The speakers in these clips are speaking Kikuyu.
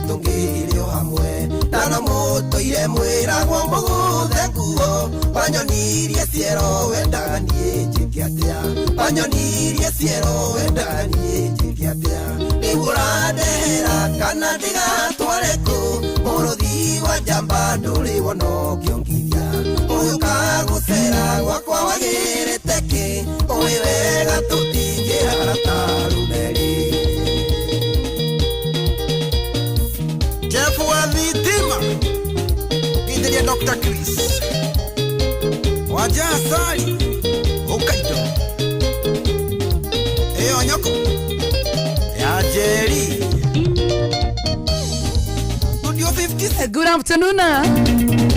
Tũngĩrĩ o hamwe na no mũtũire mwĩragwo mũgũthe nguo. Wanyonirie ciero wendaga niĩ njĩke atĩa? Wanyonirie ciero wendaga niĩ njĩke atĩa? Rĩu ũrandehera kana ndigatware kũ? Mũrũthi wa njamba ndũrĩ wona ũkĩongithia. Ũyũ kagũcera gwakwa wagĩrĩte kĩ? Ũĩ wega tũtingĩhara ta rũmeri. Jeff wa thitima githĩria Dr. Chris wanja asali ũkaindo ĩyo nyoko ya Njeri Studio 56. Good afternoon.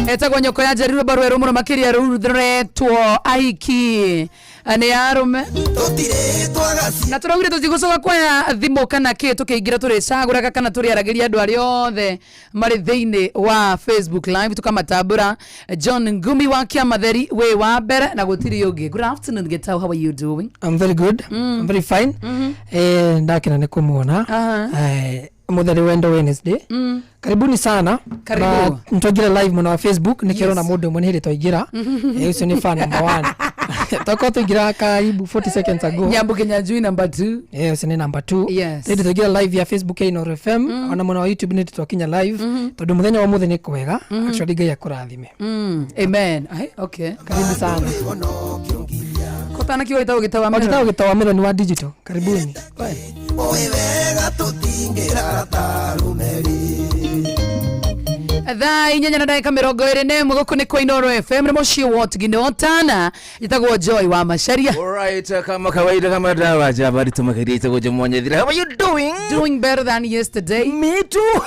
Etagwo nyoko ya Njeri, rwĩmbo rwerũ mũno makĩria rũu rũretwo ahiki nĩ arũme. Tũtirĩ twagaci. Na tũraugire tũtigũcoka kuoya thimũ kana kĩ tũkĩingĩra tũrĩcagũraga kana tũrĩaragĩria andũ arĩa othe marĩ thĩinĩ wa Facebook Live tũkamatambũra. John Ngumi wa Kĩamatheri wĩ wa mbere na gũtirĩ ũngĩ. Good afternoon, Gitau, how are you doing? I'm very good. I'm very fine. Ndakena nĩ kũmuona. Mũtheri wendo Wednesday. Karibuni sana. Karibu. Na nitwaingĩra live mũno wa Facebook nĩkĩo ũrona mũndũ ũmwe nĩ hĩndĩ twaingĩra. Ũcio nĩ fan number one. Tokorwo twaingĩra karibu 40 seconds ago. Nyambu Kinyanjui number 2. Ũcio nĩ number 2. Hĩndĩ twaingĩra live ya Facebook ya Inooro FM ona mwena wa YouTube nĩ twakinya live tondũ mũthenya wa ũmũthĩ nĩ kwega. Actually Ngai akũrathime. Amen. Ai, okay. Karibu sana. Wona ũkĩongithia. Kotana kiugo gĩtagwo Gĩtau wa Mĩroni. Ogĩtagwo Gĩtau wa Mĩroni wa digital. Karibuni. Ũĩ wega tũtingĩrara ta rũmeri. 8:21 gũkũ nĩ kwa Inooro FM nĩ mũciĩ wa Ũtigi Otana njĩtagwo Joy wa Macharia. Alright, kama kawaida, kama dawa jabari tumakeria itagwo Jomwanyethira. How are you doing? Doing better than yesterday. Me too.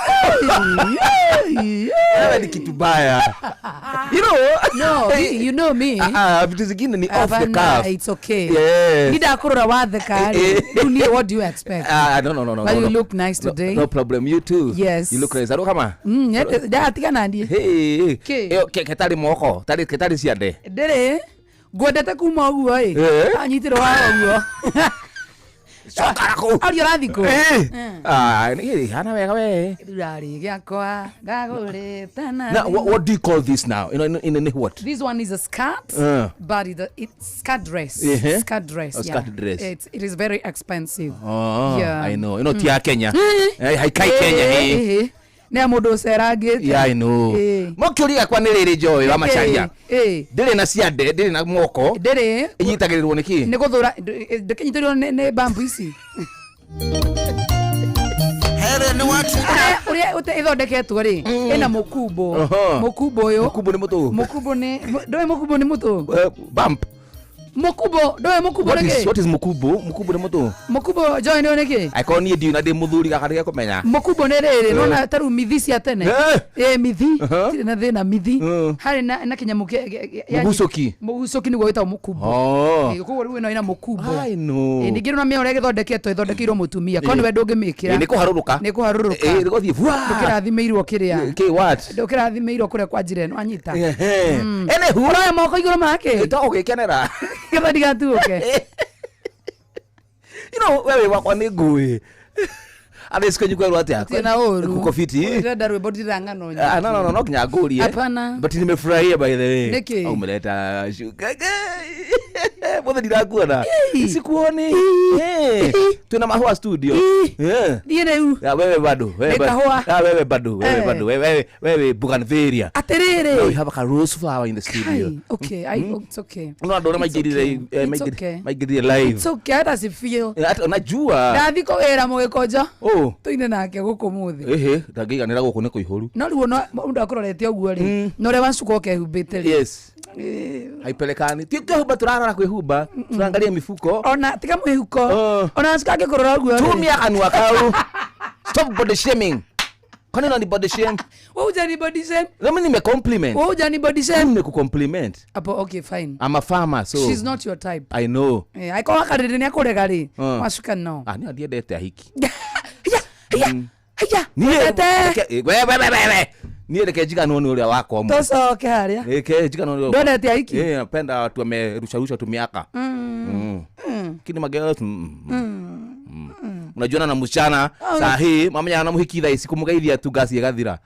Wewe ni kitu baya. You know? No, you know me. Ah, ah, vitu zingine ni off the Hapana, cuff. it's okay. Yes. Ndidakurora watheka rĩ. Rĩu niĩ, what do you expect? Ah, no, no, no, no. But no, you no. look nice No, today. no problem. You too. Yes. You look nice. Aro kama. Ndatigana niĩ. Hey. Kĩ? Ĩyo ketari moko, tari ketari ciande. Ndĩrĩ ngwendete kuma ũguo ĩ. Anyitĩrwo haha ũguo. Coka kũ. Aria ũrathiĩ kũ? Eh. Ah, nĩ hana wega we. Rurarĩ gĩakwa ndagũrĩte na Now, what do you call this now? In what? This one is a skirt, but it's skirt dress. Skirt dress. A skirt dress. It is very expensive. Oh, Yeah. I know. Ti ya Kenya. Haikai Kenya. Nĩ ya mũndũ ũcerangĩte. Yeah, I know. Mo kĩũria gĩakwa nĩ rĩrĩ, Joy wa Macharia. Ndĩrĩ na ciande, ndĩrĩ na moko. Ndĩrĩ. Ĩnyitagĩrĩrwo nĩ kĩ? Nĩ gũthũra ndĩkĩnyitĩrĩrwo nĩ bambu ici. Here nĩ watu. Ũrĩa ĩthondeketwo rĩ, ĩna mũkumbo. Mũkumbo ũyũ. Mũkumbo nĩ mũtũ. Mũkumbo nĩ ndũĩ mũkumbo nĩ mũtũ? Bump. Mũkumbo, ndũĩ mũkumbo What nĩ is kĩ? What is mũkumbo? Mũkumbo nĩ mũtũ. Mũkumbo, Joy, nĩ nĩ kĩ? Angĩkorwo niĩ ndiũĩ na ndĩ mũthuri gaka ndige kũmenya. Mũkumbo nĩ rĩrĩ, nona ta rĩu mithi cia tene. Mithi. Tirĩ na thĩna mithi. Harĩ na kĩnyamũ Mũgucũki. Mũgucũki nĩguo wĩtagwo mũkumbo. Koguo rĩu ĩno ĩna mũkumbo. I know. Ningĩ rĩu na mĩoyo ũrĩa ĩgĩthondeketwo ĩthondekeirwo mũtumia. Korwo nĩwe ndũngĩmĩkĩra. Nĩ kũharũrũka. Nĩ kũharũrũka. Nĩ gũthiĩ vua. Ndũkĩrathimĩirwo kĩrĩa. Kĩ what? Ndũkĩrathimĩirwo kũrĩa kwa njĩra ĩno anyita. Anywho. Ũroya moko igũrũ make. To ũgĩkenera. Getha ndigatuũke. You know, wewe wakwa nĩ ngũĩ. Andũ siku kwerwo atĩa? Gũtirĩ na ũru. Kuko fiti. Ndĩrenda rwĩmbo ndirĩ ng'ano nyingĩ. Ah, no, no, no, no nginya ngũrie. Hapana. But nimefurahia by the way. Nĩkĩ? Au umeleta shuka. Mbona ndirakuona? Sikuoni. Tuna mahua studio. Thiĩ rĩu. Ya, wewe bado, wewe Nĩ bado. kahũa. Ah, wewe bado, wewe bado. Wewe wewe bougainvillea. Atĩrĩrĩ. Now we have a rose flower in the studio. Kai, okay, it's okay. No andũ arĩa It's maingĩrire okay. It's okay. maingĩrire live. It's okay, hata si feel. Hata unajua. Ndathi kũwĩra mũgĩkũnjo. Oh. Tũine nake gũkũ mũthĩ. Ehe, ndangĩiganĩra gũkũ nĩ kũihũru. No rĩu ona mũndũ akũrorete ũguo rĩ, na ũrĩa wacuka ũkehumbĩte rĩ. Yes. Haipelekani. Ti kwĩhumba turarora kwĩhumba, turangalia mifuko. Ona tiga mwĩhuko. Ona wacuka angĩkũrora ũguo rĩ. Tumia kanua kau. Stop body shaming. Kwani unani body shame? Wewe hujani body shame. Mimi nime compliment. Wewe hujani body shame. Mimi nimekucompliment. Apo, okay, fine. I'm a farmer, so She's not your type. I know. Aiko wakarĩrĩ nĩ akũrega rĩ. Wacuka no. Ah, niĩ ndiendete ahiki. Haya, haya, haya. Niĩ Wendete. we we we we we. Niĩ reke njiganwo nĩ ũrĩa wakwa mũno. Tũcoke harĩa. Reke njiganwo nĩ ũrĩa. Ndwendete ahiki? Napenda watu wamerusharusha tu miaka. Lakini magirls. Mnajuana na msichana saa hii mamenya na muhiki thaa ici kumugeithia tu ngasi ĩgathira.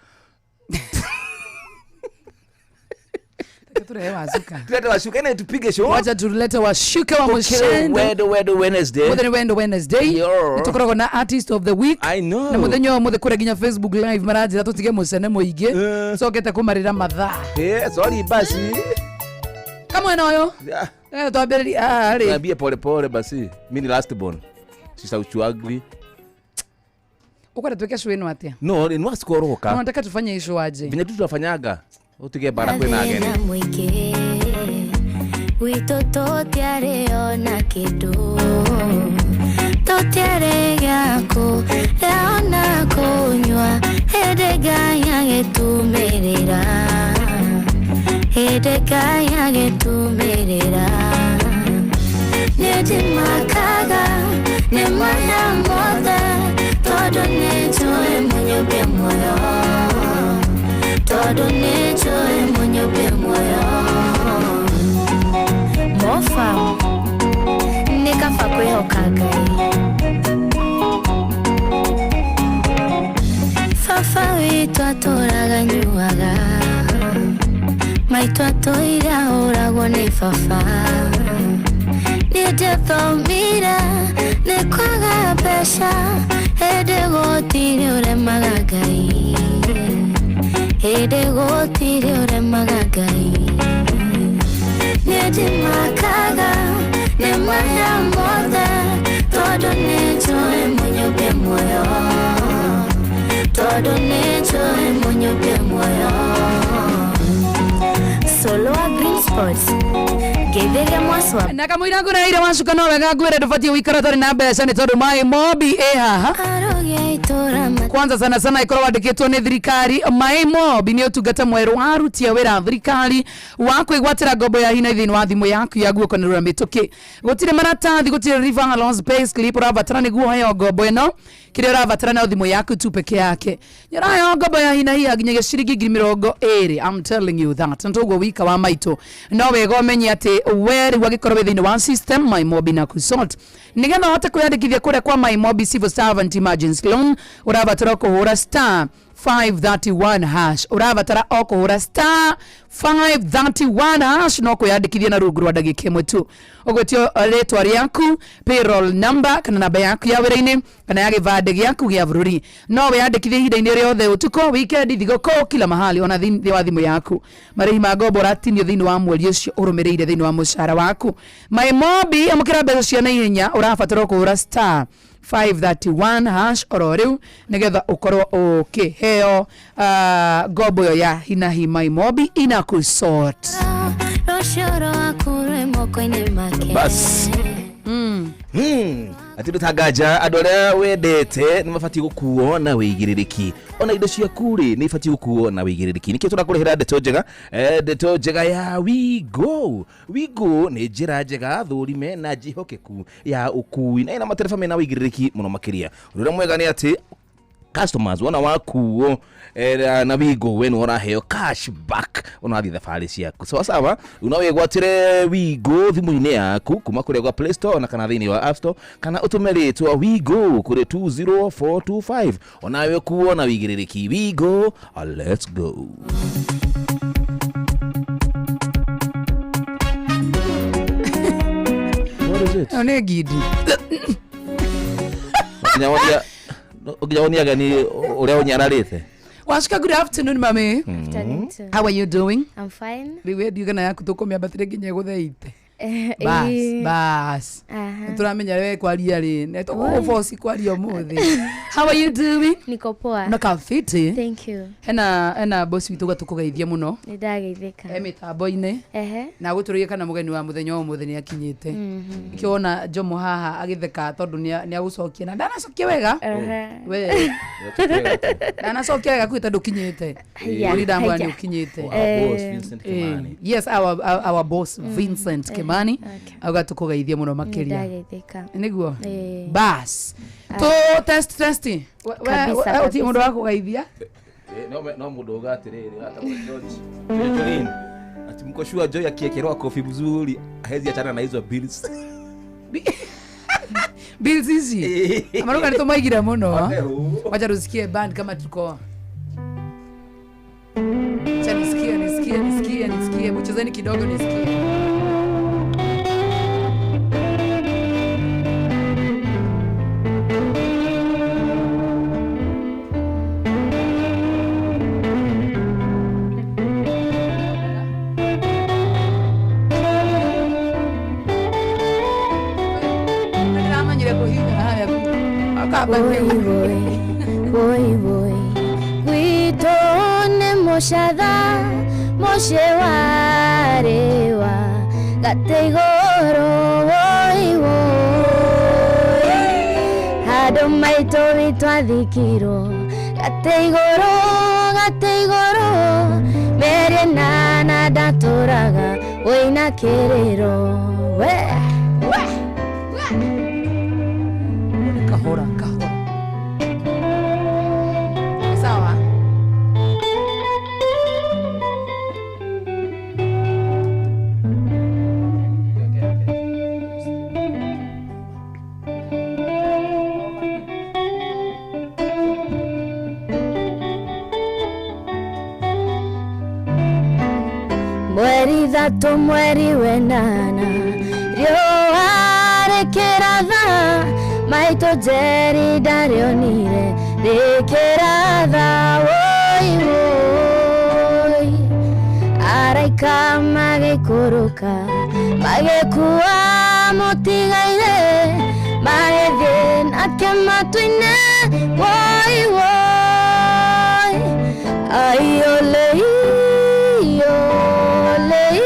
Tulete wazuka. Tulete washuka ene tupige show. Wacha tulete washuka wa mushendo. Wedo Wednesday. Muthenya wendo Wednesday. Tukoragwo na artist of the week. I know. Na muthenya wa muthe kure nginya Facebook live maranjira tutige mucene muingi. Cokete kumarira mathaa. Sorry basi. Kama nayo. Twambĩrĩria rĩ. Niambie pole pole basi. Mimi ni last born. Sisa uchuagwi. Ukwenda tuweke show ino atia? No, ni wasikoroka. No, nataka tufanye issue aje. Vinye tu tunafanyaga. Utige bara kwena ageni. Gwitũ tũtiarĩ ona kĩndũ. Tũtiarĩ gĩa kũrĩa ona kũnyua. Hĩndĩ Ngai agĩtũmĩrĩra. Hĩndĩ Ngai agĩtũmĩrĩra. Nĩ ndĩmakaga nĩ maya mothe tondũ nĩ njũĩ mũnyũmbe muoyo. Tondũ nĩ njũĩ mũnyũmbe muoyo. Mofa nĩ kaba kwĩhoka Ngai. Baba witũ atũraga nyuaga. Maitũ atũire ahũragwo nĩ baba. Niĩ ndiathomire nĩ kwaga mbeca. Hĩndĩ gũtirĩ ũremaga Ngai. Hĩndĩ gũtirĩ ũremaga Ngai. Niĩ ndĩmakaga nĩ maya mothe tondũ nĩ njũĩ mũnyũmbe muoyo. Tondũ nĩ njũĩ mũnyũmbe muoyo. Solo a Green Sports. Geithĩria mwaswa. Na kamũira ngũreheire wacuka no wega ngwĩre ndũbatiĩ gũikara ũtarĩ na mbeca nĩ tondũ Maĩ Mobi ĩ haha. Kwanza sana sana ikorwo wandĩkĩtwo nĩ thirikari. Maĩ Mobi nĩ ũtungata mwerũ wa aruti a wĩra a thirikari wa kwĩgwatĩra ngombo ya hina thĩinĩ wa thimũ yaku ya guoko nĩ rũra mĩtũkĩ. Gũtirĩ maratathi, gũtirĩ referrals, payslip ũrabatara nĩguo ũheo ngombo ĩno. Kĩrĩa ũrabatara no thimũ yaku tu peke yake. Nĩũraheo ngombo ya hina hi nginyagia ciringi 20,000. I'm telling you that. Nĩ toguo wika wa maitũ. No wega ũmenye atĩ we rĩu angĩkorwo wĩ thĩinĩ wa system Maĩ Mobi na consult. Nĩgetha ũhote kwĩyandĩkithia kũrĩa kwa Maĩ Mobi Civil Servant Emergency Loan ũrabatara kũhũra star 531 hash. Ũrabatara o kũhũra star 531 hash no kwĩyandĩkithia na rungu rwa ndagĩka ĩmwe tu. Ũgwĩtio rĩtwa rĩaku, payroll number kana namba yaku ya wĩra-inĩ kana ya gĩbandĩ gĩaku gĩa bũrũri. No wĩyandĩkithie ihinda-inĩ rĩothe, ũtukũ, weekend, thigũkũ, kila mahali ona thĩinĩ wa thimũ yaku. Marĩhi ma ngombo ũratinio thĩinĩ wa mweri ũcio ũrũmĩrĩire thĩinĩ wa mũcara waku. Maĩ Mobi, amũkĩra mbeca cia naihenya, ũrabatara kũhũra star 531 hash oro rĩu nĩgetha ũkorwo ũkĩheo ngombo ĩyo ya hinahi. Maĩ Mobi inakusort. Bas. Ati ndũtangaja andũ arĩa wendete nĩ mabatiĩ gũkuo na wĩigĩrĩrĩki. Ona indo ciaku rĩ nĩ ibatiĩ gũkuo na wĩigĩrĩrĩki. Nĩkĩo tũrakũrehera ndeto njega, ndeto njega ya WeGo. WeGo nĩ njĩra njega thũrime na njĩhokeku ya ũkui na ĩna matereba mena wĩigĩrĩrĩki mũno makĩria. Ũndũ ũrĩa mwega nĩ atĩ customers wona wakuo na WeGo we nĩ ũraheo cash back ũnathiĩ thabarĩ ciaku sawa sawa. No wĩgwatĩre WeGo thimũ-inĩ yaku kuma kũrĩa gwa Play Store na kana thĩinĩ wa App Store kana ũtũme rĩtwa WeGo kũrĩ 20425 onawe ũkuo na wĩigĩrĩrĩki. WeGo, let's go. What is it? Nĩ ngindi. Nginya ni ũrĩa ũnyararĩte. Washika, good afternoon, mami. Afternoon too. How are you doing? I'm fine. Rĩu wendiugana yaku tũkũmĩambatĩre nginya ĩgũtheite. Bas, bas. Nĩtũramenya we kwaria rĩ, nĩ tũgũgũboci kwaria ũmũthĩ. How are you doing? Niko poa. Unakaa fiti. Thank you. Hena boss witũ gatũkũgeithia mũno. Nĩ ndageithĩka. He mĩtambo-inĩ. Na gũtũrĩrie kana mũgeni wa mũthenya wa ũmũthĩ nĩ akinyĩte. Nĩkĩo wona Jomo haha agĩtheka tondũ nĩ agũcokia na ndanacokia wega. We. Ndanacokia wega kwĩ tondũ ũkinyĩte. Ũrĩ ndamwĩra nĩ ũkinyĩte. Our boss Vincent Kimani. Yes, our boss Vincent Kimani. Auga tũkũgeithia mũno makĩria. Nĩndageithĩka. Nĩguo? Bas. To test testi. Kabisa. Uti mũndũ wa kũgeithia? No mũndũ uga atĩrĩrĩ atagwo George. Jolene. Ati mko sure Joy akiekerwa kofi mzuri hawezi achana na hizo bills. Bills ici amaruga nĩtũmaigire mũno. Wacha tusikie band kama tuko. Acha nisikie, nisikie, nisikie, nisikie. Hebu chezeni kidogo nisikie. Ndĩramanyire kũhihinya haya. Akamba Boy, boy, boy, boy. Gwitũ nĩ mũcatha mũciĩ warĩwa gatĩ igũrũ woi woi handũ maitũ witũ athikirwo gatĩ igũrũ mĩeri ĩnana ndatũraga wĩina kĩrĩro we. Kahora, kahora. Sawa. Mweri thatũ mweri wenana riũa rĩkĩratha maitũ Njeri ndarĩonire rĩkĩratha woi woi araika magĩikũrũka magĩkua mũtigaire magĩthiĩ nake matu-inĩ woi woi aiolei olei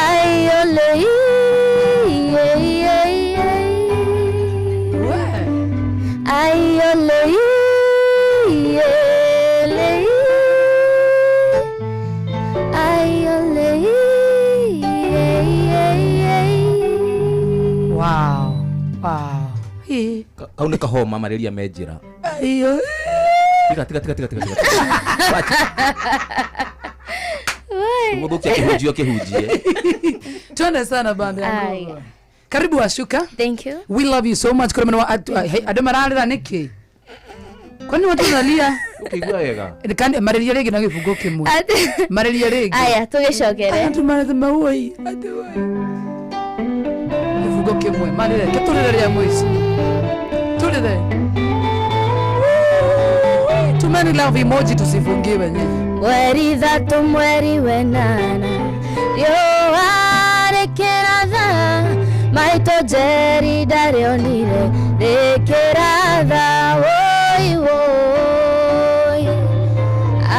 aiolei. We. Aiolei, elei. Aiolei, ei. Wow. Wow. Hii. Kau nĩ kahoma marĩria me njĩra. Aiyo. Tiga tiga tiga tiga tiga tiga. Wacha. Mũthũkia kĩhunjio kĩhunjie. Twende sana band ya Aya. Ngoma. Karibu Ashuka. Thank you. We love you so much. Kuri mwana wa hey, andũ mararĩra nĩkĩ? Kwani watu wanalia? Ũkĩigua wega. Kandi marĩria rĩngĩ na gĩbungo kĩmwe. Marĩria rĩngĩ. Aya, tũgĩcokere. Andũ marathema woi. Andũ woi. Gĩbungo kĩmwe. Marĩre. Tũrĩre rĩa mũico. Tũrĩre. Tumeni love emoji tusifungiwe nyinyi. Mweri thatũ mweri wenana riũa rĩkĩratha maitũ Njeri ndarĩonire rĩkĩratha woi woi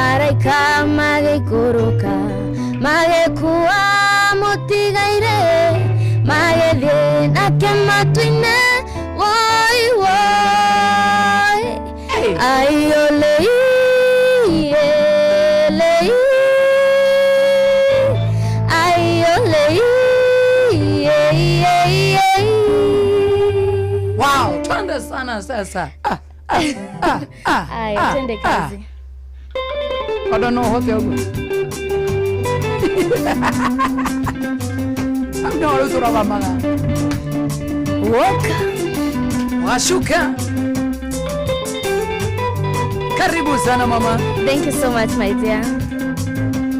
araika magĩikũrũka magĩkua mũtigaire magĩthiĩ nake matu-inĩ woi woi aiolei elei aiolei ei, ei, ei. Wow, twende sana sasa. Ah, ah, ah, ah, Aya, ah, twende kazi. Ah. Odo no hote ogo. Amna wale turabamaga. Woka. Washuka. Karibu sana mama. Thank you so much my dear.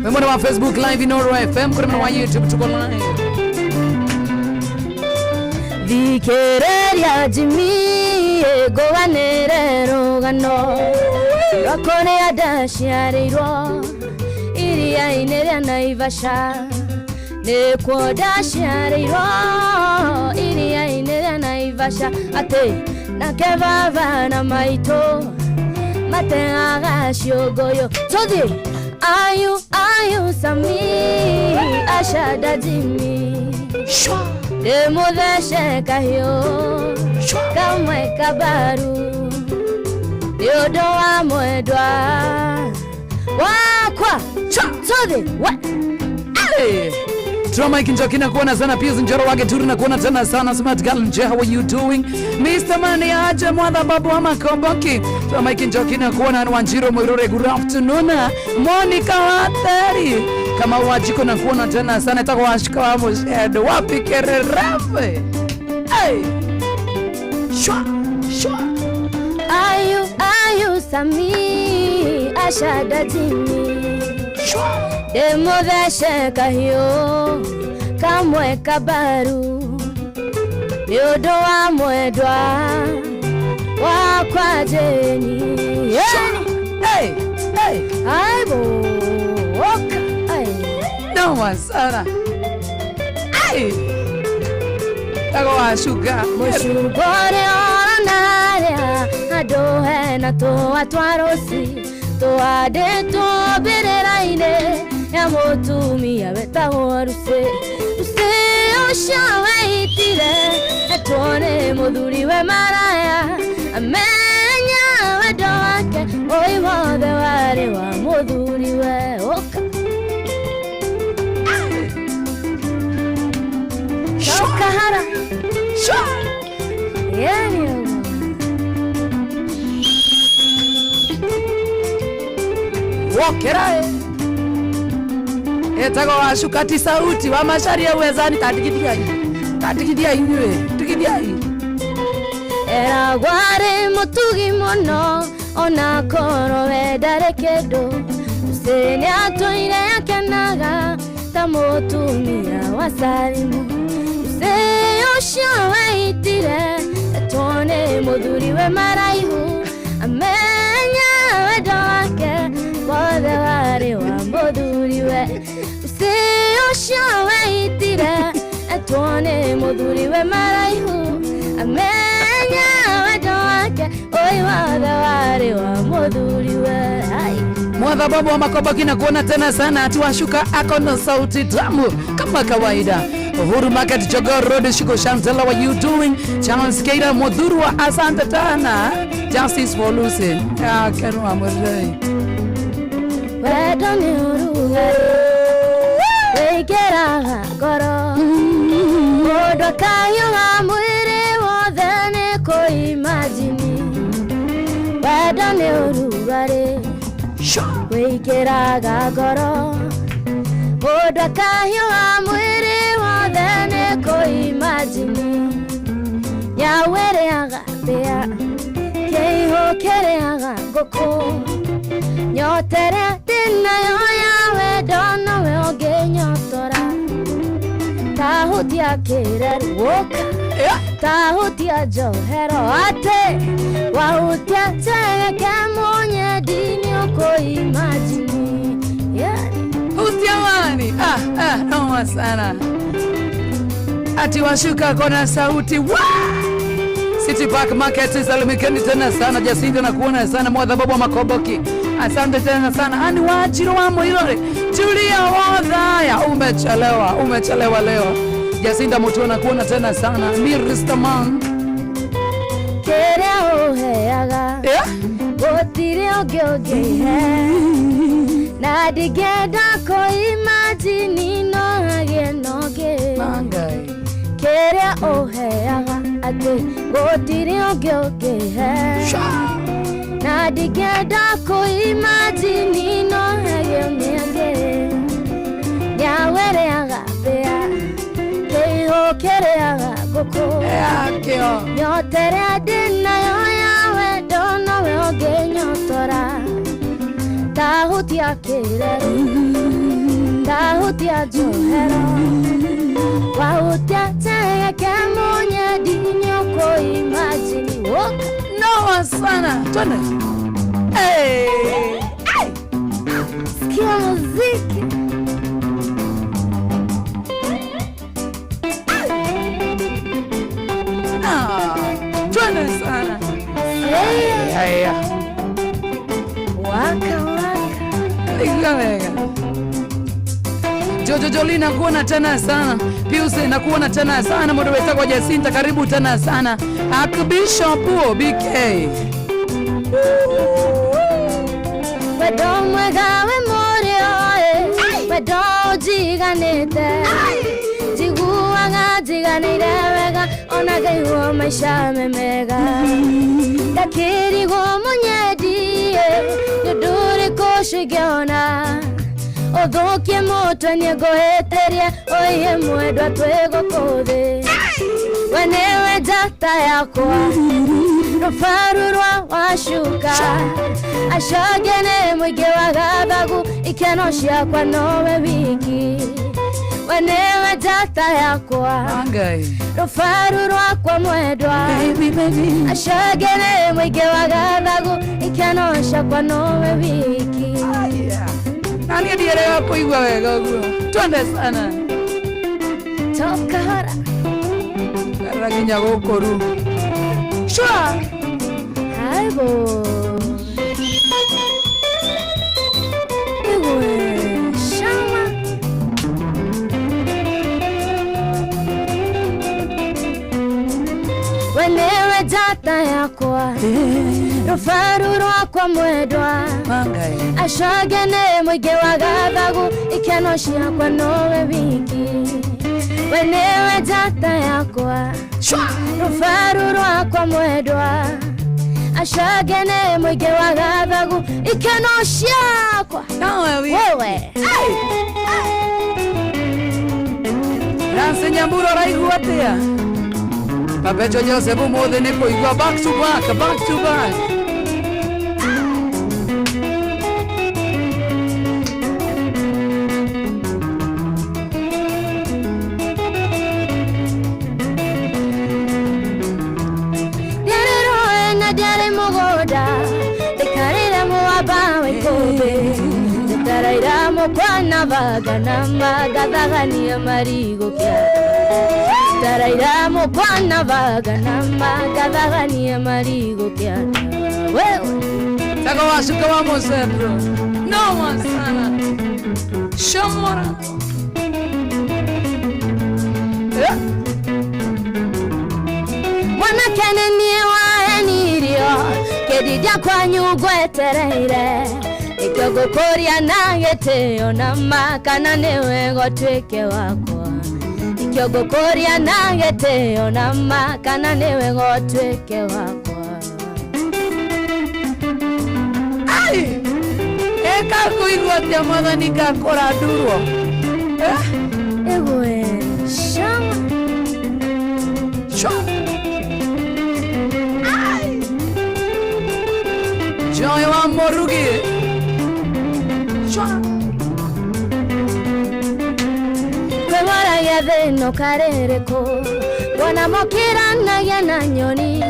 Wewe wa Facebook Live Inoro FM, kuna wa YouTube tuko live. Thikĩrĩria Jimmy ngũganĩre rũgano rwa kũrĩa ndaciarĩirwo iria-inĩ rĩa Naivasha nĩkuo ndaciarĩirwo iria-inĩ rĩa Naivasha atĩ nake baba na maitũ mateaga ciũngũyũ tũthiĩ ayu ayu Sami Ashada Jimmy ndĩmũthece kahiũ kamwe kabaru nĩ ũndũ wa mwendwa wakwa tũthiĩ we. Hey. Drama Kinjoki na kuona sana pia Njoro wake turi na kuona tena sana Smart Girl Nje, how are you doing? Mr. Mani aje mwana babu ama Komboki. Drama Kinjoki na kuona Wanjiro Mwirure, good afternoon. Monica Wateri. Kama wajiko na kuona tena sana tako washika wa mshedo wapi kererefe. Hey! Shwa, shwa. Ayu ayu sami ashadatini Demuthece kahiũ kamwe kabaru Nĩ ũndũ wa mwendwa wakwa Jeni. Hey, hey. Aibo oka ai. Noma sana. Ai. Tago wa shuga. Mũcungore onaria andũ hena tũa twa rũci tũhandĩtwo mbĩrĩra-inĩ ya mũtumia wetagwo Lucy. Lucy ũcio weitire etwo nĩ mũthuri we maraya amenya wendo wake ũi wothe warĩ wa mũthuri we ũka. Coka hara. Shwa. Yani ũguo. Wokera. Etago wa shuka ti sauti wa masharia uwezani tatigithia. Tatigithia inyuĩ. Tigithia. Eragwarĩ mũtugi mũno ona korwo we ndarĩ kĩndũ. Lucy nĩatũire akenaga ta mũtumia wa Salimu. Lucy ũcio weitire etwo nĩ mũthuri we maraihu amenya wendo wake wothe warĩ wa mũthuri we. Lucy ũcio weitire etwo nĩ mũthuri we maraihu amenya wendo wake ũi wothe warĩ wa mũthuri we. Ai. Mwadha babu wa Makoboki na kuona tena sana ati washuka ako na sauti tamu kama kawaida. Uhuru Market, Jogoo Road, Shiko Shantela, what you doing? Charles Keira Modhurwa, asante tana. Justice for Lucy. Ah, kero amurei. Wendo nĩ ũrugarĩ wĩingĩraga ngoro mũndũ akahiũha mwĩrĩ wothe nĩ kũimajini. Wendo nĩ ũrugarĩ wĩingĩraga ngoro mũndũ akahiũha mwĩrĩ wothe nĩ kũimajini. Nyau ĩrĩaga mbĩa kĩihũ kĩrĩaga ngũkũ nyota ĩrĩa ndĩnayo ya wendo nowe ũngĩnyotora. Tahutia kĩreru ũka tahutia njohero atĩ wahutia chegeke mũnyendi nĩ ũkũimajini. Yani. Hutia wani. Ah, ah, noma sana. Ati washuka kona sauti. Wa! City Park Market, salimikeni tena sana. Jacinta na kuona sana. Mwadha babu wa Makoboki. Asante tena sana. Ani wajiro wa Moirore. Julia Wadhaya. Umechelewa, umechelewa leo. Jacinta Mutua na kuona tena sana. Mirista man. Kĩrĩa ũheaga gũtirĩ ũngĩ ũngĩhe na ndingĩenda kũimajini no hagĩe na ũngĩ. Kĩrĩa ũheaga atĩ gũtirĩ ũngĩ ũngĩhe na ndingĩenda kũimajini no hagĩe ũngĩ. Nyau ĩrĩaga mbĩa kĩihũ kĩrĩaga ngũkũ nyota ĩrĩa ndĩnayo ya wendo nowe ũngĩnyotora. Tahutia kĩreru tahutia njohero wahutia chegeke mũnyendi nĩ ũkũimajini. Ũka. Noma sana. Twende. Hey. Sikia muziki. Ah, twende sana. Haya. Waka waka. Igamega. Jojo Joli nakuona tena sana. Pius nakuona tena sana. Mundu wetagwo Jacinta karibu tena sana. Archbishop BK. Wendo mwega we mũrĩo ĩ, wendo ũnjiganĩte njiguaga njiganĩire wega ona ngaigua maica me mega ndakĩrigwo mũnyendi ĩ, nĩ ũndũ ũrĩkũ ũcio ingĩona ũthũkie mũtwe niĩ ngũhĩtĩrie ũiye mwendwa twĩ gũkũ thĩ. We nĩwe njata yakwa rũbaru rwa wacuka acio angĩ nĩ mũingĩ wa gathagu ikeno ciakwa nowe wiki we nĩwe njata yakwa Ngai. rũbaru rwakwa mwendwa Baby, baby. acio angĩ nĩ mũingĩ wa gathagu ikeno ciakwa nowe wiki. Na niĩ ndierega kũigua wega ũguo. Twende sana. Tokahora. Karora nginya gũkũ ru. Shwa. Haibo. Igwe shama. We nĩwe njata yakwa rũbaru rwakwa mwendwa Ngai. acio angĩ nĩ mũingĩ wa gathagu ikeno ciakwa nowe wiki we nĩwe njata yakwa Shwa. rũbaru rwakwa mwendwa acio angĩ nĩ mũingĩ wa gathagu ikeno ciakwa Nowe wiki. wewe. Nancy Nyambura ũraigua atĩa? Papecho Joseph ũmũthĩ nĩ kũigua back to back, back to back. Ndiarĩ rũĩ na ndiarĩ mũgũnda ndikarĩre mũwamba wa ikũmbĩ njitaraira mũkwana bagana magathagania marigũ kĩanda njitaraira mũkwana bagana magathagania marigũ kĩanda wewe. Tago wacuka wa Mũcendro. Noma sana. Shomora. Yeah. Mwanake nĩ niĩ wahenirio kĩndithia kwanyu ngwetereire nĩkĩo ngũkũria na gĩtĩo na ma kana nĩwe gũtuĩke wakwa nĩkĩo ngũkũria na gĩtĩo na ma kana nĩwe gũtuĩke wakwa. Ai! Eka kũigua atĩa mwathani ngakora ndurwo. Eh? Igwe shama. Shwa. Ai! Joy wa Mũrugi. Shwa. Kwĩmoragia thĩno karĩrĩkũ kuona mũkĩranagia na nyoni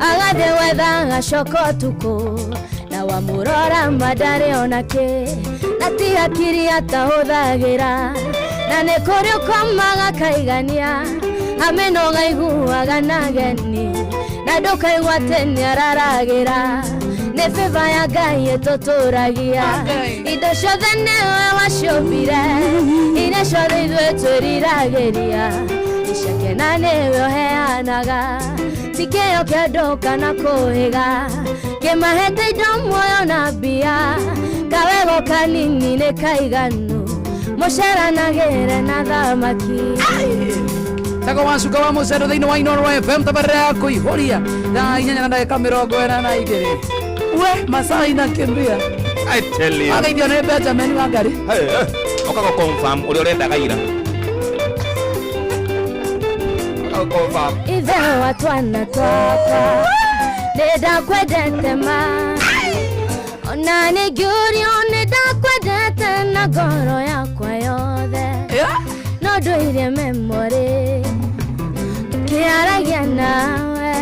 agathiĩ gwetha agacoka ũtukũ na wamũrora ma ndarĩ ona kĩ na ti hakiri atahũthagĩra na nĩ kũrĩ ũkomaga kaigania amĩnoga iguaga na geni na ndũkaigua atĩ nĩararagĩra nĩ favor ya Ngai ĩtũtũragia indo ciothe nĩwe waciũmbire iria ciothe ithuĩ twĩriragĩria icake na nĩwe ũheanaga ti kĩo kĩa andũ kana kũhĩga kĩmahete indo muoyo na mbia kawego kanini nĩ kaiganu mũceranagĩre na thamaki. Tago wacuka wa Mũcendo thĩinĩ wa Inooro FM tabarĩra ya kũihũria thaa inyanya na ndagĩka 42. We masaa inakimbia. I tell you. Ageithio nĩ Benjamin Wangari. Hey, okago confirm ũrĩa ũrendaga ira. Okago confirm. Ithe wa twana twakwa nĩ ndakwendete ma ona nĩngĩũrio nĩ ndakwendete na ngoro yakwa yothe Yeah. no ndũire memory tũkĩaragia nawe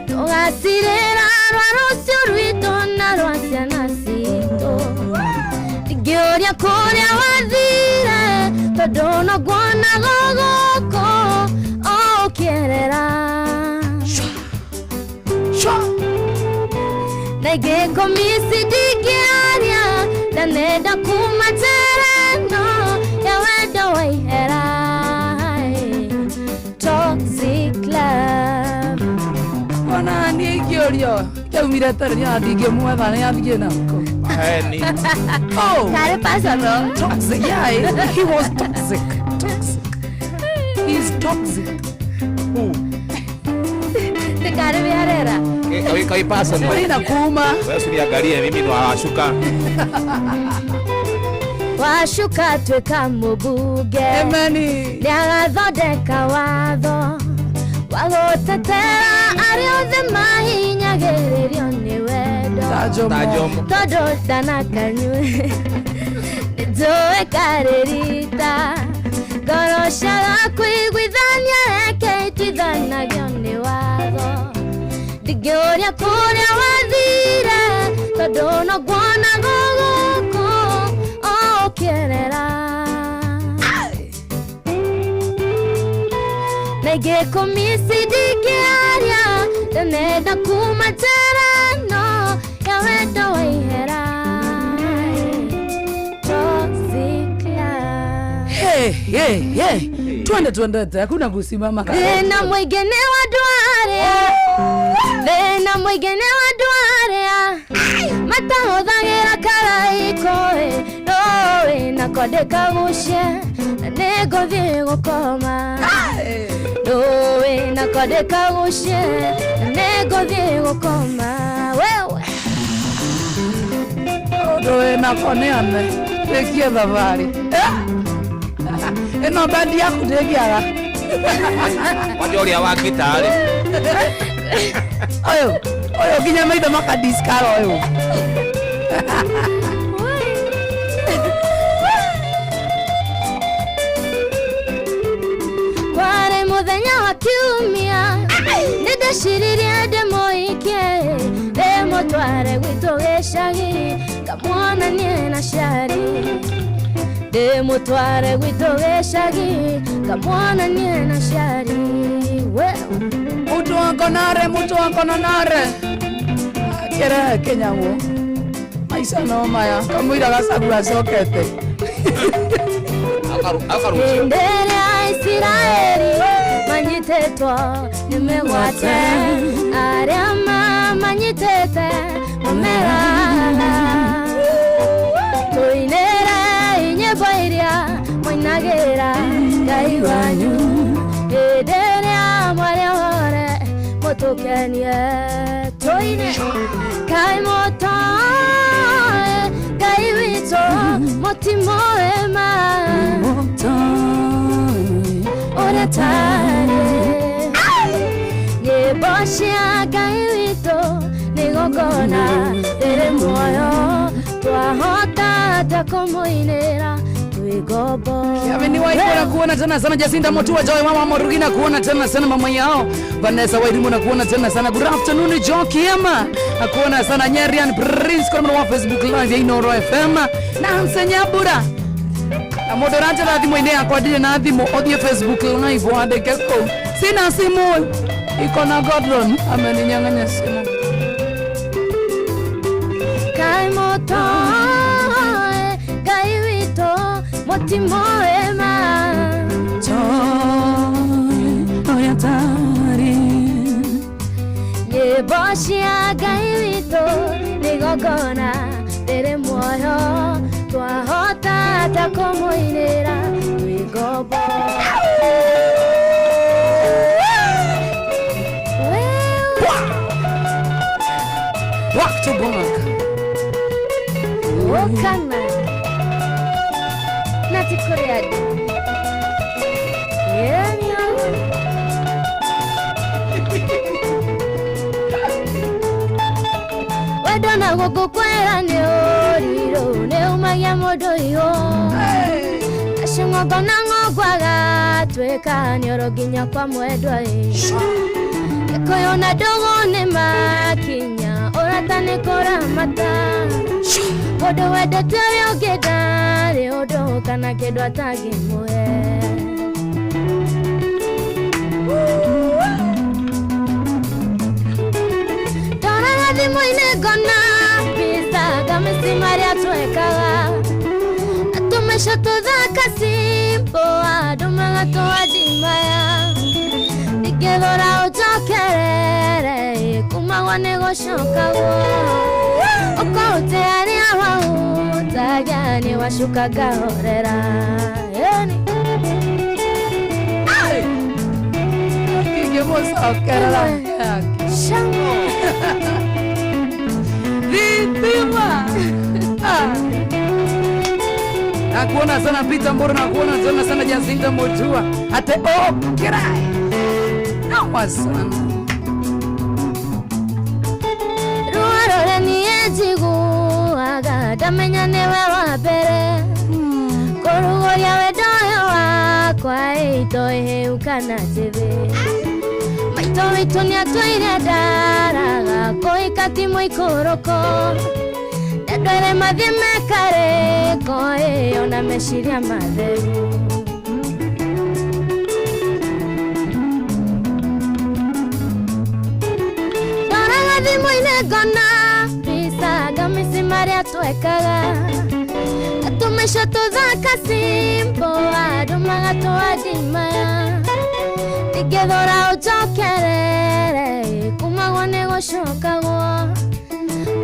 tũgacirĩra rwa rũciũ rwitũ na rwa ciana citũ ndingĩũria kũrĩa wathire tondũ no nguonaga gũkũ o ũkĩerera Shwa. Na ingĩkũmisi ndingĩaria na nenda kuma njĩra ĩno ya wendo wa ihera toxic love. Ona niĩ ingĩũrio kĩaumire tene niĩ ona ndingĩmwetha nĩ athiĩ nako. Heni. Oh. Karĩ personal. Toxic. Yeah, he was toxic. Toxic. He's toxic. Nĩ karĩ wĩarera. Kai personal. Ina kuma. Wewe usiniangalie mimi ndo washuka. Wacuka tuĩka mũmbunge Emeni. nĩagathondeka watho Wagũtetera arĩa othe mahinyagĩrĩrio nĩ wendo. Tajomo. Tondũ ndanakanyue nĩnjũĩ karĩrita. Ngoro ciaga kũiguithania reke ituithanagio nĩ watho. Ndingĩũria kũrĩa wathire tondũ no nguona gũgũkũ ũkĩerera. Na ingĩkũmici ndingĩaria ndanenda kuma njera ĩno ya wendo wa ihera. Toxic love. Hey, hey, hey. Twende twendete, hakuna kusimama. Thĩna mũingĩ nĩ wa andũ arĩa, thĩna mũingĩ nĩ wa andũ arĩa matahũthagĩra karaiko ĩ, no wĩna kwandĩka gucie na nĩngũthiĩ gũkoma. No wĩna kwandĩka gucie na nĩngũthiĩ gũkoma. Wewe Ũndũ wĩna koneane rĩkie thabarĩ. Ĩno bandi yaku ndĩngĩaga. Kwanja ũrĩa wa gitarĩ. Ũyũ, ũyũ nginya maitho makadiskara ũyũ. Kwarĩ mũthenya wa kiumia nĩndeciririe ndĩmũikie ndĩmũtware gwitũ gĩcagi ngamuonanie na aciari. Ndĩmũtware gwitũ gĩcagi ngamuonanie na aciari. Mutu wako nare, mutu wako na nare. Akĩrehe kĩnyamũ. Maica no maya, kamũira gacagu acokete. Akarucio. Hĩndĩ ĩrĩa Isiraeli manyitĩtwo nĩ mĩgwate, arĩa mamanyitĩte mameraga. Tũinĩre nyĩmbo iria mũinagĩra Ngai wanyu, hĩndĩ ĩrĩa mwarĩ ohore mũtũkenie. Tũine Ngai mũtoĩ, Ngai witũ mũtimoĩ ma ũrĩa tarĩ. Nyĩmbo cia Ngai witũ nĩ igongona rĩrĩ muoyo, twahota atĩa kũmũinĩra twĩ ngombo. Kevin Waigura kuona tena sana, Jacinta Mutua Joy mama Morugina kuona tena sana, mama yao Vanessa Wairimu na kuona tena sana. Good afternoon Joe Kiama na kuona sana Nyerian Prince kwa wa Facebook Live ya Inoro FM na Hanse Nyabura na mũndũ ũranjĩra thimũ-inĩ yakwa ndirĩ na thimũ, ũthiĩ Facebook Live wandĩke kũu sina simu iko na Gordon ameninyang'anya simu. Ngai mũtoĩ, Ngai witũ mũtimoĩ ma nyĩmbo cia Ngai witũ nĩ igongona rĩrĩ muoyo, twahota atĩa kũmũinĩra twĩ ngombo. Back to back. Okana na ti kũrĩ andũ. Yenya. Wendo na gũkũkwĩra nĩ ũrirũ nĩ umagia mũndũ iho. Acio ng'ongo na ng'ongo agatuĩka nĩoro nginya kwa mwendwa ĩ. Gĩkũyũ na ndũgũ nĩ makinya ũrata nĩ kũramata. Mũndũ wendete ũrĩa ũngĩ ndarĩ ũndũ kana kĩndũ atangĩmũhe. Ndoraga thimũ-inĩ ngona mbica ngamĩci marĩa twekaga, na tũmĩco tũthaka simbo andũ magatũandimaya. Ndingĩthũra ũnjokerere kumagwo nĩ gũcokagwo, ũkaũte arĩa wahutagia nĩ wacuka ngahorera. Ĩni. Ingĩmũcokerera. Shangwe. Thitima. Nakuona sana Peter Mburu, nakuona tena sana Jacinta Mutua. Ate oh, kirai. No. Sawa sana. Ruo rũrĩa niĩ njiguaga ndamenya nĩwe wa mbere kũrugũria wendo ũyũ wakwa itoĩ kana njĩthĩ maitũ witũ nĩatwĩire ndaraga kũhika ti mũikũrũko andũ arĩa mathiĩ mekarĩko ĩyo na meciria matheru. Ndoraga thimũ-inĩ ngona mbica ngamĩci marĩa twekaga tũmaica tũthaka simbo andũ magatũadimaya ndingĩthũra ũnjokerere kumagwo nĩ gũcokagwo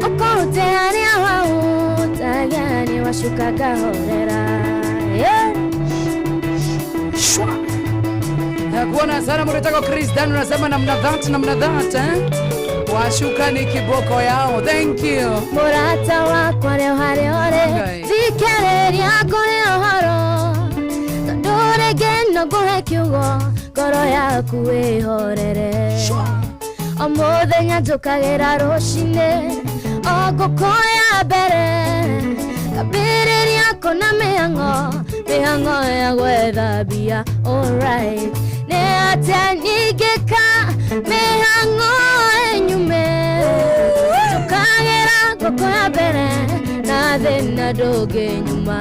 ũkũrute harĩa wahutagia nĩ wacuka ngahorera. Shwa. Nakuona sana mretako Chris Dan unasema namna that namna that eh? Washuka ni kiboko yao. Thank you. Mũrata wakwa rĩo harĩa ũrĩ thikĩrĩria ngũrĩ ũhoro tondũ rĩngĩ no ngũhe kiugo ngoro yaku ĩhorere. O mũthenya njũkagĩra rũcinĩ o ngũkũ ya mbere ngambĩrĩria kuona mĩhang'o mĩhang'o ya gwetha mbia. Alright, nĩ atĩa nyingĩka mĩhang'o ĩnyume njũkagĩra ngũkũ ya mbere na thĩna ndũngĩnyuma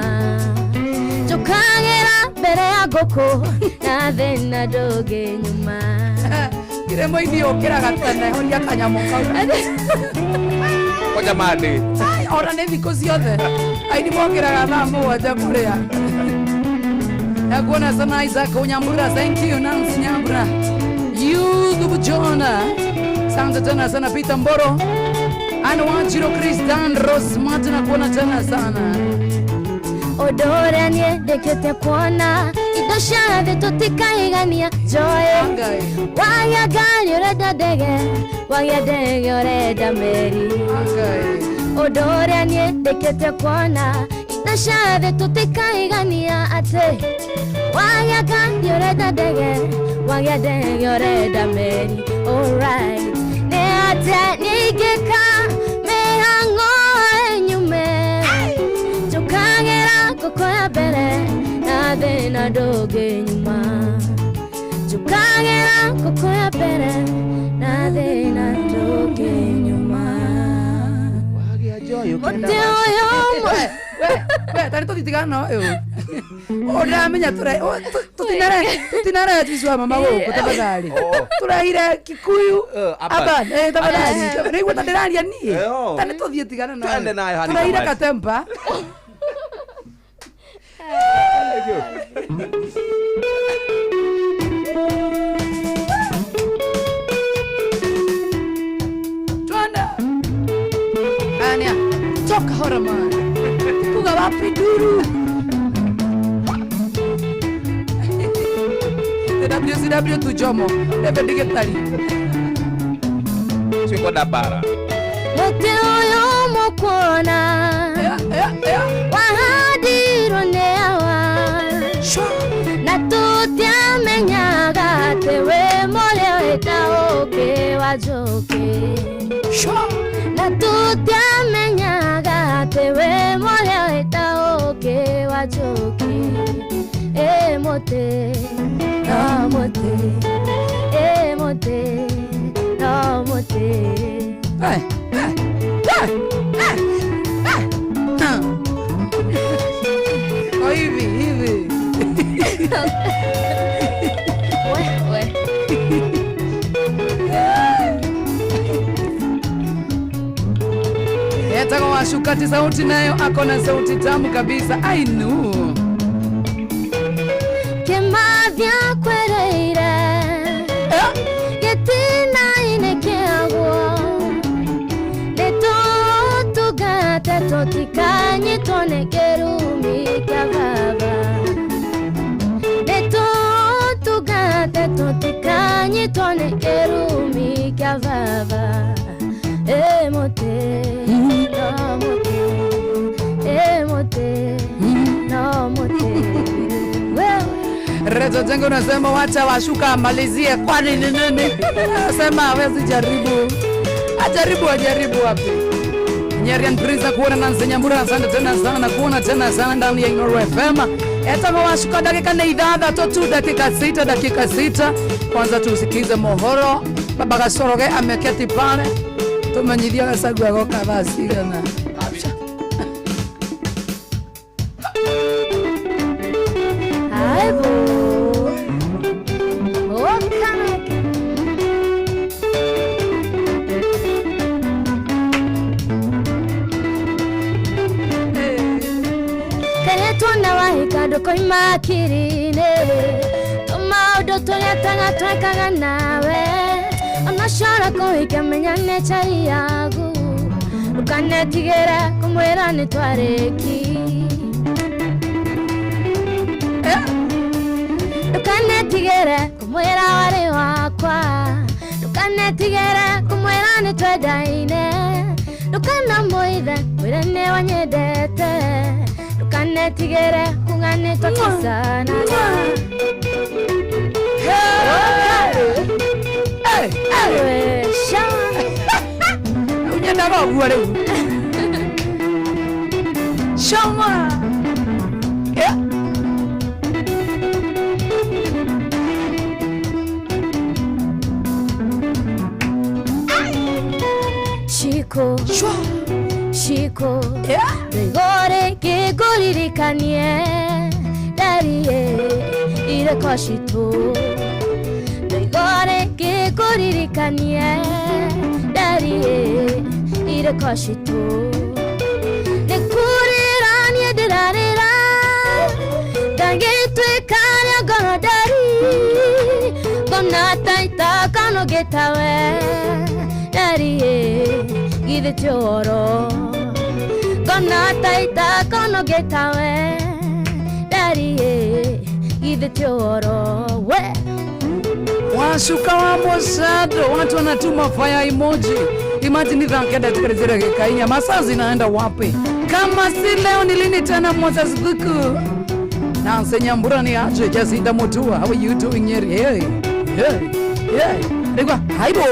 njũkagĩra mbere ya ngũkũ na thĩna ndũngĩnyuma. Kire moini ũkĩraga tene horia kanyamũ kau. Kwa jamani. Ai, ona nĩ thikũ ciothe aini mokĩraga thaa mũgwanja kũrĩa. Nakuona sana Isaac Unyambura, thank you Nancy Nyambura. Youth Jonah. Asante tena sana Peter Mboro. Ana Wanjiro Chris Dan Rose Martin nakuona tena sana. Ũndũ ũrĩa niĩ ndĩkĩte kuona indo cia thĩ tũtikaigania njoĩ wagĩa ngari ũrenda ndege wagĩa ndege ũrenda meri. Ũndũ ũrĩa niĩ ndĩkĩte kuona indo cia thĩ tũtikaigania atĩ wagĩa ngari ũrenda ndege wagĩa ndege ũrenda meri. Alright, nĩ atĩa nyingĩka mĩhang'o ĩnyume njũkagĩra ngũkũ ya mbere na thĩna ndũngĩnyuma njũkagĩra ngũkũ ya mbere na thĩna ndũngĩnyuma. Mũtĩ ũyũ we tani tũtitigana no ũyũ ũndamenya tũtinare ticua mama gũkũ tafadhali tũrehire Kikuyu aban tafadhali nĩigua ta ndĩraria niĩ tani tũthiĩ tigana no tũrehire katempa. Thank you. Twanda. Ania, toka horama. Kuga wapi duru. WCW tu jomo. Nebe digetari. Siko na bara. Mũtĩ ũyũ mũkuona. Wahandirwo nĩ awa. Na tũtiamenyaga atĩ wĩ mũrĩo wĩta ũkĩ wa njũkĩ. Na tũtiamenyaga atĩ wĩ mũrĩo wĩta ũkĩ wa njũkĩ. Ĩ mũtĩ no mũtĩ ĩ mũtĩ no mũtĩ. Oh, hivi hivi. We. Etagwo Washukati, sauti nayo ako na sauti tamu kabisa. I know. Kĩmathia kwereire gĩtina-inĩ kĩaguo nĩtũtungate tũtikanyitwo nĩ kĩrumi kĩa baba nĩtũtungate tũtikanyitwo nĩ kĩrumi kĩa baba. Ĩ mũtĩ no mũtĩ ĩ mũtĩ no mũtĩ. Grace Ojengo unasema wacha washuka amalizie, kwani ni nini? Anasema hawezi jaribu, ajaribu ajaribu wapi? Nyerian Prince kuona Nancy Nyambura, asante tena sana kuona tena sana ndani ya Inooro FM. Etagwo washuka dakika nĩ ithathatũ tu, dakika sita, dakika sita. Kwanza tusikize mohoro. Baba Gasoroge ameketi pale, tumenyithia Gachagua agoka thaa cigana. Aibu. Okanake. Karetwo na wahika ndũkoima akiri-inĩ tũmaũndũ tũrĩa twega twekaga nawe onacora kũhika menya nĩ chai yaku ndũkanetigĩre kũmwĩra nĩ twarĩki ndũkanetigĩre kũmwĩra warĩ wakwa ndũkanetigĩre kũmwĩra nĩ twendaine ndũkanamwĩthe mwĩre nĩ wanyendete ndũkanetigĩre kuga nĩ twakicanaga. Hey, hey. Unyendaga ũguo rĩu. Shoma. Yeah. Shiko Shwa. shiko Yeah. rwĩgo rĩngĩ ngũririkanie ndarie ireko citũ rwĩgo rĩngĩ ngũririkanie ndarie ireko citũ nĩ kũrĩra niĩ ndĩrarĩra ndangĩtuĩka rĩa ngoro ndari ngona ta itakanogĩtawe ndarie githĩ ti ũhoro ngona ta itakanogĩtawe ndarie githĩ ti ũhoro we. Washuka wa Mosado, watu wanatuma fire emoji. Imagine thaa kenda tukalizira dakika inya, masaa zinaenda wapi? Kama si leo ni lini tena? Moses Thuku Nancy Nyambura ni aje? Jacinta Mutua, how are you doing Nyeri? Hey, hey, hey. Rigwa, haibo.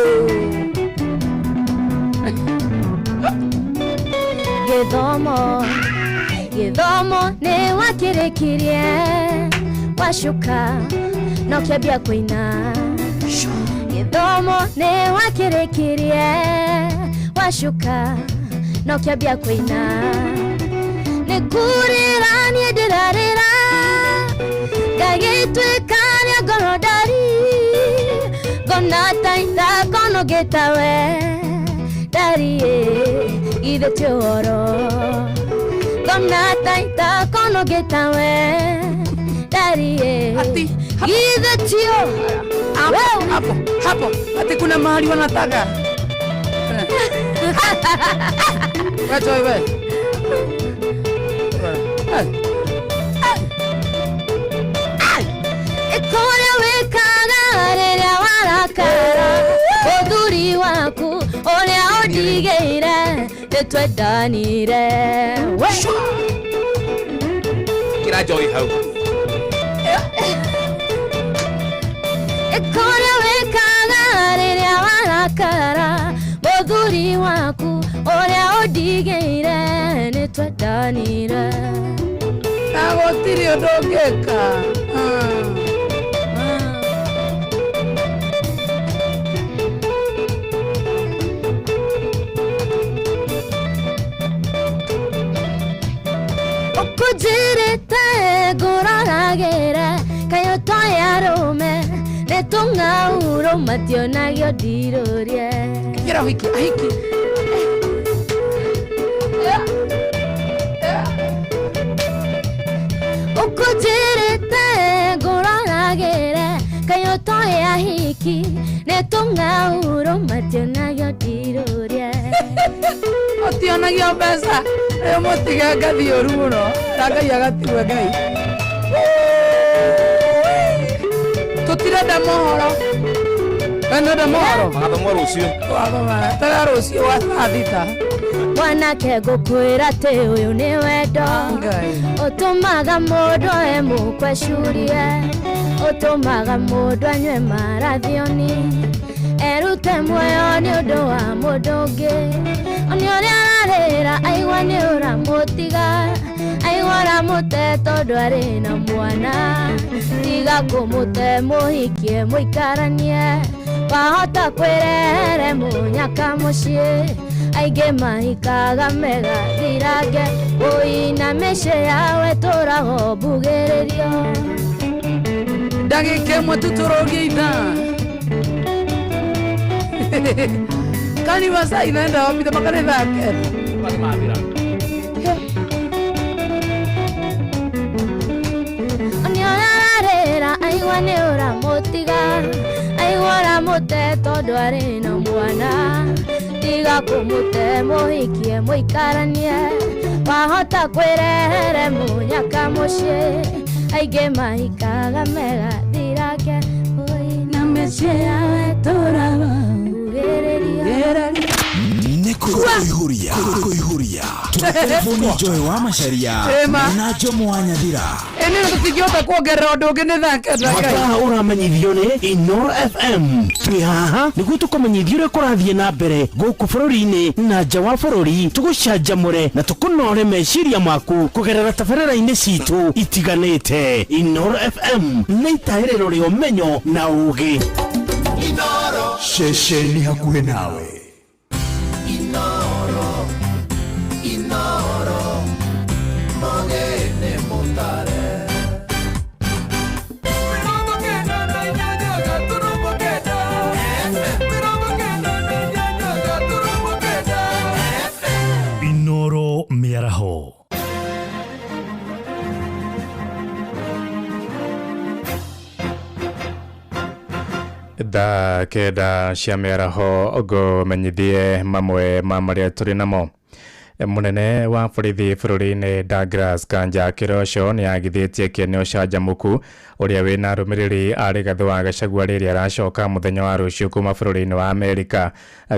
Gĩthomo gĩthomo nĩ wakĩrĩkirie wacuka no kĩambia kũina gĩthomo nĩ wakĩrĩkirie wacuka no kĩambia kũina nĩ kũrĩra niĩ ndĩrarĩra ngagĩtuĩka rĩa ngoro ndari ngona ta itakonogĩtawe ndarie githĩ ti ũhoro ngona ta itakonogĩtawe ndarie Ati, hapo. githĩ ti ũhoro. Hapo, hapo, hapo. Ati kuna mahali wanataka. Wacha wewe. Hey. Ĩkũrĩa wĩkaga rĩrĩa warakara ũthuri waku ũrĩa ũndigĩire nĩtwendanire we. Kira joy hau. Ĩkũrĩa wĩkaga rĩrĩa warakara mũthuri waku ũrĩa ũndigĩire nĩtwendanire. Na gũtirĩ ũndũ ũngĩka. Ũkũnjĩrĩte ngũroragĩre kaĩ ũtoĩ arũme nĩ tũng'aurũ mationagio ndirũrie. Kira wiki, ahiki. Ũkũnjĩrĩte ngũroragĩre kaĩ ũtoĩ ahiki nĩ tũng'aurũ mationagio ndirũrie. Ũtionagio mbeca. Rĩu mũtige ngathiĩ ũru mũno. Na Ngai agatigwo Ngai. Tũtirenda mohoro. We nĩũrenda mohoro? Magathomwo rũciũ. Twathoma. Taga rũciũ wa thaa thita. Mwanake ngũkwĩra atĩ ũyũ nĩ wendo Ngai. ũtũmaga mũndũ e mũkwecurie Ũtũmaga mũndũ anyue marathioni erute muoyo nĩ ũndũ wa mũndũ ũngĩ. Nĩ ũrĩa ararĩra aigua nĩ ũramũtiga, aigua ũramũte tondũ arĩ na mwana. Tiga kũmũte mũhikie mũikaranie, wahota kwĩrehere mũnyaka mũciĩ. Aingĩ mahikaga megathirange, ũina mĩciĩ yao ĩtũrago mbugĩrĩrio. Ndagĩka ĩmwe tu tũrũgie ithaa. Kani masaa inaenda wapi? Mpaka ni saa kenda. Nĩ ũrĩa ararĩra aigua nĩ ũramũtiga, aigua ũramũte tondũ arĩ na mwana. Tiga kũmũte mũhikie mũikaranie, wahota kwĩrehere mũnyaka mũciĩ. Aingĩ mahikaga megathirange, ũina mĩciĩ yao ĩtũraga mbugĩrĩrio. Nĩ kũihũria kũihũria telefoni Joy wa Macharia Ĩma. na Jomo wa Nyathira. Ĩni tũtingĩhota kuongerera ũndũ ũngĩ nĩ thaa kenda. Mathaa ũramenyithio nĩ Inoro FM. Twĩ haha nĩguo tũkũmenyithie ũrĩa kũrathiĩ na mbere gũkũ bũrũri-inĩ na nja wa bũrũri, tũgũcanjamũre na tũkũnore meciria maku kũgerera tabarĩra-inĩ citũ itiganĩte. Inoro FM nĩ itahĩrĩro rĩa ũmenyo na ũgĩ. Ceceni hakuhĩ nawe. Inoro, Inoro, mogene mutare. Inoro mĩaraho. Thaa kenda cia mĩaraho ngũmenyithie mamwe ma marĩa tũrĩ namo. Mũnene wa borithi bũrũri-inĩ Douglas Kanja Kĩroco nĩ agithĩtie kĩene ũcanjamũku ũrĩa wĩna arũmĩrĩri a Rigathĩ wa Gachagua rĩrĩa aracoka mũthenya wa rũciũ kuma bũrũri-inĩ wa Amerika.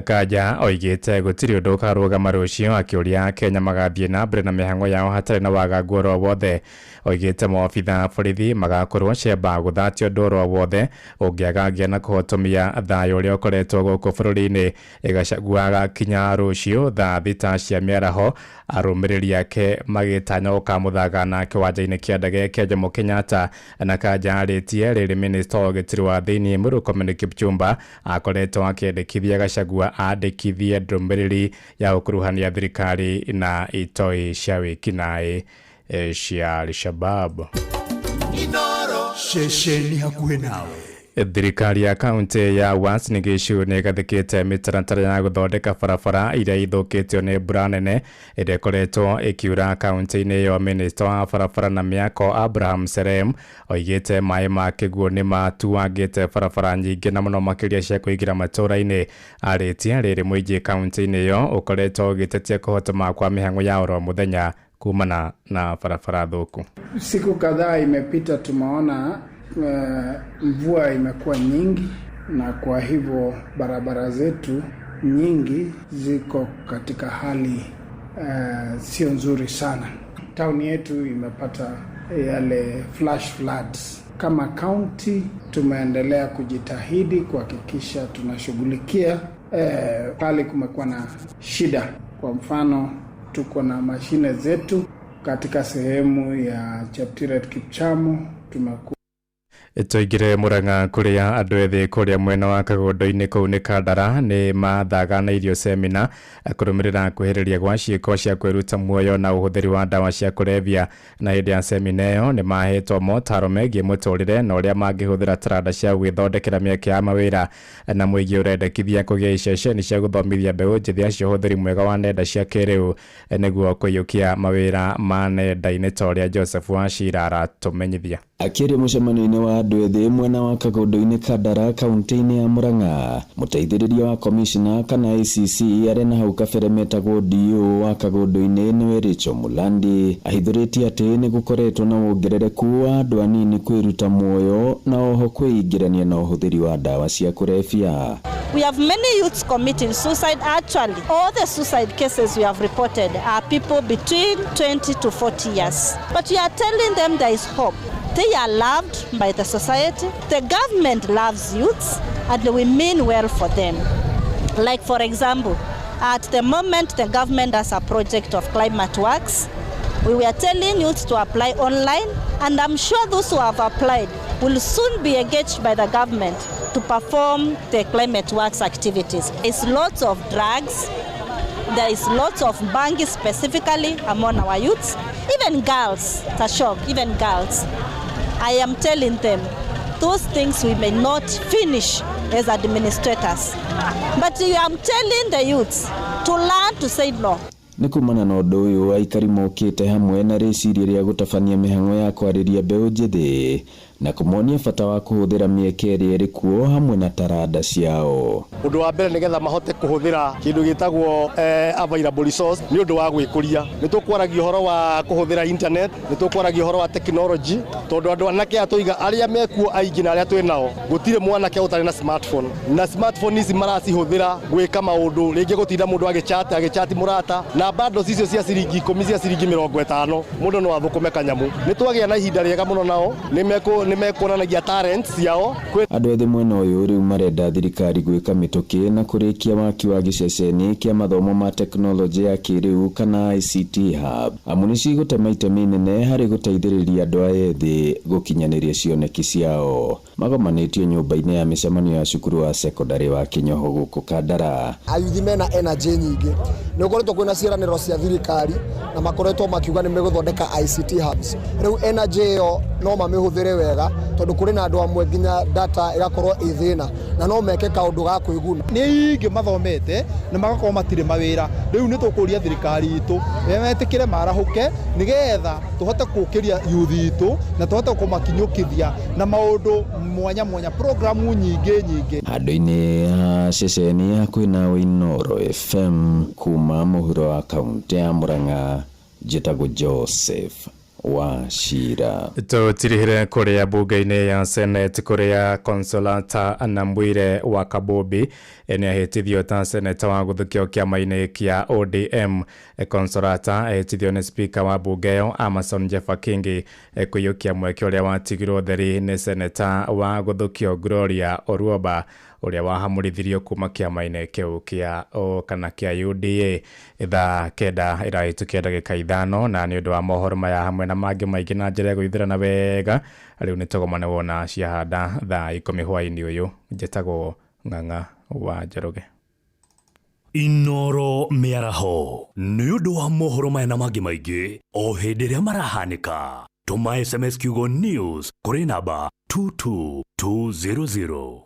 Kanja oigĩte gũtirĩ ũndũ ũkarũgama rũciũ, akĩũria Kenya magathiĩ na mbere na mĩhang'o yao hatarĩ na wagagu oro wothe. Oigĩte maobitha a borithi magakorwo cemba gũthatia ũndũ oro wothe ũngĩagagia na kũhotomia thayũ ũrĩa ũkoretwo gũkũ bũrũri-inĩ. Gachagua agakinya rũciũ thaa 6 cia mĩaraho, arũmĩrĩri ake magĩtanya gũkamũthagana kĩwanja-inĩ kĩa ndege kĩa Jomo Kenyatta. Na Kanja arĩtie rĩrĩ minista wa ũgitĩri wa thĩiniĩ Murkomen Kipchumba akoretwo akĩendekithia Gachagua andĩkithie ndũmĩrĩri ya gũkuruhania thirikari na itoi cia wĩkinaĩ cia Al-Shabab. Ceceni hakuhĩ nawe. Thirikari ya kaunti ya Uasin Gishu nĩ ĩgathĩkĩte mĩtaratara ya gũthondeka barabara iria ithũkĩtio nĩ mbura nene ĩrĩa ĩkoretwo ĩkiura kaunti-inĩ ĩyo. Minista wa barabara na mĩako Abraham Serem oigĩte maĩ ma kĩguũ nĩ matuangĩte barabara nyingĩ na mũno makĩria cia kũingĩra matũũra-inĩ. Arĩtie rĩrĩ mũingĩ kaunti-inĩ ĩyo ũkoretwo ũgĩtetia kũhotoma kwa mĩhang'o ya oro mũthenya kumana na barabara thũku. Siku kadhaa imepita, tumeona mvua imekuwa nyingi, na kwa hivyo barabara zetu nyingi ziko katika hali sio nzuri sana. Town yetu imepata yale flash floods. Kama county tumeendelea kujitahidi kuhakikisha tunashughulikia pale kumekuwa na shida. Kwa mfano, tuko na mashine zetu katika sehemu ya Cheptiret Kipchamo tumekuwa Tũingĩre Murang'a kũrĩa andũ ethĩ kũrĩa mwena wa Kagondo-inĩ kũu nĩ Kandara nĩ mathaganĩirio semina kũrũmĩrĩra kwĩhĩrĩria gwa ciĩko cia kwĩruta muoyo na ũhũthĩri wa ndawa cia kũrebia. Na hĩndĩ ya semina ĩyo nĩ mahetwo motaro megiĩ mũtũrĩre na ũrĩa mangĩhũthĩra taranda cia gwĩthondekera mĩeke ya mawĩra. Na mũingĩ ũrendekithia kũgĩa iceceni cia gũthomithia mbeũ njĩthĩ acio ũhũthĩri mwega wa nenda cia kĩrĩu nĩguo kũiyũkia mawĩra ma nenda-inĩ ta ũrĩa Joseph Wachira aratũmenyithia. Akĩaria mũcemanio-inĩ wa andũ ethĩ mwena wa Kagondo-inĩ Kandara kaunti-inĩ ya Murang'a, mũteithĩrĩria wa komishona kana ACC arĩa na hau kabere metagwo DO wa Kagondo-inĩ nĩwe Rachel Mulandi ahithũrĩtie atĩ nĩ gũkoretwo na wongerereku wa andũ anini kwĩruta muoyo na oho kwĩingĩrania na ũhũthĩri wa ndawa cia kũrebia. We have many youths committing suicide. Actually, all the suicide cases we have reported are people between 20 to 40 years. But we are telling them there is hope. They are loved by the society. The government loves youths and we mean well for them. Like, for example, at the moment the government has a project of climate works. We were telling youths to apply online, and I'm sure those who have applied will soon be engaged by the government to perform the climate works activities. It's lots of drugs, there is lots of bangi specifically among our youths, even girls, it's a shock, even girls. I am telling them, those things we may not finish as administrators. But I am telling the youths to learn to say no. Nĩ kumana na ũndũ ũyũ aikari mokĩte hamwe na rĩciria rĩa gũtabania mĩhang'o ya kwarĩria mbeũ njĩthĩ na kũmonia bata wa kũhũthĩra mĩeke ĩrĩa ĩrĩ kuo hamwe na taranda ciao. Ũndũ wa mbere nĩgetha mahote kũhũthĩra kĩndũ gĩtagwo available resource nĩ ũndũ wa gwĩkũria. Nĩ tũkwaragia ũhoro wa kũhũthĩra internet, nĩ tũkwaragia ũhoro wa technology, tondũ andũ anake aya tũiga arĩa mekuo aingĩ na arĩa twĩ nao, gũtirĩ mwanake ũtarĩ na smartphone. Na smartphone ici maracihũthĩra gwĩka maũndũ, rĩngĩ gũtinda mũndũ agĩchat mũrata, na bundles icio cia ciringi 10 cia ciringi 50 mũndũ no athũkũme kanyamu. Nĩ twagĩa na ihinda rĩega mũno nao, nĩ mekuonanagia talents ciao. Andũ ethĩ mwena ũyũ rĩu marenda thirikari gwĩka mĩtũkĩ na kũrĩkia waki wa gĩceceni kĩa mathomo ma tekinoronjĩ ya kĩrĩu kana ICT hub, amu nĩcigũtema itemi inene harĩ gũteithĩrĩria andũ aya ethĩ gũkinyanĩria cioneki ciao. Magomanĩtio nyũmba-inĩ ya mĩcemanio ya cukuru wa sekondarĩ wa Kĩnyoho gũkũ Kandara. Ayuthi mena energy nyingĩ, nĩ gũkoretwo kwĩna ciĩranĩro cia thirikari na makoretwo makiuga nĩ megũthondeka ICT hubs. Rĩu energy ĩyo no mamĩhũthĩre wega tondũ kũrĩ na andũ amwe nginya data ĩgakorwo ĩ thĩna na no meke kaũndũ ga kwĩguna. Nĩ aingĩ mathomete na magakorwo matirĩ mawĩra. Rĩu nĩ tũkũria thirikari itũ metĩkĩre marahũke nĩgetha tũhote kũũkĩria youth itũ na tũhote kũmakinyũkithia na maũndũ mwanya mwanya, programu nyingĩ nyingĩ. Handũ-inĩ ha ceceni hakuhĩ na Inooro FM kuma mũhuro wa kaũntĩ ya Murang'a, njĩtagwo Joseph Wachira. Tũtirihire kũrĩa bunge-inĩ ya Senate kũrĩa Consolata Nambwire wa Kabobi nĩ ahĩtithio ta seneta wa gũthukio kĩama-inĩ kĩa ODM. Consolata ahĩtithio nĩ speaker wa bunge ĩyo Amason Jeffa Kingi kũiyũkia mweke ũrĩa watigirwo theri nĩ seneta wa gũthukio Gloria Oruoba ũrĩa wahamũrithirio kuma kĩama-inĩ kĩu kĩa o kana kĩa UDA. Thaa 9 ĩrahĩtũkia ndagĩka 5 na nĩ ũndũ wa mohoro maya hamwe na mangĩ maingĩ na njĩra ya gũithĩrana wega rĩu nĩ tũgomane wona ciahanda thaa 10 hwaĩ-inĩ ũyũ. Njĩtagwo Ng'ang'a wa Njoroge. Inooro mĩaraho nĩ ũndũ wa mohoro maya na mangĩ maingĩ o hĩndĩ ĩrĩa marahanĩka. Tũma SMS kiugo news kũrĩ namba 22200.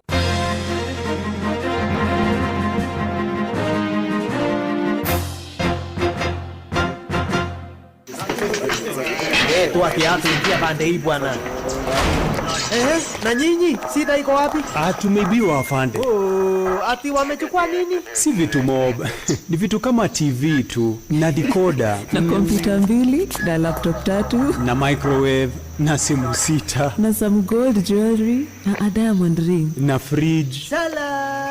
Toa kiatu ingia pande hii bwana. Na nyinyi shida iko wapi? Tumeibiwa afande. Oh, ati wamechukua nini? Si vitu mob. Ni vitu kama TV tu na decoder na kompyuta 2 na laptop 3 na microwave na simu 6 na some gold jewelry na a diamond ring na fridge. Salale.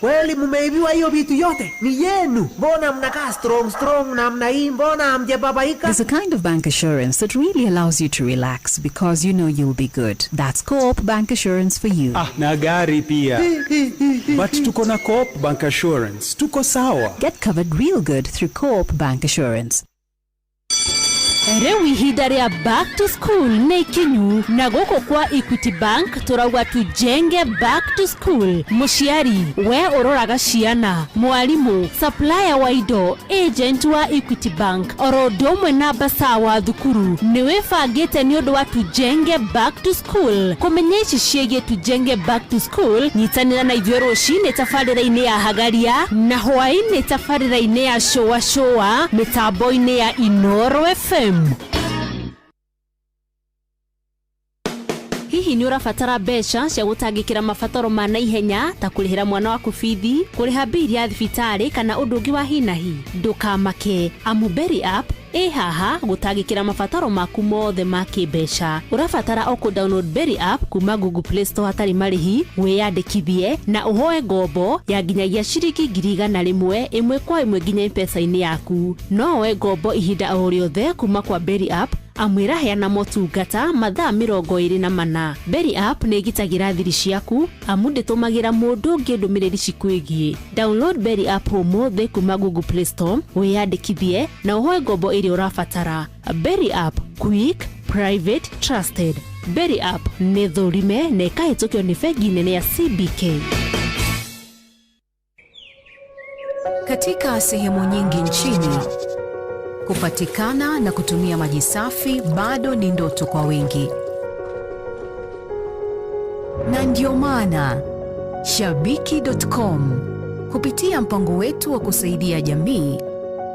Kweli mumeibiwa hiyo vitu yote? Ni yenu. Mbona mnakaa strong strong namna hii? Mbona hamjababaika? There's a kind of bank assurance that really allows you to relax because you know you'll be good. That's Co-op Bank Assurance for you. Na gari pia. But tuko na Co-op Bank Assurance. Tuko sawa. Get covered real good through Co-op Bank Assurance. Rĩu ihinda rĩa back to school nĩ ikinyu na gũkũ kwa Equity Bank tũrauga tujenge back to school. Mũciari we ũroraga ciana, mwarimũ, supplier wa indo, agent wa Equity Bank oro ũndũ ũmwe na mbaca wa thukuru nĩ wĩbangĩte nĩ ũndũ wa tujenge back to school. Kũmenya ici ciĩgiĩ tujenge back to school, nyitanĩra na ithuĩ rũcinĩ tabarĩra-inĩ ya Hagaria na hwaĩ-inĩ tabarĩra-inĩ ya Shũa Shũa mĩtambo-inĩ ya Inooro FM. Hihi nĩ ũrabatara mbeca cia gũtangĩkĩra mabataro ma naihenya ta kũrĩhĩra mwana waku bithi, kũrĩha bili ya thibitarĩ kana ũndũ ũngĩ wa hi na hi? Ndũkamake, amu Berry App ĩ haha gũtangĩkĩra mabataro maku mothe ma kĩmbeca. Ũrabatara o kũ download Berry App kuma Google Play Store hatarĩ marĩhi, wĩyandĩkithie na ũhoe ngombo ya nginyagia ciringi 100,000 ĩmwe kwa ĩmwe nginya M-Pesa-inĩ yaku. No woe ngombo ihinda o rĩothe kuma kwa Berry App Amu ĩraheana motungata mathaa 24. Berry App nĩ ĩgitagĩra thiri ciaku amu ndĩtũmagĩra mũndũ ũngĩ ndũmĩrĩri cikwĩgiĩ. Download Berry App ũmũthĩ kuma Google Play Store, wĩyandĩkithie na ũhoe ngombo ĩrĩa ũrabatara. Berry App, quick, private, trusted. Berry App nĩ thũrime na ĩkahĩtũkio nĩ bengi nene ya CBK. Katika sehemu nyingi nchini, kupatikana na kutumia maji safi bado ni ndoto kwa wengi. Na ndio maana Shabiki.com kupitia mpango wetu wa kusaidia jamii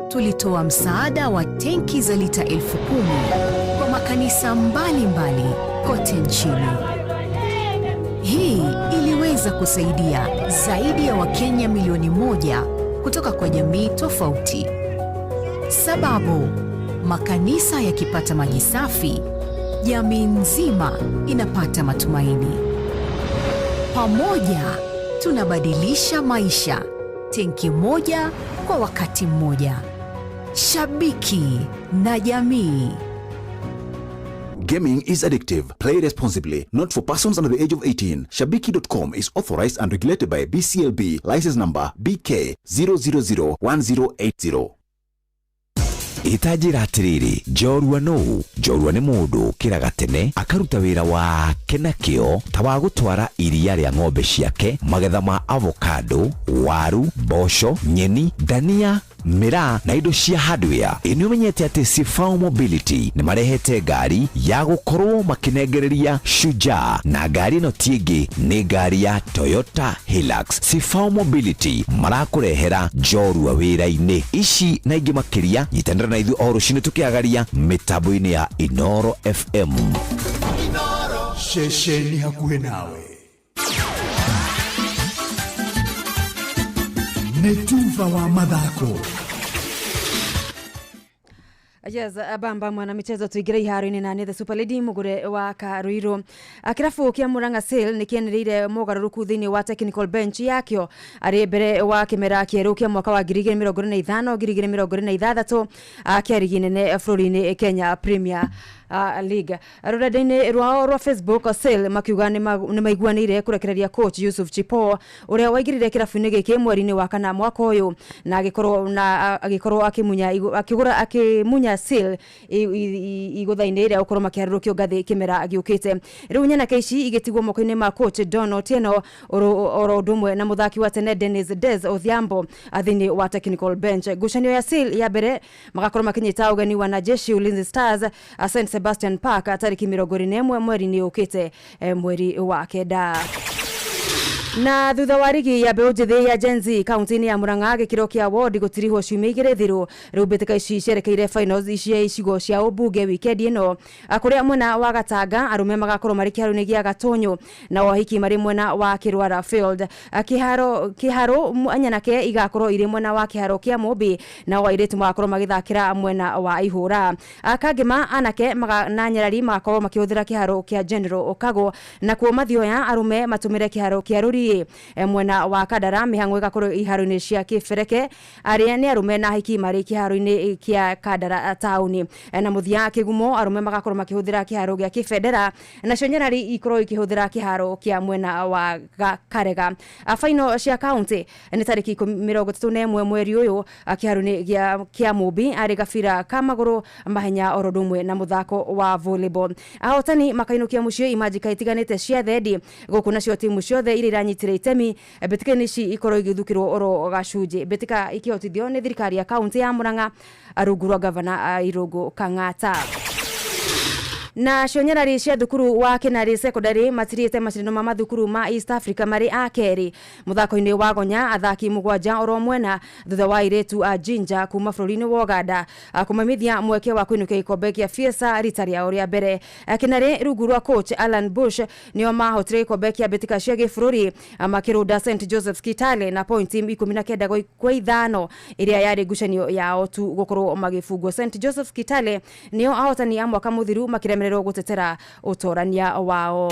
tulitoa msaada wa tenki za lita 10,000 kwa makanisa mbalimbali kote nchini. Hii iliweza kusaidia zaidi ya Wakenya milioni 1 kutoka kwa jamii tofauti. Sababu makanisa yakipata maji safi, jamii nzima inapata matumaini. Pamoja tunabadilisha maisha, tenki moja kwa wakati mmoja. Shabiki na jamii. Gaming is addictive. Play responsibly. Not for persons under the age of 18. Shabiki.com is authorized and regulated by BCLB. License number BK 0001080. Ĩtanjĩra atĩrĩrĩ, njorua nũ? Njorua nĩ mũndũ ũkĩraga tene akaruta wĩra wake na kĩo ta wa gũtwara iria rĩa ng'ombe ciake, magetha ma avocado, waru, mboco, nyeni, ndania, mĩraa na indo cia hardware. Ĩ nĩ ũmenyete atĩ Sifao Mobility nĩ marehete ngari ya gũkorwo makĩnengereria Shujaa, na ngari ĩno ti ĩngĩ nĩ ngari ya Toyota Hilux. Sifao Mobility marakũrehera njorua wĩra-inĩ ici na ingĩ makĩria. Nyitanĩra na ithuĩ o rũcinĩ tũkĩagaria mĩtambo-inĩ ya Inoro FM. Ceceni hakuhĩ nawe nĩ tuba wa mathako. Yes, bamba mwana michezo tuingire iharo-inĩ na nĩ the super lady mugure wa Karuiru. Kĩrabu kĩa Murang'a Seal nĩ kĩanĩrĩire mogarũrũku thĩinĩ wa technical bench yakĩo arĩ mbere wa kĩmera kĩerũ kĩa mwaka wa 2025 2026 kĩa rigi nene bũrũri-inĩ Kenya Premier League. Rũrenda-inĩ rwao rwa Facebook, Seal makiuga nĩ maiguanĩire kũrekereria coach Yusuf Chipo ũrĩa waingĩrire kĩrabu-inĩ gĩkĩ mweri-inĩ wa kana mwaka ũyũ na agĩkorwo na agĩkorwo akĩmunya akĩgũra akĩmunya Seal igũtha-inĩ rĩa gũkorwo makĩharũrũkio ngathĩ kĩmera gĩũkĩte. Rĩu nyanake ici igĩtigwo moko-inĩ ma coach Don Otieno oro ũndũ ũmwe na mũthaki wa tene Dennis Des Odhiambo thĩinĩ wa technical bench. Ngucanio ya Seal ya mbere magakorwo makĩnyita ũgeni wanajeshi Ulinzi Stars St Sebastian Park tarĩki 21 mweri-inĩ ũkĩte, mweri wa kenda. Na thutha wa rigi ya mbeũ njĩthĩ ya Gen Z kaunti-inĩ ya Murang'a gĩkĩro kĩa ward gũtirihwo ciumia igĩrĩ thiru, rĩu mbĩtĩka ici cierekeire finals cia icigo cia ũmbunge wikendi ĩno, kũrĩa mwena wa Gatanga arũme magakorwo marĩ kĩharo-inĩ gĩa Gatonyo na wahiki marĩ mwena wa Kĩrwara Field. Kĩharo nyanake igakorwo irĩ mwena wa kĩharo kĩa Mũmbi nao airĩtu magakorwo magĩthakĩra mwena wa Ihũra. Kangema anake na nyarari magakorwo makĩhũthĩra kĩharo kĩa General Okago, nakuo Mathioya arũme matũmĩre kĩharo kĩa Rũriĩ. Mwena wa Kandara mĩhang'o ĩgakorwo iharo-inĩ cia Kĩbereke, arĩa nĩ arũme na ahiki marĩ kĩharo-inĩ kĩa Kandara taũni. Na mũthia Kĩgumo arũme magakorwo makĩhũthĩra kĩharo gĩa Kĩbendera nacio nyarari ikorwo ikĩhũthĩra kĩharo kĩa mwena wa Karega. Final cia kaunti nĩ tarĩki 31 mweri ũyũ kĩharo-inĩ kĩa Mũmbi arĩ gabira ka magũrũ, mahenya oro ũndũ ũmwe na mũthako wa volleyball. Ahotani makainũkia mũciĩ imanjika itiganĩte cia thendi gũkũ nacio timu ciothe iria iranyitire itemi mbĩtĩka-inĩ ici ikorwo igĩthukĩrwo oro gacunjĩ. Mbĩtĩka ikĩhotithio nĩ thirikari ya kaunti ya Murang'a rungu rwa gavana Irũngũ Kang'ata. Na cio nyarari cia thukuru wa Kinari Secondary matirĩte macindano ma mathukuru ma East Africa marĩ a kerĩ mũthako-inĩ wa gonya athaki 7 oro mwena thutha wa airĩtu a Jinja kuma bũrũri-inĩ wa Uganda kũmamithia mweke wa kũinũkia gĩkombe kĩa Fiesa rita rĩao rĩa mbere. Kinari rungu rwa coach Alan Bush nĩo mahotire gĩkombe kĩa mbĩtĩka cia gĩbũrũri makĩrũnda St Joseph's Kitale na pointi 19 kwa 5 ĩrĩa yarĩ ngucanio yao tu gũkorwo magĩbungwo. St Joseph's Kitale nĩo ahotani a mwaka mũthiru makĩremererwo gũtetera ũtorania wao.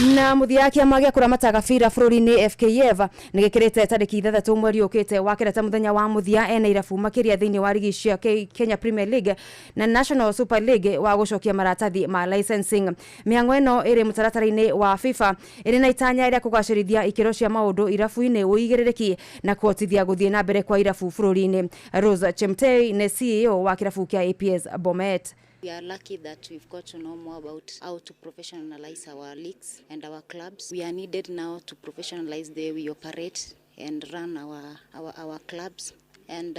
Na muthia, kĩama gĩa kũramata gabira bũrũri-inĩ FKF nĩ gĩkĩrĩte tarĩki 6 mweri ũkĩte wa kenda mũthenya wa mũthia ena irabu makĩria thĩinĩ wa rigi cia Kenya Premier League na National Super League wa gũcokia maratathi ma licensing. Mĩhang'o ĩno ĩrĩ mũtaratara-inĩ wa FIFA, ĩrĩ na itanya rĩa kũgacĩrithia ikĩro cia maũndũ irabu-inĩ, ũigĩrĩrĩki na kũhotithia gũthiĩ na mbere kwa irabu bũrũri-inĩ. Rose Chemtei nĩ CEO wa kĩrabu kĩa APS Bomet. We are lucky that we've got to know more about how to professionalize our leagues and our clubs. We are needed now to professionalize the way we operate and run our clubs. And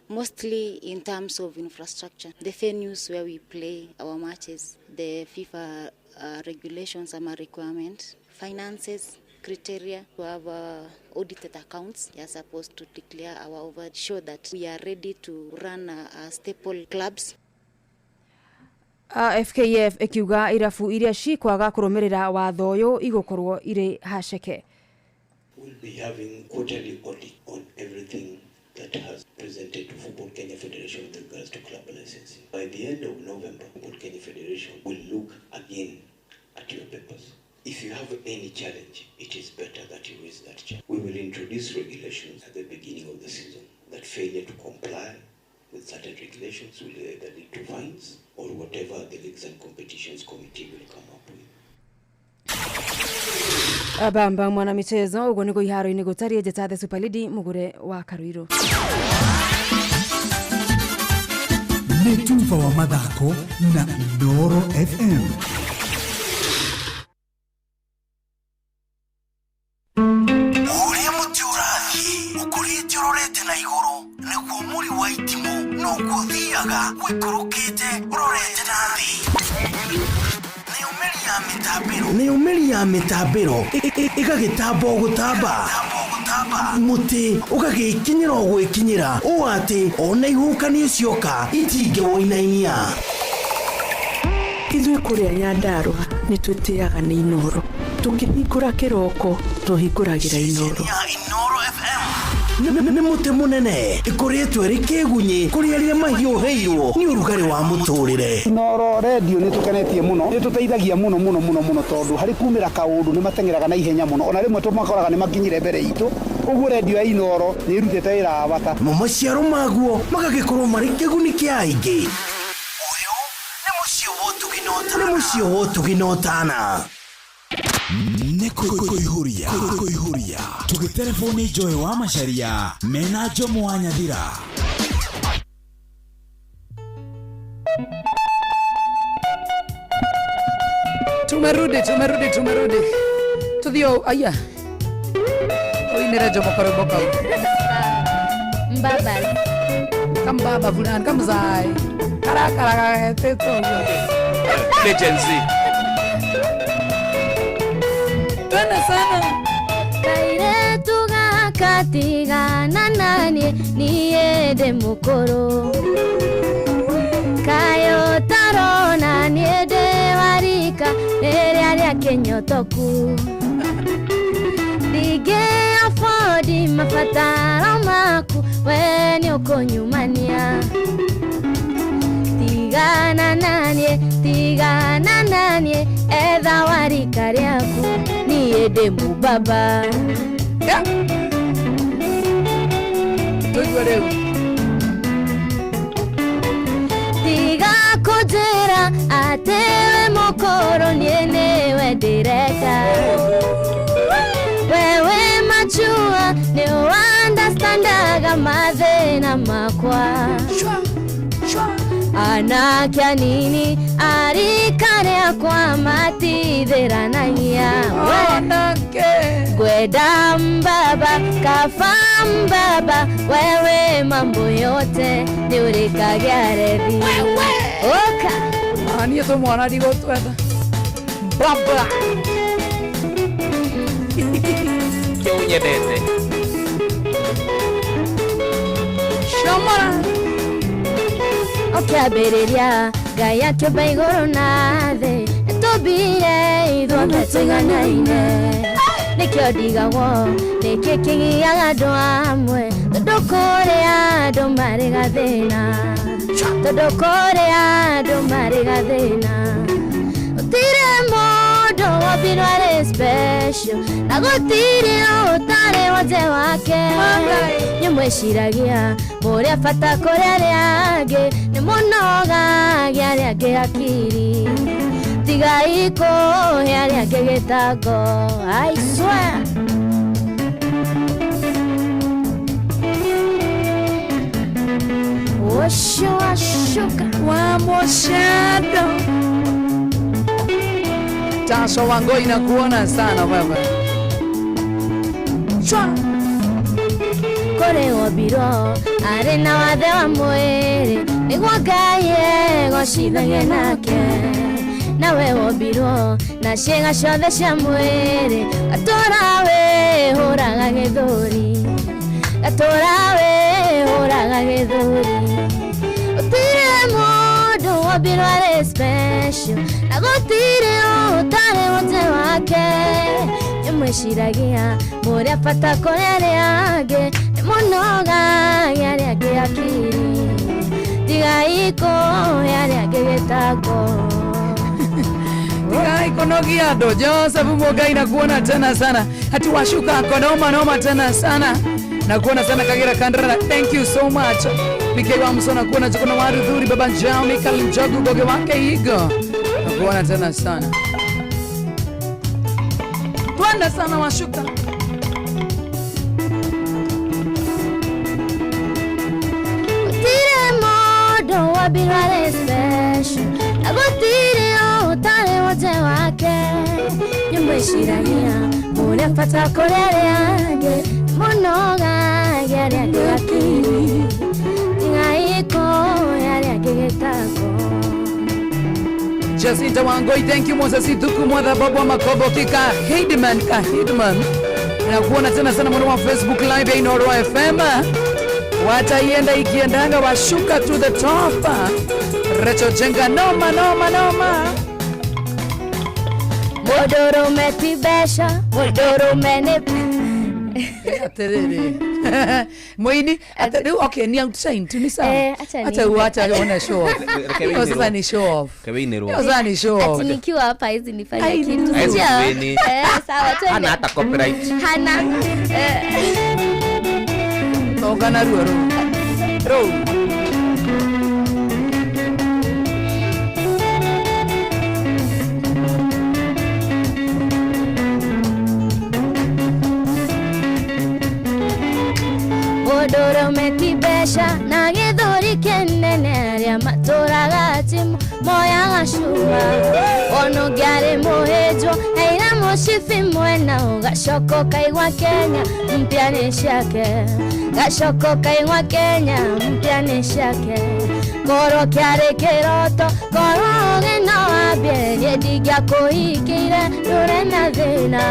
mostly in terms of infrastructure, the venues where we play our matches, the FIFA regulations and requirements, finances, criteria to have audited accounts. We are supposed to declare our over, show that we are ready to run staple clubs. FKF ĩkiuga irabu iria cikwaga kũrũmĩrĩra watho ũyũ igũkorwo irĩ haceke. We'll be having quarterly audit on everything that has presented to Football Kenya Federation with regards to club licensing. By the end of November, Football Kenya Federation will look again at your papers. If you have any challenge, it is better that you raise that challenge. We will introduce regulations at the beginning of the season that failure to comply with certain regulations will either lead to fines or whatever the Leagues and Competitions Committee will come up with. Bamba mwana michezo, uguo niguo iharo-inĩ gũtariĩ. Njĩta The Super Lady Mũgũre wa Karuirũ. Nĩ tuba wa mathako na Inooro FM. Ũrĩa mũtĩ ũrathiĩ ũkũrĩte ũrorete na igũrũ, nĩguo mũri wa itimũ noguo ũthiaga ũikũrũkĩte ũrorete na thĩ. Nayo mĩri ya mĩtambĩro, nayo mĩri ya mĩtambĩro ĩgagĩtamba o gũtamba, mũtĩ ũgagĩkinyĩra o gwĩkinyĩra, ũũ atĩ ona ihuhũkanio cioka itingĩwũinainia. Ithuĩ kũrĩa Nyandarũa nĩ twĩtĩaga nĩ Inooro. Tũkĩhingũra kĩroko tũhingũragĩra Inooro. Nĩ mũtĩ mũnene ĩkũrĩtwo ĩrĩ kĩgunyĩ kũrĩ arĩa mahiũhĩirwo nĩ ũrugarĩ wa mũtũrĩre. Inooro redio nĩ tũkenetie mũno, nĩ tũteithagia mũno mũno mũno mũno, tondũ harĩ kumĩra kaũndũ nĩ mateng'eraga na ihenya mũno, ona rĩmwe tũmakoraga nĩ makinyire mbere itũ. Ũguo redio ya Inooro nĩ ĩrutĩte wĩra wa bata. Mo maciaro maguo magagĩkorwo marĩ kĩguni kĩa aingĩ. Ũyũ nĩ mũciĩ wa ũtugi na ũtana, nĩ mũciĩ wa ũtugi na ũtana. Nĩ kũihũria kũihũria tũgĩtereboni Joy wa Macharia mena Jomo wa Nyathira. Tumerudi, tumerudi, tumerudi. Tuthio aya ũinĩre Jomo karwĩmbo kau. Mbaba. Kambaba fulani kamzai karakara gagetĩtwo ũguo. Nĩ Gen Z. Twende sana. Kairetu gakatigana naniĩ, niĩ ndĩ mũkũrũ, kayo tarona niĩ ndĩ wa rika rĩrĩa rĩa kĩnyotoku, ndingĩ afford mabataro maku, we nĩ ũkũnyumania. Tigana naniĩ, tigana naniĩ, etha wa rika rĩaku, niĩ ndĩ mũbaba. Tũigue rĩu. Tiga kũnjĩra atĩ wĩ mũkũrũ, niĩ nĩwe ndĩreka. Wewe machua nĩ ũunderstandaga mathĩna makwa. Anake anini arika rĩakwa matithĩranagia. Anake. Ngwenda mbaba kaba mbaba, wewe mambo yote nĩ ũrĩkagia rethi. Ũka. Niĩ twĩ mwana ndigũtwetha baba. Kĩu nyendete. Shomora. Ũkĩambĩrĩria Ngai akĩũmba igũrũ na thĩ, nĩtũmbire ithuothe tũiganaine. Nĩkĩo ndigagwo nĩkĩ kĩgiaga andũ amwe, tondũ kũrĩ andũ marĩ gathĩna, tondũ kũrĩ andũ marĩ gathĩna. Gũtirĩ mũndũ wombirwo arĩ special na gũtirĩ ũtarĩ wonje wake. Nĩmwĩciragia mũrĩ a bata kũrĩ arĩa angĩ, nĩ mũnogagia arĩa angĩ hakiri. Tigai kũhe arĩa angĩ gĩtango, I swear. Osho ashuka wa moshado Tasha Wangoi nakuona sana baba. Chwa. Kũrĩ wombirwo arĩ na wathe wa mwĩrĩ nĩguo Ngai egocithagie nake. Nawe wombirwo na ciĩga ciothe cia mwĩrĩ, gatũra wĩhũraga gĩthũri, gatũra wĩhũraga gĩthũri. Gũtirĩ mũndũ wombirwo arĩ special na gũtirĩ ũtarĩ wonje wake. Nĩmwĩciragia mũrĩ a bata kũrĩ arĩa angĩ, nĩ mũnogagia arĩa angĩ hakiri. Tigai kũhe arĩa angĩ gĩtango. Tigai kunogia andũ. Joseph Mugai nakuona tena sana. Hati washuka konoma noma tena sana. Nakuona sana Kagera Kandara. Thank you so much. PK wa Muso nakuona chukuna waru dhuri baba Njao Michael Njogu goge wake igo. Nakuona tena sana. Twende sana washuka. Gũtirĩ mũndũ wombirwo arĩ special na gũtirĩ ũtarĩ wonje wake. Nĩmwĩciragia mũrĩ a bata kũrĩ arĩa angĩ, mũnogagia arĩa angĩ hakiri. Tigai kũhe arĩa angĩ gĩtango. Jacinta Wangoi, thank you. Moses Ituku Mwatha Babu wa Makobo Kika Hidman ka Hidman. Nakuona tena sana mwana wa Facebook Live ya Inooro FM. Wataienda ikiendanga washuka to the top. Recho Jenga noma noma noma. Mũndũrũme ti mbeca, mũndũrũme nĩ Aterere. Mwini, rĩu okay ni outshine tu ni sawa. Acha Hata niimbe. uacha uone show off. Hiyo sasa ni show off. Kewinirwo. Hiyo sasa ni show off. Ati nikiwa hapa hizi nifanye I kitu. know. Haizi Sio? kuwini. Sawa twende. Hana hata copyright. Hana. Toka na ruo ruo. Ruo. Mũndũrũme ti mbeca na gĩthũri kĩnene, arĩa matũraga timu moyaga cuma. Ona ũngĩ arĩ mũhĩnjwo aira mũcibi mwena, ũgacoka ũkaigua Kenya mpya nĩ ciake, gacoka ũkaigua Kenya mpya nĩ ciake. Korwo kĩarĩ kĩroto, korwo ũgĩ no wambie, niĩ ndingĩakũhikĩire ndũrĩ na thĩna.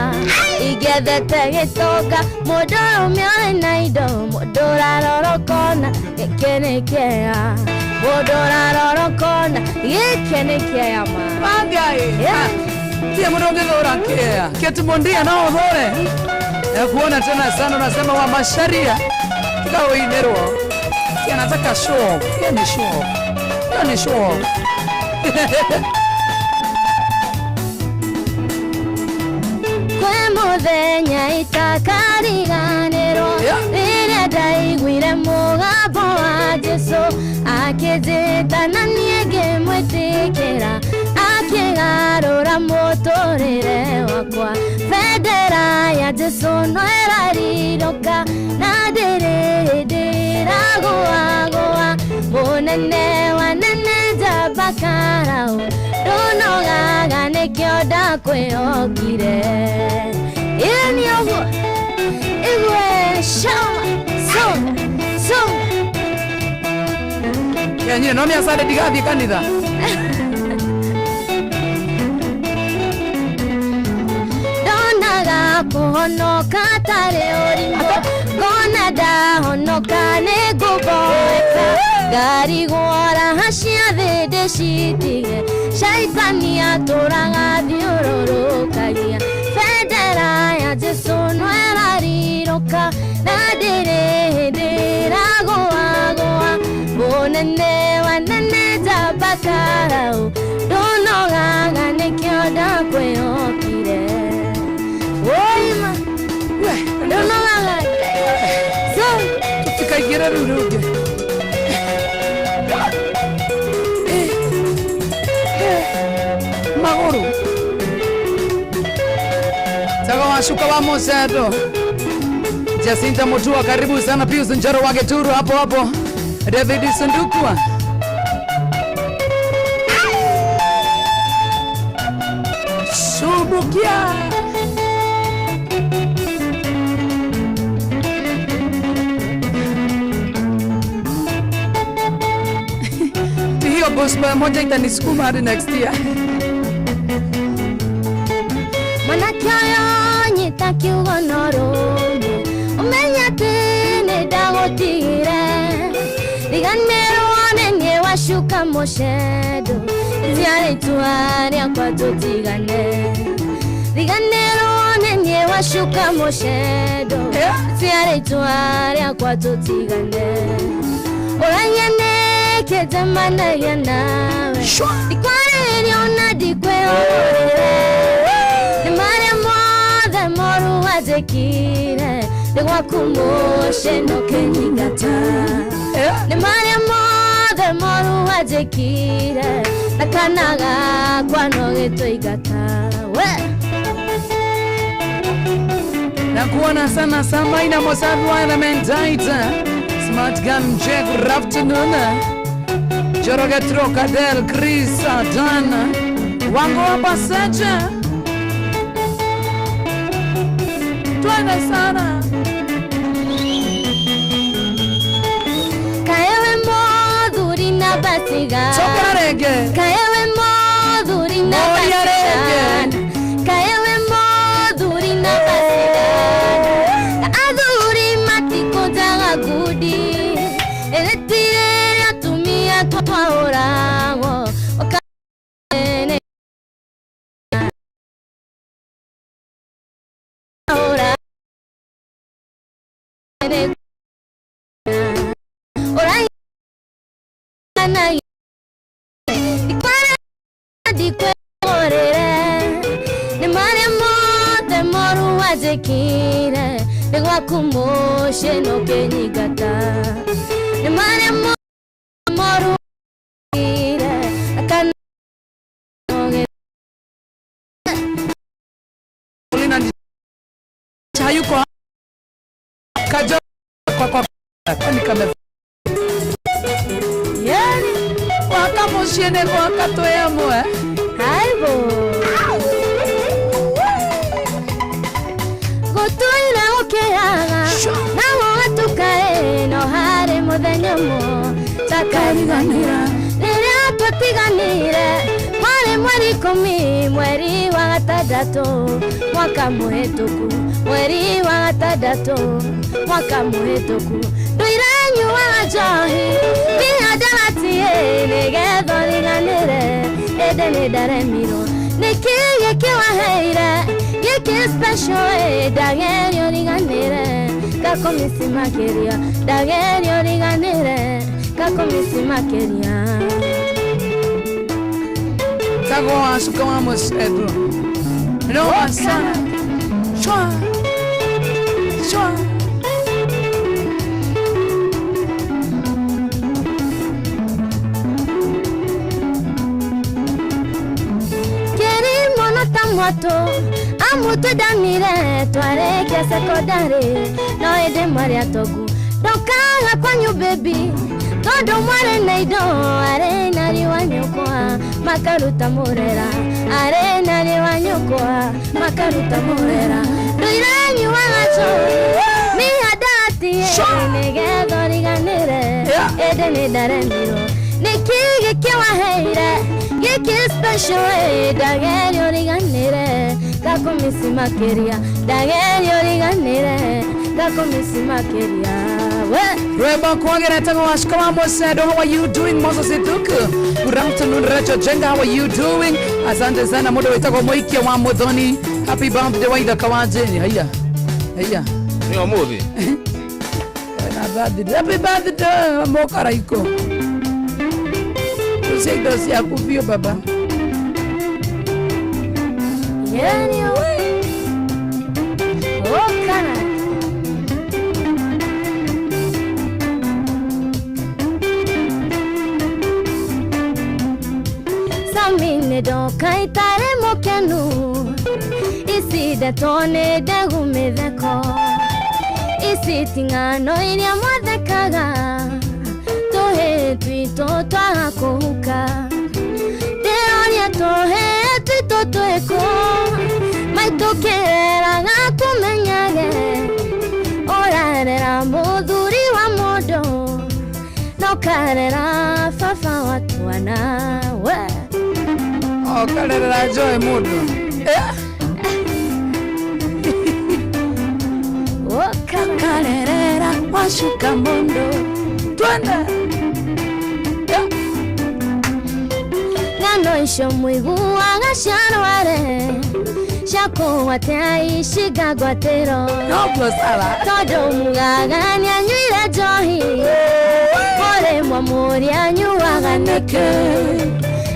Ingĩethete gĩtonga mũndũrũme ũrĩ na indo, mũndũ ũrarora ũkona gĩkĩ nĩ kĩega, mũndũ ũrarora ũkona gĩkĩ nĩ kĩega ma. Mangai. Yeah. Tia mũndũ ũngĩthũra kĩea. Kĩtumundia no ũthũre. Nakuona tena sana unasema wa masharia. Kikawinirwo. Tia nataka show off. Hiyo ni show off. Hiyo ni show off. Kwĩ mũthenya itakariganĩrwo, rĩrĩa ndaiguire mũgambo wa Jesũ akĩnjĩta na niĩ ngĩmwĩtĩkĩra, akĩgarũra mũtũrĩre wakwa. Bendera ya Jesũ no ĩrarirũka na ndĩrĩ hĩndĩ ĩragũagũa. Mũnene wa nene njamba Karau, ndũnogaga nĩkĩo ndakwĩhokire. Ĩĩ nĩ ũguo, igue shama songa songa. Kenyire no mĩasande ndigathiĩ kanitha. Ndonaga kũhonoka tarĩ ũrimũ, ngona ndahonoka nĩ ngũboeka. Ngarigwo raha cia thĩ ndĩcitige, caitani atũraga thiũrũrũkagia. Bendera ya Jesũ no ĩrarirũka na ndĩrĩ hĩndĩ ĩragũagũa. Mũnene wa nene njamba Karau, ndũnogaga nĩkĩo ndakwĩhokire. Twende rĩu rũngĩ. Magũrũ. Tago washuka wa Moseto. Jacinta Mutua, karibu sana. Pius Njoro wa Geturu hapo hapo. David Sundukwa. Shubukia. Hiyo gospel moja itanisukuma hadi next year. Mwanake ũyũ nyita kiugo no rũme ũmenye atĩ nĩ ndagũtigire riganĩrwo nĩ niĩ wacuka mũcendo njiarĩ itua rĩakwa tũtigane riganĩrwo nĩ niĩ wacuka mũcendo njiarĩ itua rĩakwa tũtigane ũraiya nĩkĩ njemanagia nawe ndikwarĩrio na ndikwĩhũrĩre nĩ marĩa mothe moru wanjĩkire nĩ gwaku mũciĩ no kĩnyingata nĩ marĩa mothe moru wanjĩkire na kana gakwa no gĩtũingata we. Nakuona sana Samaina Mosafi wa Elementaita. Smart Gun Jack, good afternoon. Jorogetro Kadel, Chris Dan Wango wa Paseja. Twende sana. Kaewe mothuri na basiga. Soka rege. Kaewe mothuri na basiga. Kaewe mothuri na basiga. Athuri matikunjaga ngundi. Ĩrĩtirĩ atumia twahũragwo. Nĩ marĩa mothe moru wanjĩkire nĩ gwaku mũciĩ no kĩnyingata nĩ marĩa mothe moru wanjĩkire kana hayuko kajo kwa kwani kame yani wakamuciene gwakatweyamwe haibo gũtũire gũkĩaga na gũgatukaĩ no harĩ mũthenya ũmwe takariganĩra rĩrĩa twatiganire kwarĩ mweri 10 mweri wa gatandatũ mwaka mũhĩtũku mweri wa gatandatũ mwaka mũhĩtũku ndũire nyuaga njohi mĩhadarati nĩgetha ũriganĩre ĩndĩ nĩ ndaremirwo nĩkĩ gĩkĩ waheire gĩkĩ special ndageria ũriganĩre ngakomisi makĩria ndageria ũriganĩre ngakomisi makĩria. Tago washuka wa Moseto. Noma sana. Shwa. Shwa. Keri mono ta mwatũ amutwendanire twarĩkia sekondari no ĩndĩ mwarĩ atogu ndokaga kwanyu baby tondũ mwarĩ na indo arĩ na riũa nyũkwa makaruta mũrera arĩ na riũa nyũkwa makaruta mũrera ndũire nyuaga njohi mĩhadarati nĩgetha ũriganĩre ĩndĩ nĩ ndaremirwo nĩkĩ gĩkĩ waheire gĩkĩ special ndageria ũriganĩre ngakomisi makĩria ndageria ũriganĩre ngakomisi makĩria we. Rwembo kwagera tago washuka wa Mosedo. How are you doing Moses Ituku? Good afternoon Rachel Jenga, how are you doing? Asante sana mudo wetagwo Moikia wa Muthoni. Happy birthday Waitha Kawajeni. Haya. Haya. Ni ũmũthĩ. Na birthday. Happy birthday Mokaraiko. Usindo ciaku biũ baba. Yani we. Okana. Mami nĩ ndoka itarĩ mũkenu, ici ndeto nĩ ndegu mĩtheko, ici ti ng'ano iria mwathekaga, tũhĩĩ twitũ twaga kũhuka. Ndĩroria tũhĩĩ twitũ twĩkũ, maitũ kĩreraga kũmenyage, ũrarera mũthuri wa mũndũ, no karera baba wa twana we. Okarerera Joy mũndũ. Karerera washuka mũndũ. Twende. Ng'ano icio mũiguaga cia rware, cia kũgwatia ici ngagwatĩrwo. Noguo sawa. Tondũ mugaga nĩanyuire njohi, mũrĩ mwamũri anyuaga nĩkĩ?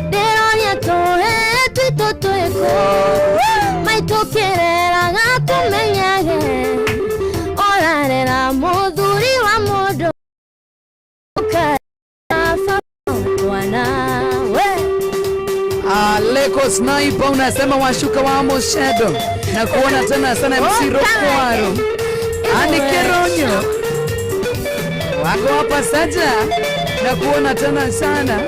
Ndĩroria tũhĩĩ twitũ twĩkũ, maitũ kĩreraga kũmenyage, ũrarera mũthuri wa mũndũ, ũkarera baba wa twana we. Aleko Sniper unasema washuka wa Moshedo na kuona tena sana MC Rokwaro. Ani Keronyo wako hapa saja na kuona tena sana.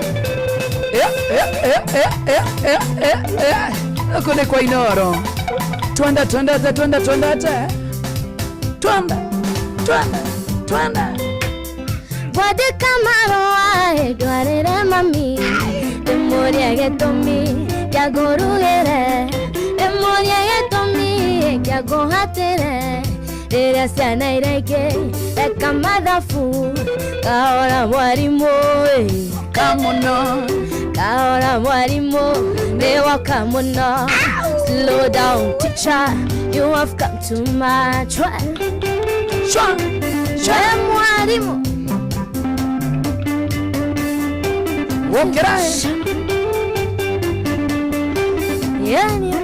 Kone kwa Inoro. Twanda twanda twanda twanda twanda twanda twanda. Ngwandĩka marũa ndwarĩre mami, ndĩmũrie gĩtũmi kĩa ngũrugĩre, ndĩmũrie gĩtũmi kĩa ngũhatĩre, rĩrĩa ciana iria ingĩ reka mathabu, kahora mwarimũ ĩ, kamũno, kahora mwarimũ nĩ woka mũno. Slow down teacher, you have come too much. Shwa, shwa mwalimu. Wokera. Yani.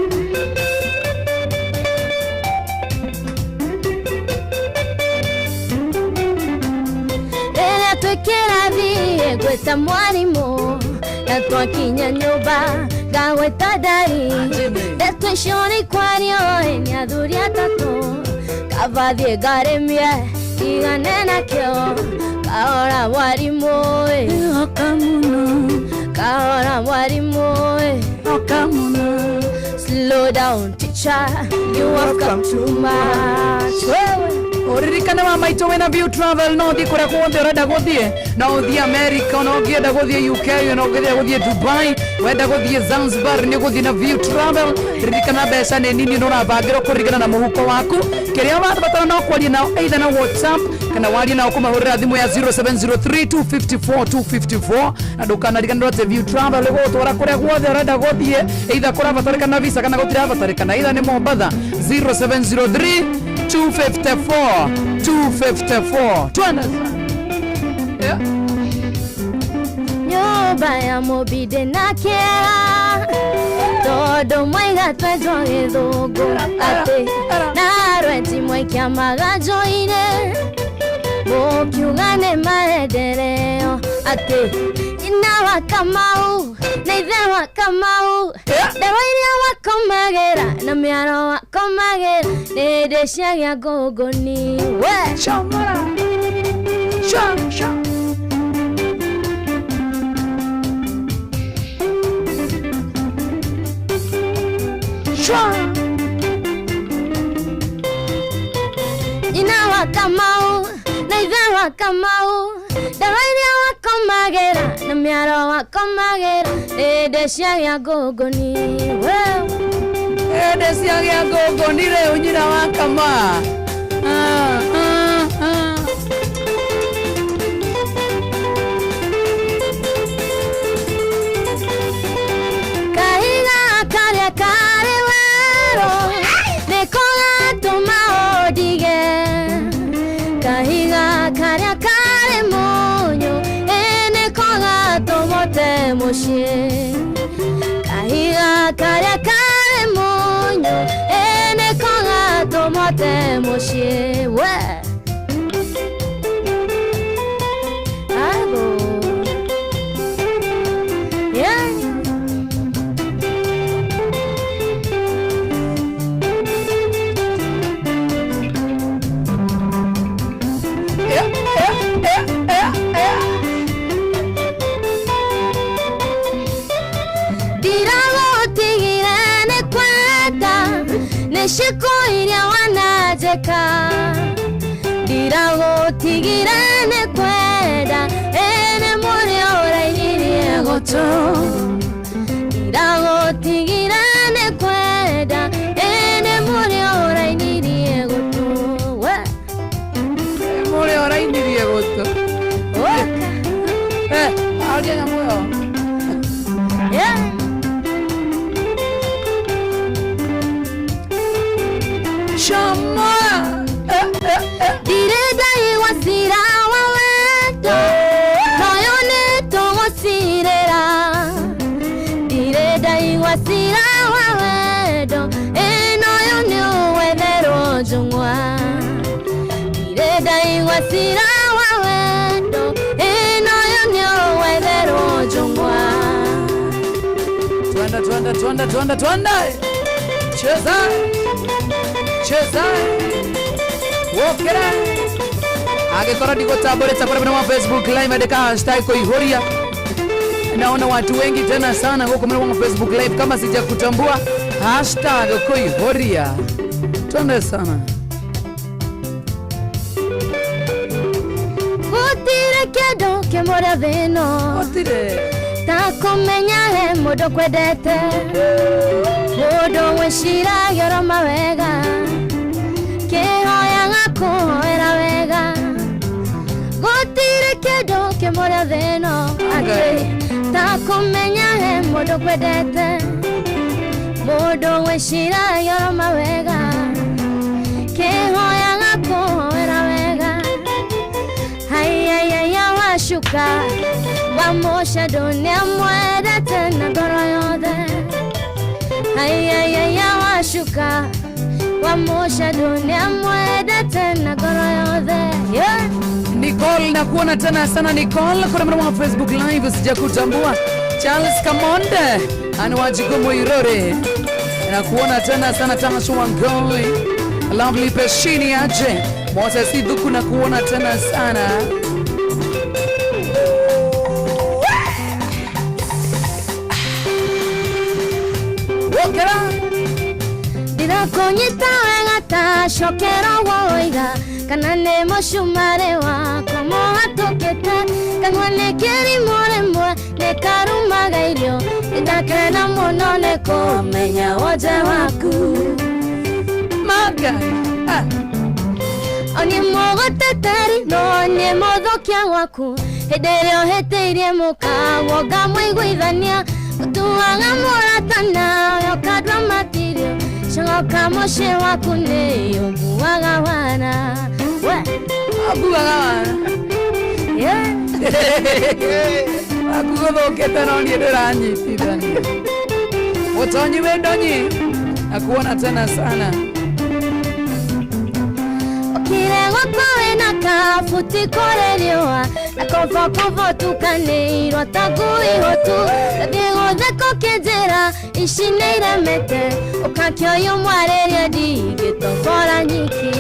Rĩrĩa twĩ kĩrathi ngwĩta mwarimũ, na twakinya nyũmba ngagwĩta ndari. Ndeto icio nĩ kwario nĩ athuri atatũ, kaba thiĩ ngarĩmie ndigane nakĩo. Kahora mwarimũ ĩ, oka mũno, kahora mwarimũ ĩ, oka mũno. Slow down teacher, you have come too much. Wewe Uririkane wa maitũ wĩna View Travel no ũthiĩ kũrĩa guothe ũrenda gũthiĩ, no ũthiĩ America, no ũngĩenda gũthiĩ UK, no ũngĩenda gũthiĩ Dubai, wenda gũthiĩ Zanzibar, nĩ ũgũthiĩ na View Travel. Ririkana mbeca nĩ nini na ũrabangĩrwo kũringana na mũhuko waku. Kĩrĩa ũrabatara no kwaria nao either na WhatsApp kana warie nao kũmahũrĩra thimũ ya 0703 254 254, na ndũkanariganĩrwo atĩ View Travel ĩgũgũtwara kũrĩa guothe ũrenda gũthiĩ, either kũrabatarĩkana visa kana gũtirabatarĩkana, either nĩ Mombatha. 0703 254 254. Twende. Yeah. Nyũmba ya mũbinde na kĩeha, tondũ mwaiga twenjwo gĩthũngũ atĩ na rweti mwaikia maganjo-inĩ, mũkiuga nĩ maendeleo atĩ nyina wa Kamau na ithe wa Kamau, ndawa iria wakomagĩra na mĩaro wakomagĩra nĩ hĩndĩ ciagĩa ngũngũni we. Chomora. Chom, chom. Chom. Nyina wa Kamau na ithe wa Kamau, ndawa iria wakomagĩra na mĩaro wakomagĩra nĩ hĩndĩ ciagĩa ngũngũni we. Hĩndĩ ciagĩa ngũngũni rĩu nyina wa Kamau. Kahiga karĩa karĩ werũ nĩko gatũma ũndige, kahiga karĩa karĩ mũnyũ ĩ nĩko gatũma ũte mũciĩ, kahiga karĩa karĩ mũnyũ ĩ nĩko gatũma ũte mũciĩ we. Abo. Yeah. Nĩ ciĩko iria wananjĩka Ndiragũtigire nĩ kwenda Ĩnĩ mũrĩ ũrainirie gũtũ Ndiragũtigire nĩ kwenda Ĩnĩ mũrĩ ũrainirie gũtũ. We. Mũrĩ ũrainirie gũtũ. Eh, aria nyamũ ĩyo. Yeah. Shama. Ndirĩ ndaigua cira wa wendo Noyo nĩ tũgũcirĩra Ndirĩ ndaigua cira wa wendo Ĩnoyo nĩ ũwetherwo njũng'wa Ndirĩ ndaigua cira wa wendo Ĩnoyo nĩ ũwetherwo njũng'wa. Twende, twende, twende, twende, twende. Cheza. Cheza. Wokera. Agĩkorwo ndigũtambũrĩte kũrĩ mwena wa Facebook live, andĩka hashtag kũihũria. Naona watu wengi tena sana huko mwena wa Facebook live, kama sijakutambua, hashtag kũihũria. Twende sana. Gũtirĩ kĩndũ kĩmũrĩa thĩ ĩno Gũtirĩ ta kũmenya he mũndũ kwendete mũndũ wĩciragia oro mawega kĩhoyaga kũhoera wega gũtirĩ kĩndũ kĩmũrĩa thĩ ĩno atĩ ta kũmenya he mũndũ kwendete mũndũ wĩciragia oro mawega kĩhoyaga kũhoera wega hayayaya washuka wa mũcendo nĩamwendete na ngoro yothe hayayaya washuka wa mũcendo nĩamwendete na ngoro yothe, yeah. Nicole, nakuona tena sana Nicole kuna mwana wa Facebook live, sijakutambua. Charles Kamonde anawajiko Moirore, nakuona tena sana. Tamashu Wangoi, Lovely Peshini aje Moses Idhuku, nakuona tena sana. Wokera. Ndĩrakũnyita wega ta cokera woiga kana nĩ mũcumarĩ wakwa mũhatũkĩte kanua nĩ kĩrimũ rĩmwe nĩ karumaga irio nĩndakena mũno nĩ kũmenya wonje waku. Maga. Oni mũgũteteri no nĩ mũthũkia gwaku hĩndĩ ĩrĩa ũhĩtĩirie mũkaguo ngamũiguithania ũtuaga mũrata nawe ũkandua matirio coka mũciĩ waku nĩ ũguaga wana. We. Aguaga wana. Yeah. Waku gũthũkĩte no niĩ ndĩranyitithania ũtonyi wĩ ndonyi, nakuona tena sana. Ũkire gwakwa wĩna kabuti kũrĩ riũa na kobokobo tukanĩirwo ta ngui hotu ndathiĩ gũtheka ũkĩnjĩra ici nĩ iremete ũkakĩoywo mwarĩrie ndingĩtobora nyiki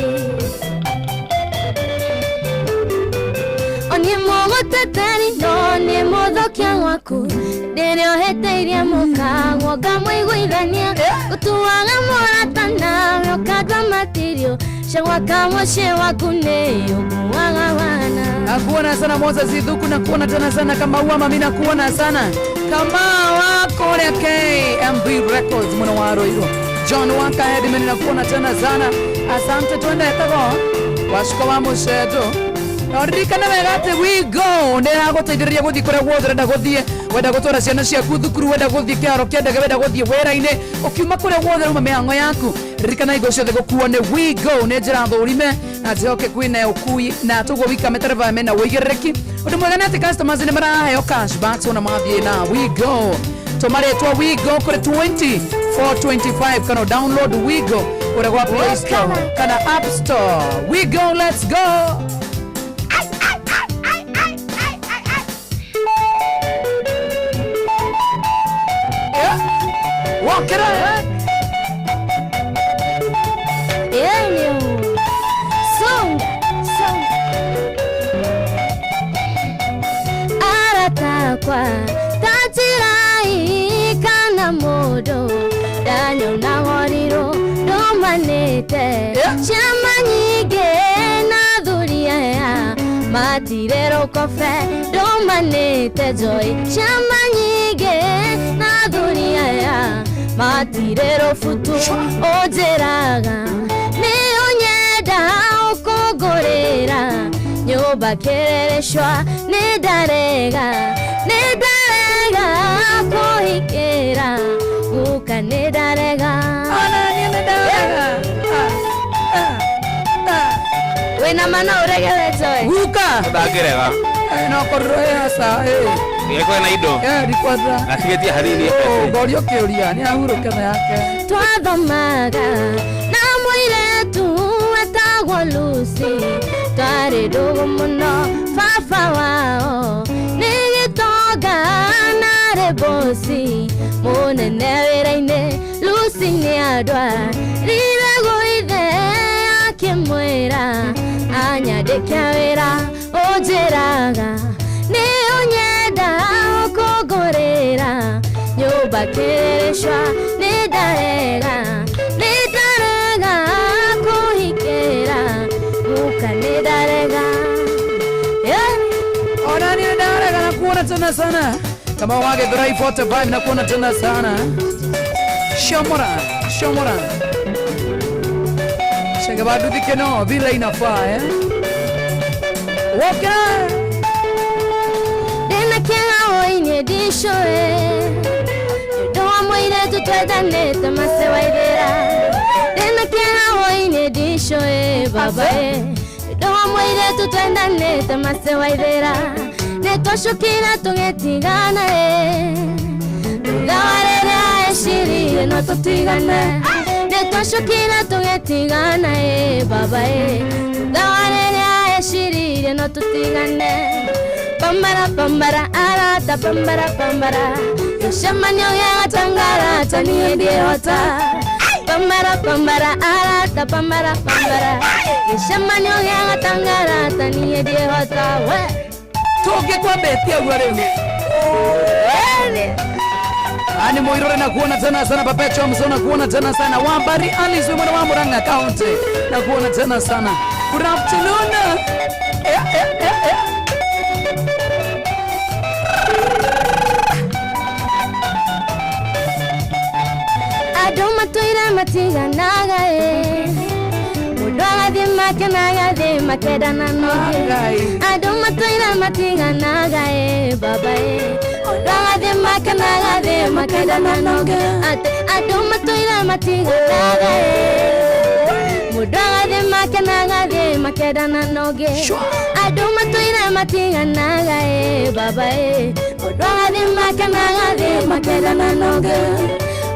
Oni mũgũteteri no nĩ mũthũkia gwaku ndĩrĩa ũhĩtĩirie mũkaguo ngamũiguithania ũtuaga mũrata nawe ũkandua matirio cagwaka mũciĩ waku nĩ ũguaga wana. Nakuona sana Moses Idhuku, nakuona tena sana kama uama, mimi nakuona sana kama wako ya KMB Records mwana wa Roiro John Waka Headman, nakuona tena sana. Asante, twende tago washuka wa mushedo Ririkana wega atĩ WeGo nĩ yagũteithĩrĩria gũthiĩ kũrĩa guothe ũrenda gũthiĩ, wenda gũtwara ciana ciaku thukuru, wenda gũthiĩ kĩharo kĩa ndege, wenda gũthiĩ wĩra-inĩ, ũkiuma kũrĩa guothe uma mĩhang'o yaku, ririkana hingo ciothe gũkuo nĩ WeGo nĩ njĩra thũrime na njĩhokeku ĩna ũkui na toguo wika matereba mena ũigĩrĩrĩki. Ũndũ mwega nĩ atĩ customers nĩ maraheo cashbacks ona mathiĩ na WeGo. Tũma rĩtwa WeGo kũrĩ 2425 kana download WeGo kũrĩa gwa Play Store kana App Store. WeGo, let's go. Walk it up. Yeah, songa, songa. Aratakwa tachirai kana modo danyona goriro domane. Ndũmanĩte ciama nyingĩ na athuri aya matire rũkobe. Ndũmanĩte Joy ciama nyingĩ na athuri aya matire rũbutu. Ũnjĩraga nĩ ũnyenda ũkũngũrĩra nyũmba kĩrĩrĩcwa. Nĩ ndarega, nĩ ndarega kũhikĩra guka, nĩ ndarega. Ona niĩ nĩ ndarega. Wĩna mana ũrege we Joy? Guka. Ndangĩrega. No korirwo ĩ aca ĩ. Nĩgĩkorwo na indo. Ndikwenda. Atigĩtie hanini. Ngorio kĩũria nĩ ahurũke na yake. Twathomaga na mũirĩtu wetagwo Lucy, twarĩ ndũgũ mũno. Baba wao nĩ gĩtonga narĩ bosi mũnene wĩra-inĩ. Lucy nĩ andwarire gwithe akĩmwĩra anyandĩke wĩra. Ũnjĩraga nĩ ũnyenda ũkũngũrĩra nyũmba kĩrĩrĩcwa. Nĩ ndarega, nĩ ndarega kũhikĩra guka, nĩ ndarega. Ona niĩ ndarega na kuona tena sana kama wage Githurai 45 na kuona tena sana. Shomora shomora shanga keno vile inafaa eh. Okay. Ndĩna kĩeha woinie ndicũĩ nĩ ũndũ wa mũirĩtu twendanĩte mace waithĩra. Ndĩna kĩeha woinie ndicũĩ baba ĩ nĩ ũndũ wa mũirĩtu twendanĩte mace waithĩra. Nĩ twacukire tũgĩtigana ĩ thutha wa rĩrĩa eciririe no tũtigane. Nĩ twacukire tũgĩtigana ĩ baba ĩ thutha wa rĩrĩa eciririe no tũtigane. Pambara pambara arata pambara pambara gĩcemanio gĩa gatangarata niĩ ndiĩhota. Pambara pambara arata pambara pambara gĩcemanio gĩa gatangarata niĩ ndiĩhota we. Tũngĩkwambĩtie ũguo rĩu. Ani Moirore na kuona tena sana Perpetua Mzona na kuona tena sana Wambari Alice mwana wa Murang'a County na kuona tena sana. Good afternoon. Andũ matũire matiganaga ĩ mũndũ agathiĩ make na agathiĩ makendana nongĩ. Andũ matũire matiganaga ĩ baba ĩ mũndũ agathiĩ make na agathiĩ makendana nongĩ. Andũ matũire matiganaga ĩ mũndũ agathiĩ make na agathiĩ makendana nongĩ. Andũ matũire matiganaga ĩ baba ĩ mũndũ agathiĩ make na agathiĩ makendana nongĩ.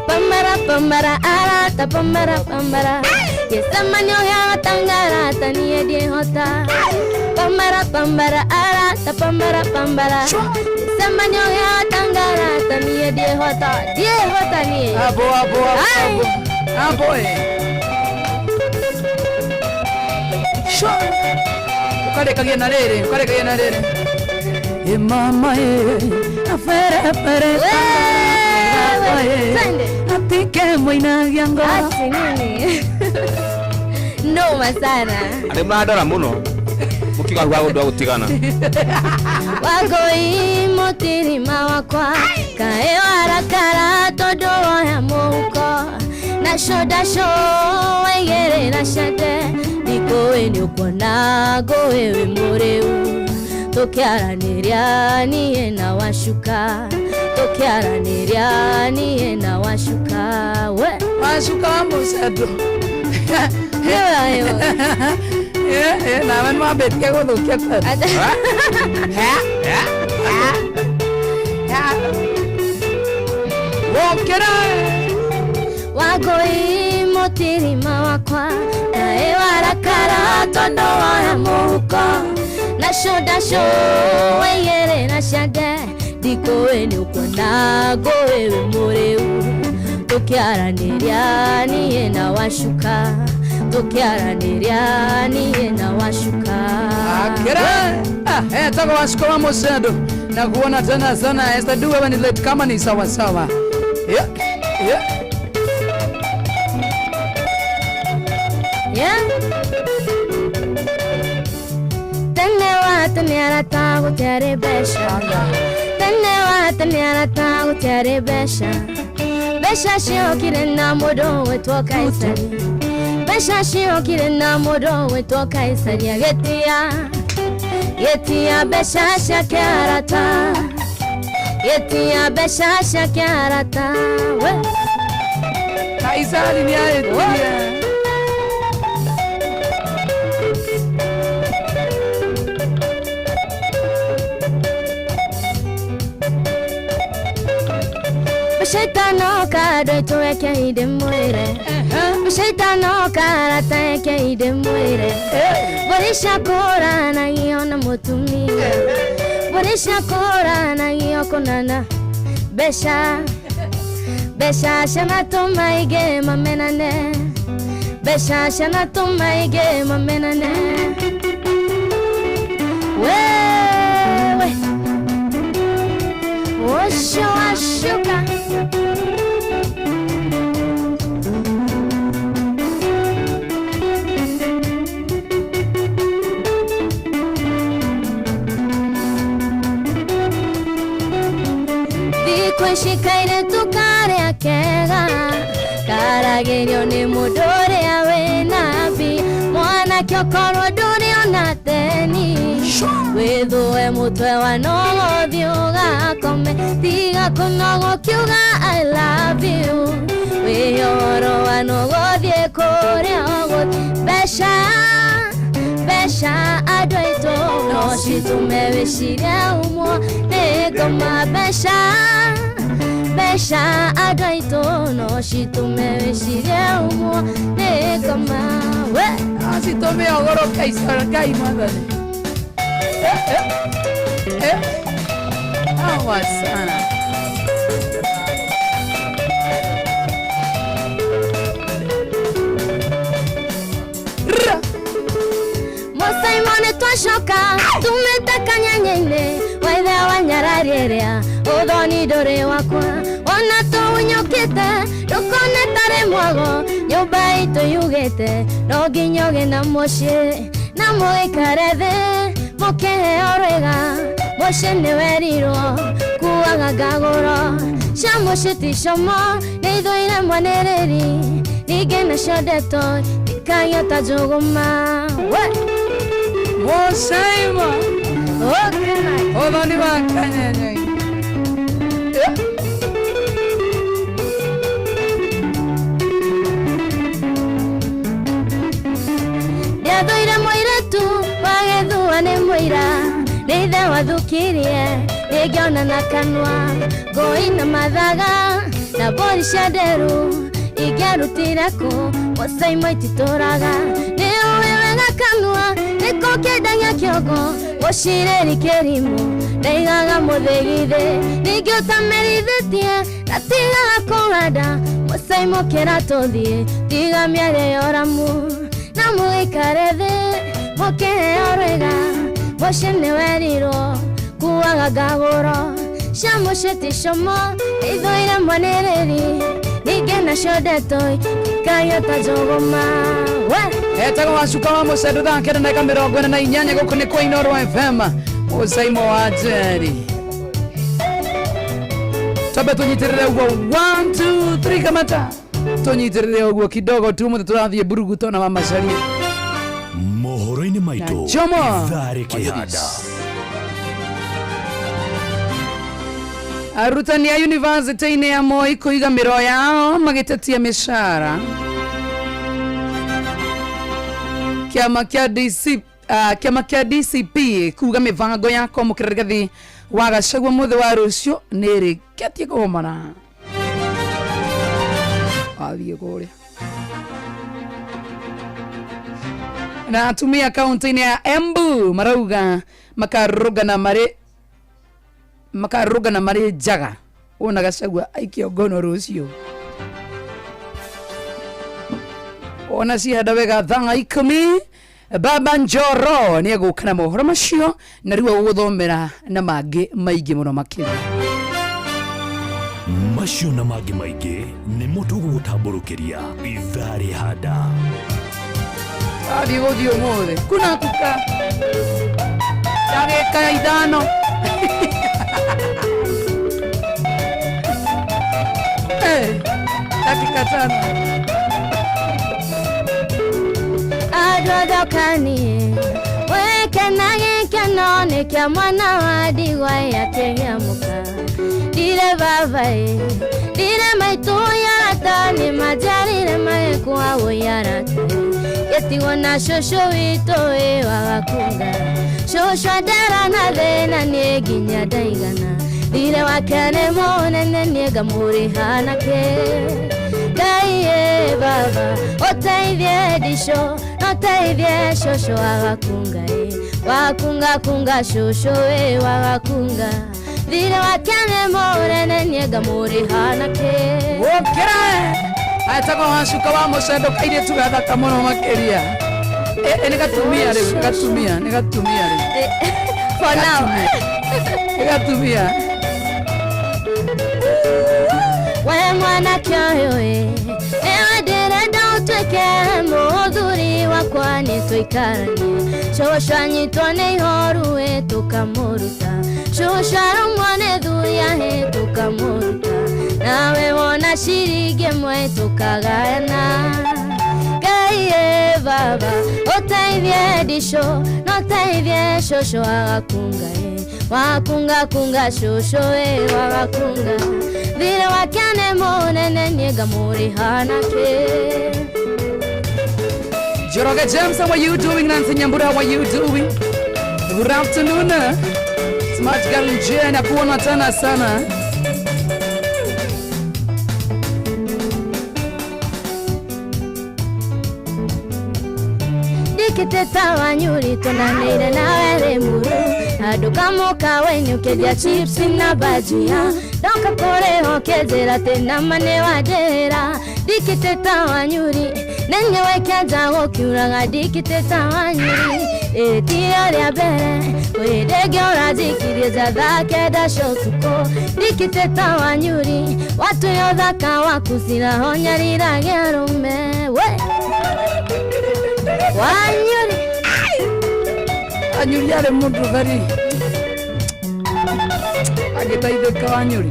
Pambara pambara arata pambara pambara gĩcemanio gĩa gatangarata niĩ ndiĩhota. Pambara pambara arata pambara pambara gĩcemanio gĩa gatangarata niĩ ndiĩhota, ndiĩhota niĩ. Abo abo abo abo ĩ. Shwa. Ukarekagia na rĩrĩ, ukarekagia na rĩrĩ. Ĩ mama ĩ afere afere. Twende. Atike mwinagia ngoro. Ati nini? Noma sana. Andĩ mũrandora mũno mũkiuga gwa ũndũ wa gũtigana. Wangũi mũtirima wakwa kaĩ warakara tondũ woya mũhuko naco ndaco waigĩrĩra cande ndikũĩ nĩ ũkuona ngũĩ wĩ mũrĩu. Tũkĩaranĩria niĩ na wacuka, tũkĩaranĩria niĩ na wacuka we. Wacuka wa mũcendo. Nawe nĩwambĩtie gũthũkia wokĩra. Wangũi mũtirima wakwa kaĩ warakara tondũ woya mũhuko naco ndaco waigĩrĩra ciande ndikũĩ nĩ ũkuona ngũĩ wĩ mũrĩu. Tũkĩaranĩria niĩ na wacuka, tũkĩaranĩria niĩ na wacuka. Akira etagwo wacuka wa mũcendo na kuona tena sana. Esther du wewe ni late kama ni sawa sawa. Yeah, yeah. Yeah. Tene wa tene arata gũtiarĩ mbeca. Tene wa tene arata gũtiarĩ mbeca. Mbeca ciokire na mũndũ wĩtwo Kaisari. Mbeca ciokire na mũndũ wĩtwo Kaisari agĩtia gĩtia mbeca ciake arata. Gĩtia mbeca ciake arata. We. Kaisari nĩ aĩtia. Mbeca kado itweke inde mwire. Mbeca karata eke inde mwire. Mbũri ciakũranagio na mũtumia. Mbũri ciakũranagio kũnana. Mbeca mbeca cianatũma aingĩ mamenane. Mbeca cianatũma aingĩ mamenane. Wewe ũcio wacuka. Thikũ ici kairĩtu karĩa kega karagĩrio nĩ mũndũ ũrĩa wĩna mbia. Mwanake ũkorwo ndũrĩ ona theni wĩthũe mũtwe wa nogo ũthiĩ ũgakome. Tiga kũnoga ũkiuga I love you. Wĩhe ũhoro wa nogo ũthiĩ kũrĩa ũgũthiĩ. Mbeca mbeca andũ aitũ no citũme wĩcirie umwo nĩ ngoma. Mbeca mbeca andũ aitũ no citũme wĩcirie umwo nĩ ngoma. We. Acitũme ũgoro Kaisari Ngai mwathani. Hawa sana. Mũcaimone twacoka tumĩte kanyanya-inĩ waithe wa nyarari ĩrĩa ũthoni ndũrĩ wakwa. Ona tũhunyũkĩte ndũkone tarĩ mwago nyũmba itũ yugĩte no nginya ũgĩe na mũciĩ na mũikare thĩ mũkĩheo rwĩga. Mũciĩ nĩwerirwo kuaga ngagũro cia mũciĩ ti como nĩ ithũire mwanĩrĩri ningĩ nacio ndeto tikagio ta njũgũma. We. Mũcaimo ũthoni wa kanyanya. Ndiathũire mũirĩtu wagĩthua nĩ mũira nĩ ithe wathukirie nĩngĩona na kanua ngũi na mathaga na mbũri cia nderu ingĩarutire kũ mũcaimo ititũraga. Nĩ ũĩ wega kanua nĩko kĩendagia kĩongo mũcirĩri kĩrimũ ndaigaga mũthĩgithĩ ningĩ ũtamerithĩtie ndatigaga kũhanda mũcaimo kĩra tũthiĩ tiga mĩario ya ũramu na mũikare thĩ mũkĩheo rwĩga. Mũciĩ nĩwerirwo kuaga ngagũro cia mũciĩ ti como ithũire mwanĩrĩri ningĩ nacio ndeto ikagio ta njũgũma. We. Etagwo Wacuka wa Mũcendu thaa 9 na ndagĩka 48 gũkũ nĩ kwa Inooro FM Mũcaimo wa Njeri. Twambe tũnyitĩrĩre ũguo 1 2 3 kamata tũnyitĩrĩre ũguo kidogo tu mũthĩ tũrathiĩ mburuguto na mamacaria mohoro-inĩ maitũ Na Jomo. Ithaa rĩkĩhanda. Arutani a yunivasĩtĩ-inĩ ya Moi kũiga mĩro yao magĩtetia mĩcara. Kĩama kĩa DC kĩama kĩa DCP kuga mĩbango ya kwamũkĩra Rigathi wa Gachagua mũthĩ wa rũciũ nĩ ĩrĩkĩtie kũgomana. Wathiĩ kũrĩa. Na atumia kaunti-inĩ ya Embu marauga makarũrũngana marĩ njaga wona Gachagua aikio ngono rũciũ. Ona cihanda wega thaa 10 Baba Njoro nĩ egũka na mohoro macio na rĩu agũgũthomera na mangĩ maingĩ mũno makĩria. Macio na mangĩ maingĩ nĩmo tũgũgũtambũrũkĩria ithaa rĩhanda. Athiĩ gũthiĩ ũmũthĩ kuna kuka ndagĩka 5. Dakika 5. Andũ wekena gĩkeno nĩ kĩa mwana wa ndigwa akĩgĩa mũka. Ndire baba ĩ, ndire maitũ yarata nĩ manjarire magĩkua wũi arata. Gĩtigwo na cũcũ witũ ĩ wagakunga. Cũcũ andera na thĩna niĩ nginya ndaigana. Thirĩ wake nĩ mũnene niĩ ngamũrĩha nakĩ. Ngai ĩ baba ũteithie ndicũ ũteithie cũcũ wagakunga ĩ. Wakunga kunga cũcũ ĩ wagakunga. Thirĩ wake nĩ mũnene niĩ ngamũrĩha nakĩ. Ũkĩra etagwo Wacuka wa Mũcendo kairĩtu gathaka mũno makĩria. Nĩ gatumia rĩu, nĩ gatumia, nĩ gatumia rĩu. For now. Nĩ gatumia. We mwanake ũyũ ĩ, nĩwe ndĩrenda ũtuĩke mũthuri wakwa nĩ tũikaranie. Cũcũ anyitwo nĩ ihoru ĩ tũkamũruta. Cũcũ arũmwo nĩ thuya ĩ tũkamũruta. Nawe wona ciringi ĩmwe tũkagayana. Ngai ĩ baba ũteithie ndicũ na ũteithie cũcũ wagakunga ĩ. Wakunga kunga cũcũ ĩ wagakunga. Thirĩ wake nĩ mũnene niĩ ngamũrĩha nakĩ. Njoroge James, how are you doing? Nancy Nyambura, how are you doing? Good afternoon. Smart girl Njea, nakuona tena sana. Ndikĩteta wanyuri tũnanĩire nawe Rĩmuru. Handũ kamũka wenyu ũkĩendia chips na bhajia. Ndoka kũrĩha ũkĩnjĩra atĩ nama nĩ wanjĩra. Ndikĩteta wanyuri nĩniĩ wekĩanja gũkiuraga. Ndikĩteta wanyuri ĩrĩ ti rĩa mbere kwĩ hĩndĩ ĩngĩ ũranjikirie nja thaa 9 cia ũtukũ. Ndikĩteta wanyuri watuya ũthaka waku ciraho nyariragia arũme. We wanyuri Wanyuri arĩ mũndũ theri agĩteithĩka Wanyuri.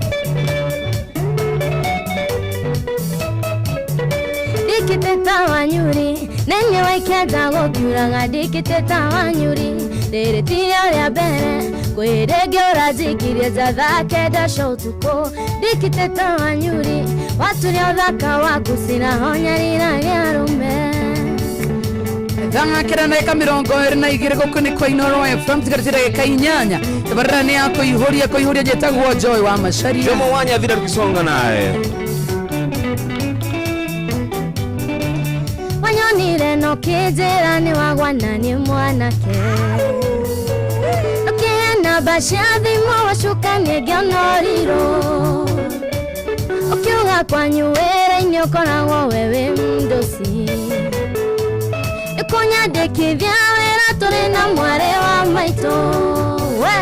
Ndikĩteta wanyuri nĩniĩ wekĩanja gũkiuraga. Ndikĩteta wanyuri rĩrĩ ti rĩa mbere kwĩ hĩndĩ ĩngĩ ũranjikirie nja thaa 9 cia ũtukũ. Ndikĩteta wanyuri waturia ũthaka waku ciraho nyariragia arũme. Thaa 9 na ndagĩka 22 gũkũ nĩ kwa Inooro FM tigarĩte ndagĩka 8. Tabarĩra nĩ ya kũihũria kũihũria njĩtagwo Joy wa Macharia. Jomo wa Nyathira tukisonga naye. Wanyonire no kĩnjĩra nĩ wagwa na nĩ mwanake. Ũkĩhe namba cia thimũ wacuka niĩ ngĩona ũrirũ. Ũkiuga kwanyu wĩra-inĩ ũkoragwo we wĩ mũndũci. Nĩkũnyandĩkithia wĩra tũrĩ na mwarĩ wa maitũ. We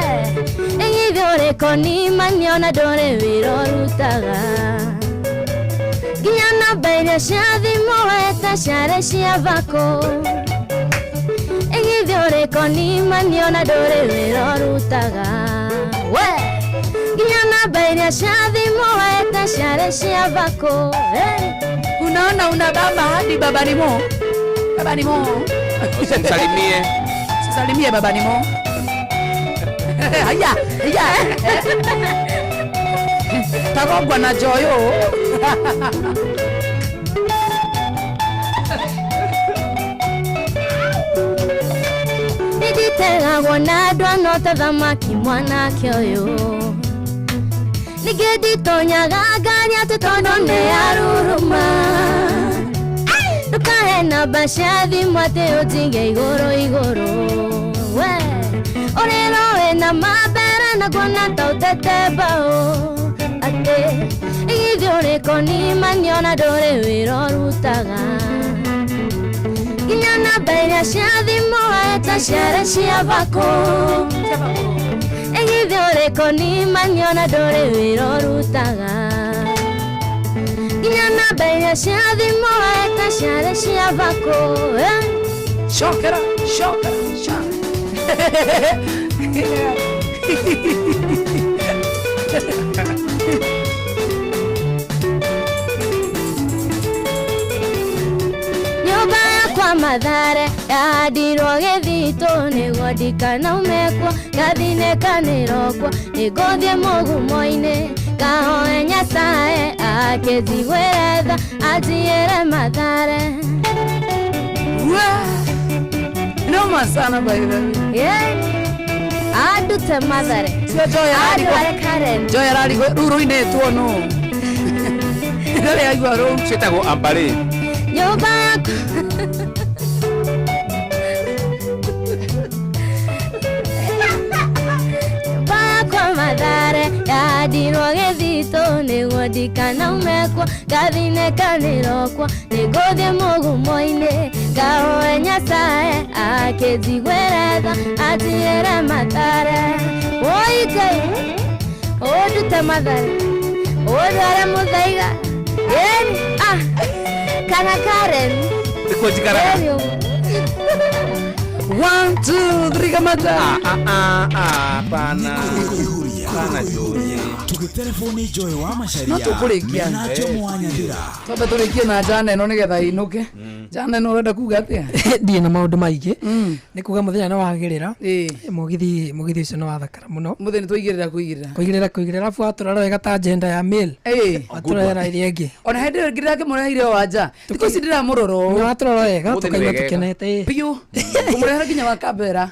ĩnyithio ũrĩkũ nima ona ndũrĩ wĩra ũrutaga. Nginya namba iria cia thimũ weta ciarĩ cia bako. Ĩnyithio ũrĩkũ nima ona ndũrĩ wĩra ũrutaga. We nginya namba iria cia thimũ weta ciarĩ cia bako. Unaona una baba hadi baba ni mo. Baba ni mo. Usimsalimie. Usisalimie baba ni mo. Haya, haya. Tagogwa na Joyo. Nĩndĩtegagwo na andũ ano ta thamaki mwanake ũyũ. Ningĩ nditonyaga ngari atĩ tondũ nĩ aruruma. Ndũkahe namba cia thimũ atĩ ũnjige igũrũ igũrũ. We ũrĩro wĩna mambere na kuona ta ũtete mbaũ. Atĩ igithĩ ũrĩkũ nima ona ndũrĩ wĩra ũrutaga. Nginya namba iria cia thimũ weta ciarĩ cia bako. Ĩgithĩ ũrĩkũ nima ona ndũrĩ wĩra ũrutaga. Nginya namba iria cia thimũ weta ciarĩ cia bako. Cokera, cokera, cokera. Nyũmba yakwa Mathare yandirwo gĩthitũ nĩguo ndikanaumekwo ngathinĩkanĩrokwo nĩngũthiĩ mũgumo-inĩ ngahoe Nyasaye akĩnjiguĩre tha anjigĩre Mathare. Noma sana by the way. Yeah. Andute Mathare. Sio Joy ararigwo. Andware Karen. Joy ararigwo rĩu rũinĩtwo nũ? Rĩrĩa aigua rũu. Ciĩtagwo ambarĩ. Nyũmba yakwa Nyũmba yakwa Mathare yandirwo gĩthitũ nĩguo ndikanaumekwo ngathinĩkanĩrokwo nĩngũthiĩ mũgumo-inĩ ngahoe Nyasaye akĩnjiguĩre tha anjigĩre Mathare. Woi Ngai, ũndute Mathare, ũndware Mũthaiga, ĩni ah kana Karen. Nĩkuo njikaraga. Ĩni ũguo. 1 2 3 kamata. Hapana. Hapana Joy. Tũgĩtelefoni Joy wa Macharia. No tũkũrĩkia. Mena Jomo wa Nyathira. Twambe tũrĩkie na njana ĩno nĩgetha ĩinũke. Njana ĩno ũrenda kuga atĩa? Ndirĩ na maũndũ maingĩ. Nĩ kuga mũthenya nĩ wagĩrĩra. Mũgithi ũcio nĩ wathakara mũno. Mũthenya twaigĩrĩra kũigĩrĩra. Kũigĩrĩra kũigĩrĩra arabu watũrora wega ta agenda ya mail. Watũrorera ĩrĩa ĩngĩ. Ona hĩndĩ ĩyo ndĩrakĩmũreheire o wanja. Thikũ ici ndĩramũrora ũũ. Nĩ watũrora wega Mũthĩ nĩ tũkaigua wegega. tũkenete. Biũ. Kũmũrehera nginya wa Kambera.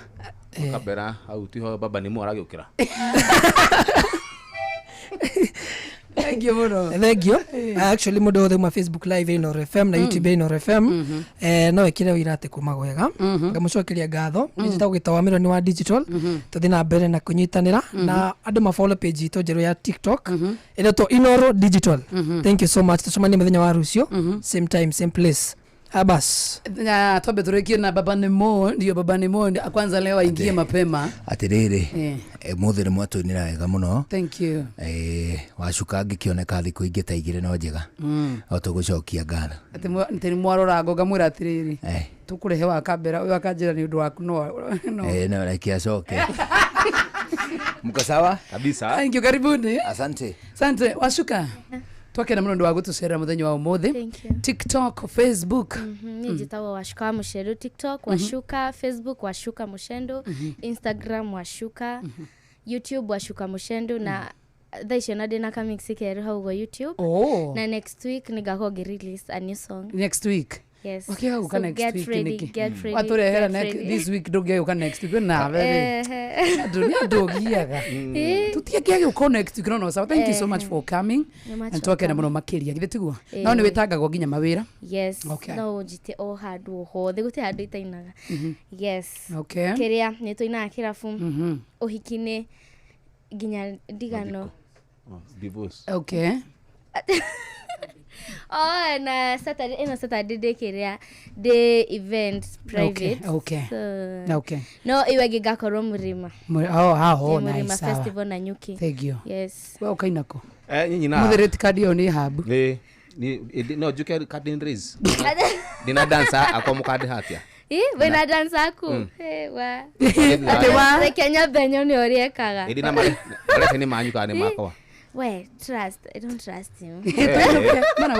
Kambera hau tiho baba nĩ aragĩũkĩra. Thank you mũno. Thank you. Actually mũndũ wothe uma Facebook live Inooro FM na YouTube Inooro FM no ĩkĩre wĩira atĩ kuma gwega ngamũcokeria ngatho nĩ njĩtagwo Gĩtaũ wa Mĩroni wa digital tũthiĩ na mbere na kũnyitanĩra na andũ ma follow page itũ njerũ ya TikTok ĩretwo Inooro Digital. Thank you so much. Tũcemanie mũthenya wa rũciũ same time same place. Abas. Na twambe tũrĩkie na baba Nemo, ndio baba Nemo kwanza leo aingie mapema. Atĩrĩrĩ, mũthĩ nĩ mwatũinĩra wega mũno. Thank you. Wacuka ngĩkĩoneka thikũ ingĩ ta igĩrĩ no njega. O tũgũcokia ngatho. Atĩ nĩ mwarora ngo ngamwĩra atĩrĩrĩ. Tũkũrehe wa Kambera ũyũ akanjĩra nĩ ũndũ waku no. No reke acoke. Mko sawa? Kabisa. Thank you, karibuni. Asante. Asante. Wacuka. Twakena mũno nĩ wa gũtũcerera mũthenya wa ũmũthĩ. TikTok, Facebook. Niĩ njĩtagwo Wacuka wa Mũchendu TikTok, Wacuka Facebook, Wacuka Mũchendu, Instagram Wacuka, YouTube Wacuka Mũchendu na thaa icio na ndĩna kamix kerũ hau ũguo YouTube. Na next week nĩngakorwo ngĩ release a new song. Next week. Yes. Wakiaga gũka So next get week ready, nĩkĩ? get ready, Watũrehera get ready. this week ndũngĩagĩũka next week nawe rĩ. Andũ nĩ andũ ũgiaga. Tũtiangĩagĩũka next week no sawa. Thank you so much for coming. You're much Na twakena welcome. mũno makĩria githĩ tiguo? No nĩ wĩtangagwo nginya mawĩra. Yes. Okay. No ũnjite o handũ o hothe gũtirĩ handũ itainaga. Yes. Okay. Kĩrĩa nĩ tũinaga kĩrabu ũhiki-inĩ nginya ndigano. Divorce. Okay. Oh, na Saturday, ĩno Saturday ndĩ kĩrĩa ndĩ event private. Okay. So, Okay. no ĩyo ĩngĩ ngakorwo Mũrĩma. Oh, Ndĩ nice. Mũrĩma Sawa. Festival na Nyuki. Thank you. Yes. We ũkaina kũ? Nyinyi na. Mũthĩ rate card ĩyo nĩ habu. No njuke curtain raise. Ndina dancer akwa mũkandĩha atĩa? Wĩna dance aku? Wa. Atĩ wa? Reke nyambe nyone ũrĩa ekaga. Ĩndĩ na marehe nĩ manyu kana nĩ makwa? We, trust. I don't trust him.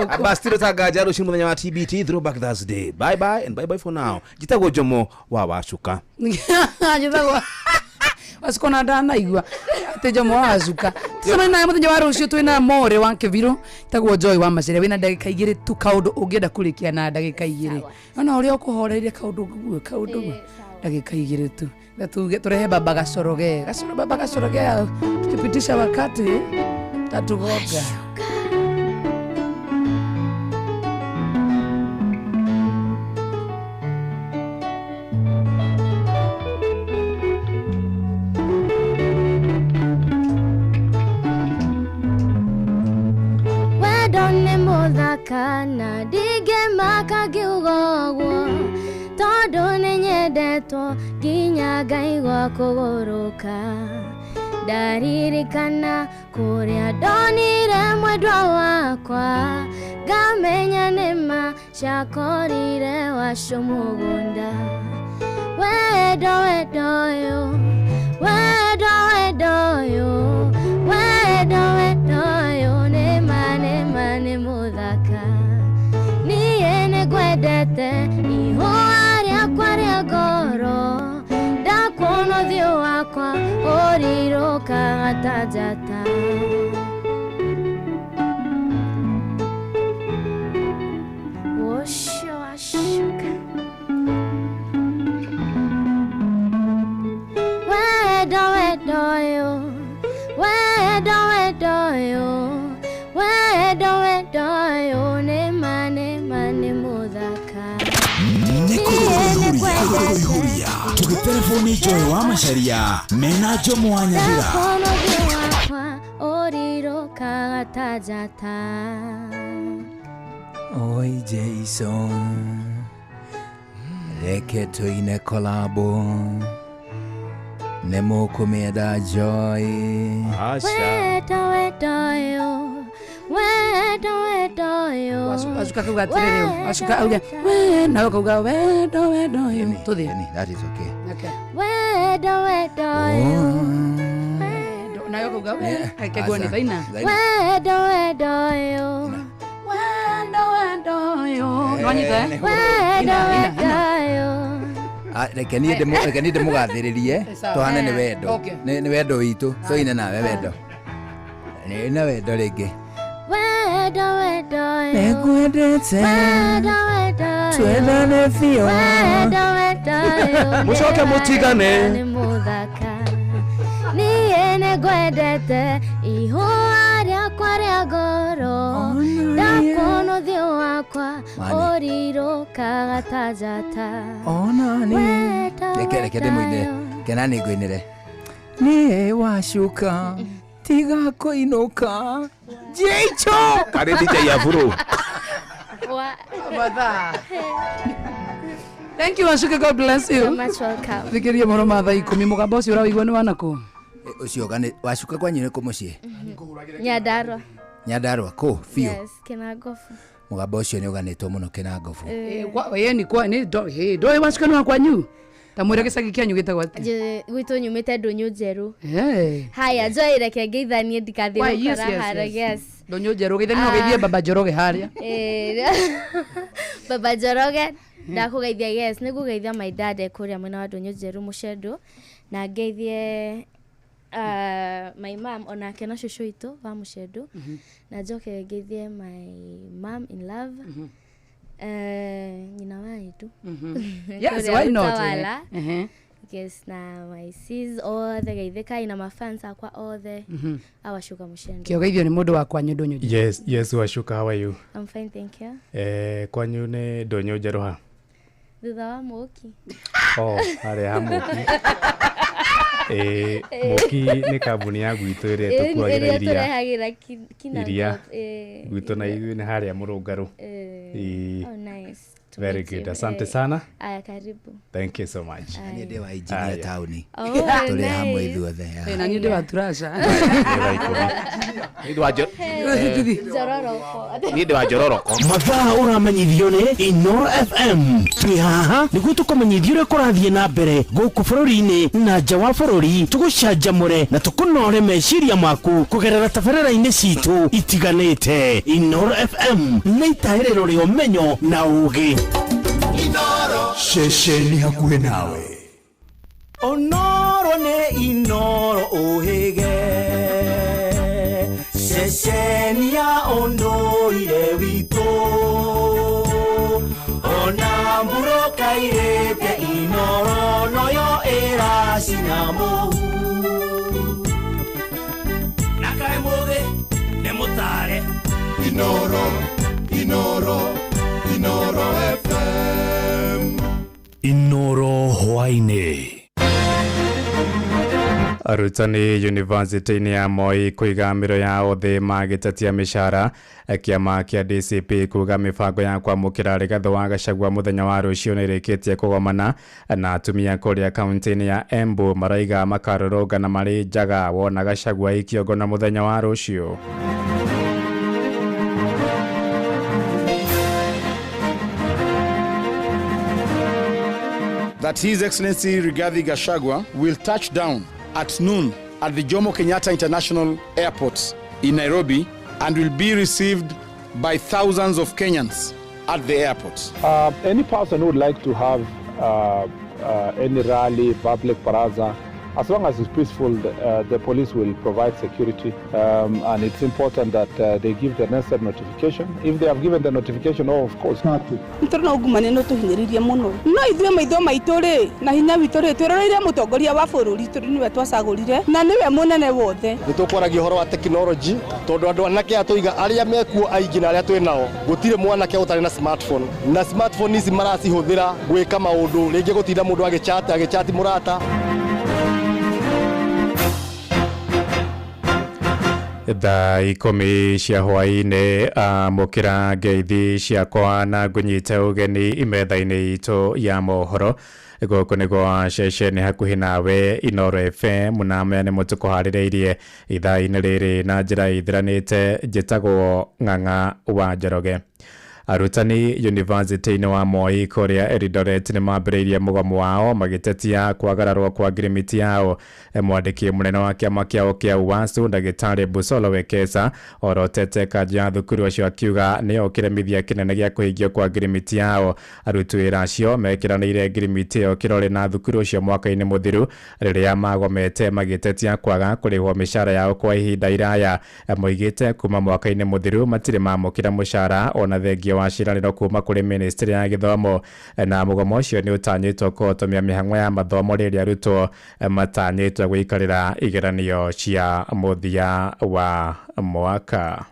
Abastiro tagaja rũciũ mũthenya wa TBT Throwback Thursday. Bye bye and bye bye for now. Njĩtagwo Jomo wa Wacuka. Njĩtagwo Wacuka na ndanaigua atĩ Jomo wa Wacuka. Tũcemanie nawe mũthenya wa rũciũ twĩna More wa Kĩbirũ tagwo Joy wa Macharia wĩna ndagĩka igĩrĩ tu kaũndũ ũngĩenda kũrĩkia na ndagĩka igĩrĩ. Ona ũrĩa ũkũhoreire kaũndũ guo kaũndũ guo ndagĩka igĩrĩ tu. Na tuge turehe baba Gacoroge. Gacoro baba Gacoroge tukipitisha wakati tatugoga. Wendo nĩ mũthaka na ndingĩmaka ngiuga ũguo tondũ nĩ nyendetwo nginya ngaigua kũgũrũka. Ndaririkana kũrĩa ndonire mwendwa wakwa, ngamenya nĩma ciakorire wacu mũgũnda. Wendo wendo ũyũ, wendo wendo ũyũ, wendo wendo ũyũ, nĩma nĩma nĩ mũthaka. Niĩ nĩngwendete ihũa rĩakwa rĩa ngoro, ndakuona ũthiũ wakwa ũrirũkaga ta njata. Ũcio wacuka. Wendo wendo ũyũ, wendo wendo ũyũ, wendo wendo ũyũ, nĩma nĩma nĩ mũthaka. Nĩkũihũria tũgĩtereboni Joy wa Macharia mena Jomo wa Nyathira. Ndakuona ũthiũ wakwa ũrirũkaga ta njata. Oi Jason, reke tuine kolabo nĩmũkũmĩenda Joy. Wendo wendo ũyũ, wendo wendo ũyũ. Wacuka kauga atĩrĩrĩ, wacuka auge we nawe kauga wendo wendo ũyũ, tũthiĩ. That is okay. Okay. Wendo wendo ũyũ, Nawe kauga we reke nguone thaina. Wendo wendo ũyũ, wendo wendo ũyũ. Nĩwanyita eh? Wendo wendo ũyũ. Reke niĩ ndĩmũgathĩrĩrie tũhane nĩ wendo. Nĩ wendo witũ, tũine nawe wendo. Nĩ wendo rĩngĩ. Wendo wendo ũyũ, Nĩngwendete, wendo wendo ũyũ, twendane biũ. Wendo wendo ũyũ, Mũcoke mũtigane. Nĩ mũthaka. Niĩ nĩngwendete ihũa rĩakwa rĩa ngoro, ndakuona ũthiũ wakwa ũrirũkaga ta njata. Ona niĩ reke ndĩmũinĩre, kena nĩ ngũinĩre. Niĩ wacuka tiga kũinũka Jicho Karĩ DJ ya buru. Mathaa. Thank you Wacuka, God bless you. So much welcome. Thikiria mohoro ma thaa 10 mũgambo ũcio ũraũigua nĩ wanakũ? Ũcio wacuka kwanyu nĩ kũ mũciĩ? Nyandarua. Nyandarua kũ biũ? Yes, Kĩnangobu. Mũgambo ũcio nĩ ũganĩtwo mũno Kĩnangobu. Ĩĩ kwa nĩ ndũĩ wacuka nĩ wa kwanyu? Ta mwĩre gĩcagi kĩanyu gĩtagwo atĩa? Gwitũ nyumĩte Ndũnyũ Njerũ. Haya Joy, reke ngeithanie ndikathiĩ gũkora haro. Yes. Ndũnyũ Njerũ geithanie no geithie Baba Njoroge harĩa. Baba Njoroge ndakũgeithia. Yes, nĩngũgeithia my dad kũrĩa mwena wa Ndũnyũ Njerũ Mũcendũ, na ngeithie my mom onake na cũcũ witũ wa Mũcendũ, na njoke ngeithie my mom in love, nyina wa Edu. Yes, why not? Yes, na my sis othe geithĩkai na mafans akwa othe awacuka Mũcendũ. Kĩogeithio nĩ mũndũ wa kwanyu Ndũnyũ Njerũ. Yes, yes Wacuka, how are you? I'm fine, thank you. Kwanyu nĩ Ndũnyũ Njerũ ha? Thutha wa Mũki. Oh, harĩa ha Mũki. Mũki nĩ kambuni ya gwitũ ĩrĩa tũkuagĩra iria. Iria gwitũ na ithuĩ nĩ harĩa Mũrũngarũ. Oh, nice. Very good. Asante sana. Aya, karibu. Thank you so much. Niĩ ndĩ wa engineer taũni. Tũrĩ hamwe ithuothe. Na niĩ ndĩ wa Turasha. Niĩ ndĩ wa Njororoko. Mathaa ũramenyithio nĩ Inoro FM. Twĩ haha nĩguo tũkũmenyithie ũrĩa kũrathiĩ na mbere gũkũ bũrũri-inĩ na nja wa bũrũri, tũgũcanjamũre na tũkũnore meciria maku kũgerera tabarĩra-inĩ citũ itiganĩte. Inoro FM nĩ itahĩrĩro rĩa ũmenyo na ũũgĩ. Ceceni hakuhĩ nawe. Onoro nĩ Inoro ũhĩge, ceceni ya ũndũire witũ, ona mbura kairĩte Inoro noyo ĩracina mũhu. Na kaĩ mũthĩ nĩ mũtare. Inoro, Inoro, Inoro FM. Inoro hwaĩ-inĩ. Arutani yunivasĩtĩ-inĩ ya Moi kũiga mĩro yao thĩ magĩtetia mĩcara. Kĩama kĩa DCP kuga mĩbango ya kwamũkĩra Rigathĩ wa Gachagua mũthenya wa rũciũ nĩrĩkĩtie kũgomana. Na atumia kũrĩa kaunti-inĩ ya Embu maraiga makarũrũngana marĩ njaga wona Gachagua ikĩongo na mũthenya wa rũciũ. That His Excellency Rigathi Gachagua will touch down at noon at the Jomo Kenyatta International Airport in Nairobi and will be received by thousands of Kenyans at the airport. Any person who would like to have any rally, public baraza, as long as it's peaceful, the police will provide security, and it's important that they give the necessary notification. If they have given the notification, oh, of course. Nĩtũrona ungumania nĩ ũtũhinyĩrĩirie mũno, no ithuĩ maitho maitũ rĩ na hinya witũ rĩ twĩroreire mũtongoria wa bũrũri tondũ nĩwe twacagũrire na nĩwe mũnene wothe. Nĩ tũkwaragia ũhoro wa tekinoronjĩ tondũ andũ anake aya tũiga arĩa mekuo aingĩ na arĩa twĩ nao gũtirĩ mwanake ũtarĩ na smartphone, na smartphone ici maracihũthĩra gwĩka maũndũ, rĩngĩ gũtinda mũndũ agĩchat mũrata. Thaa 10 cia hwaĩ-inĩ amũkĩra ngeithi ciakwa na ngũnyite ũgeni imetha-inĩ itũ ya mohoro. Gũkũ nĩ gwa ceceni hakuhĩ nawe Inooro FM, na maya nĩmo tũkũharĩrĩirie ithaa-inĩ rĩrĩ na njĩra ithiranĩte. Njĩtagwo Ng'ang'a wa Njoroge. Arutani yunivasĩtĩ-inĩ wa Moi kũrĩa Eldoret nĩ mambĩrĩirie mũgomo wao magĩtetia kwagararwo kwa ngirimiti yao. Mwandĩki mũnene wa kĩama kĩao kĩa UASU ndagĩtarĩ Busolo Wekesa orotete kanjũ ya thukuru ũcio akiuga nĩyo kĩremithia kĩnene gĩa kũhingio kwa ngirimiti yao. Aruti wĩra acio mekĩranĩire ngirimiti ĩyo kĩrore na thukuru ũcio mwaka-inĩ mũthiru rĩrĩa magomete magĩtetia kwaga kũrĩhwo mĩcara yao kwa ihinda iraya. Moigĩte kuma mwaka-inĩ mũthiru matirĩ mamũkĩra mũcara ona thengia wa ciranĩro kuma kũrĩ ministry ya gĩthomo. Na mũgomo ũcio nĩ ũtanyĩtwo kũhotomia mĩhang'o ya mathomo rĩrĩa arutwo matanyĩtwo gũikarĩra igeranio cia mũthia wa mwaka.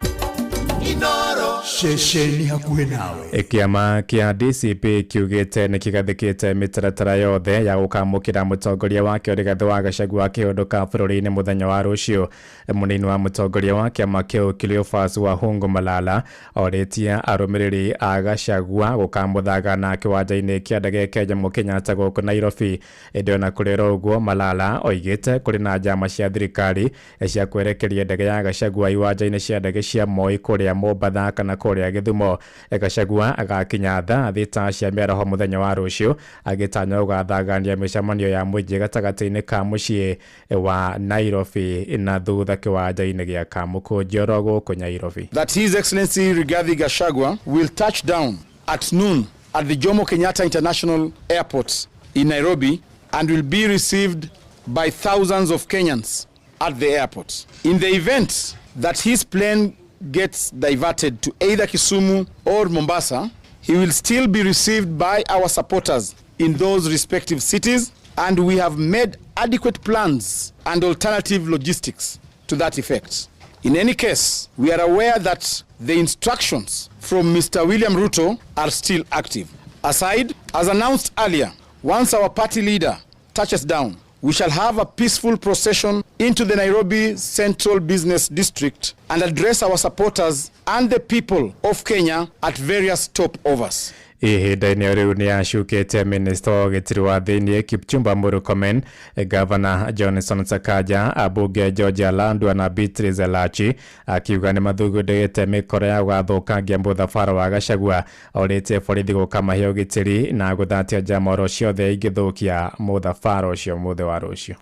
Ceceni hakuhĩ nawe. Kĩama kĩa DCP kiugĩte nĩ kĩgathĩkĩte mĩtaratara yothe ya gũkamũkĩra mũtongoria wakĩo Rigathĩ wa Gachagua akĩhũndũka bũrũri-inĩ mũthenya wa rũciũ. Mũnini wa mũtongoria wa kĩama kĩu Cleophas Wahungu Malala orĩtie arũmĩrĩri a Gachagua gũkamũthagana kĩwanja-inĩ kĩa ndege kĩa Jomo Kenyatta gũkũ Nairobi. Ĩndĩ ona kũrĩ oro ũguo, Malala oigĩte kũrĩ na njama cia thirikari cia kwerekeria ndege ya Gachagua iwanja-inĩ cia ndege cia Moi kũrĩa Mombatha kana kũrĩa Gĩthumo. Gachagua agakinya thaa 6 cia mĩaraho mũthenya wa rũciũ agĩtanya gũgathagania mĩcemanio ya mũingĩ gatagatĩ-inĩ ka mũciĩ wa Nairobi na thutha kĩwanja-inĩ gĩa Kamũkũnji oro gũkũ Nairobi. That His Excellency Rigathi Gachagua will touch down at noon at the Jomo Kenyatta International Airport in Nairobi and will be received by thousands of Kenyans at the airport. In the event that his plane gets diverted to either Kisumu or Mombasa, he will still be received by our supporters in those respective cities, and we have made adequate plans and alternative logistics to that effect. In any case, we are aware that the instructions from Mr. William Ruto are still active. Aside, as announced earlier, once our party leader touches down, we shall have a peaceful procession into the Nairobi Central Business District and address our supporters and the people of Kenya at various stopovers. Ihinda-inĩ rĩu nĩ acukĩte minista wa ũgitĩri wa thĩinĩ Kipchumba Murkomen, Governor Johnson Sakaja, ambunge George Alandwa na Beatrice Elachi akiuga nĩ mathugundĩte mĩkora ya gũgathũkangia mũthabara wa Gachagua. Orĩtie borithi gũkamahe ũgitĩri na gũthatia njama oro ciothe ingĩthũkia mũthabara ũcio mũthĩ wa rũciũ.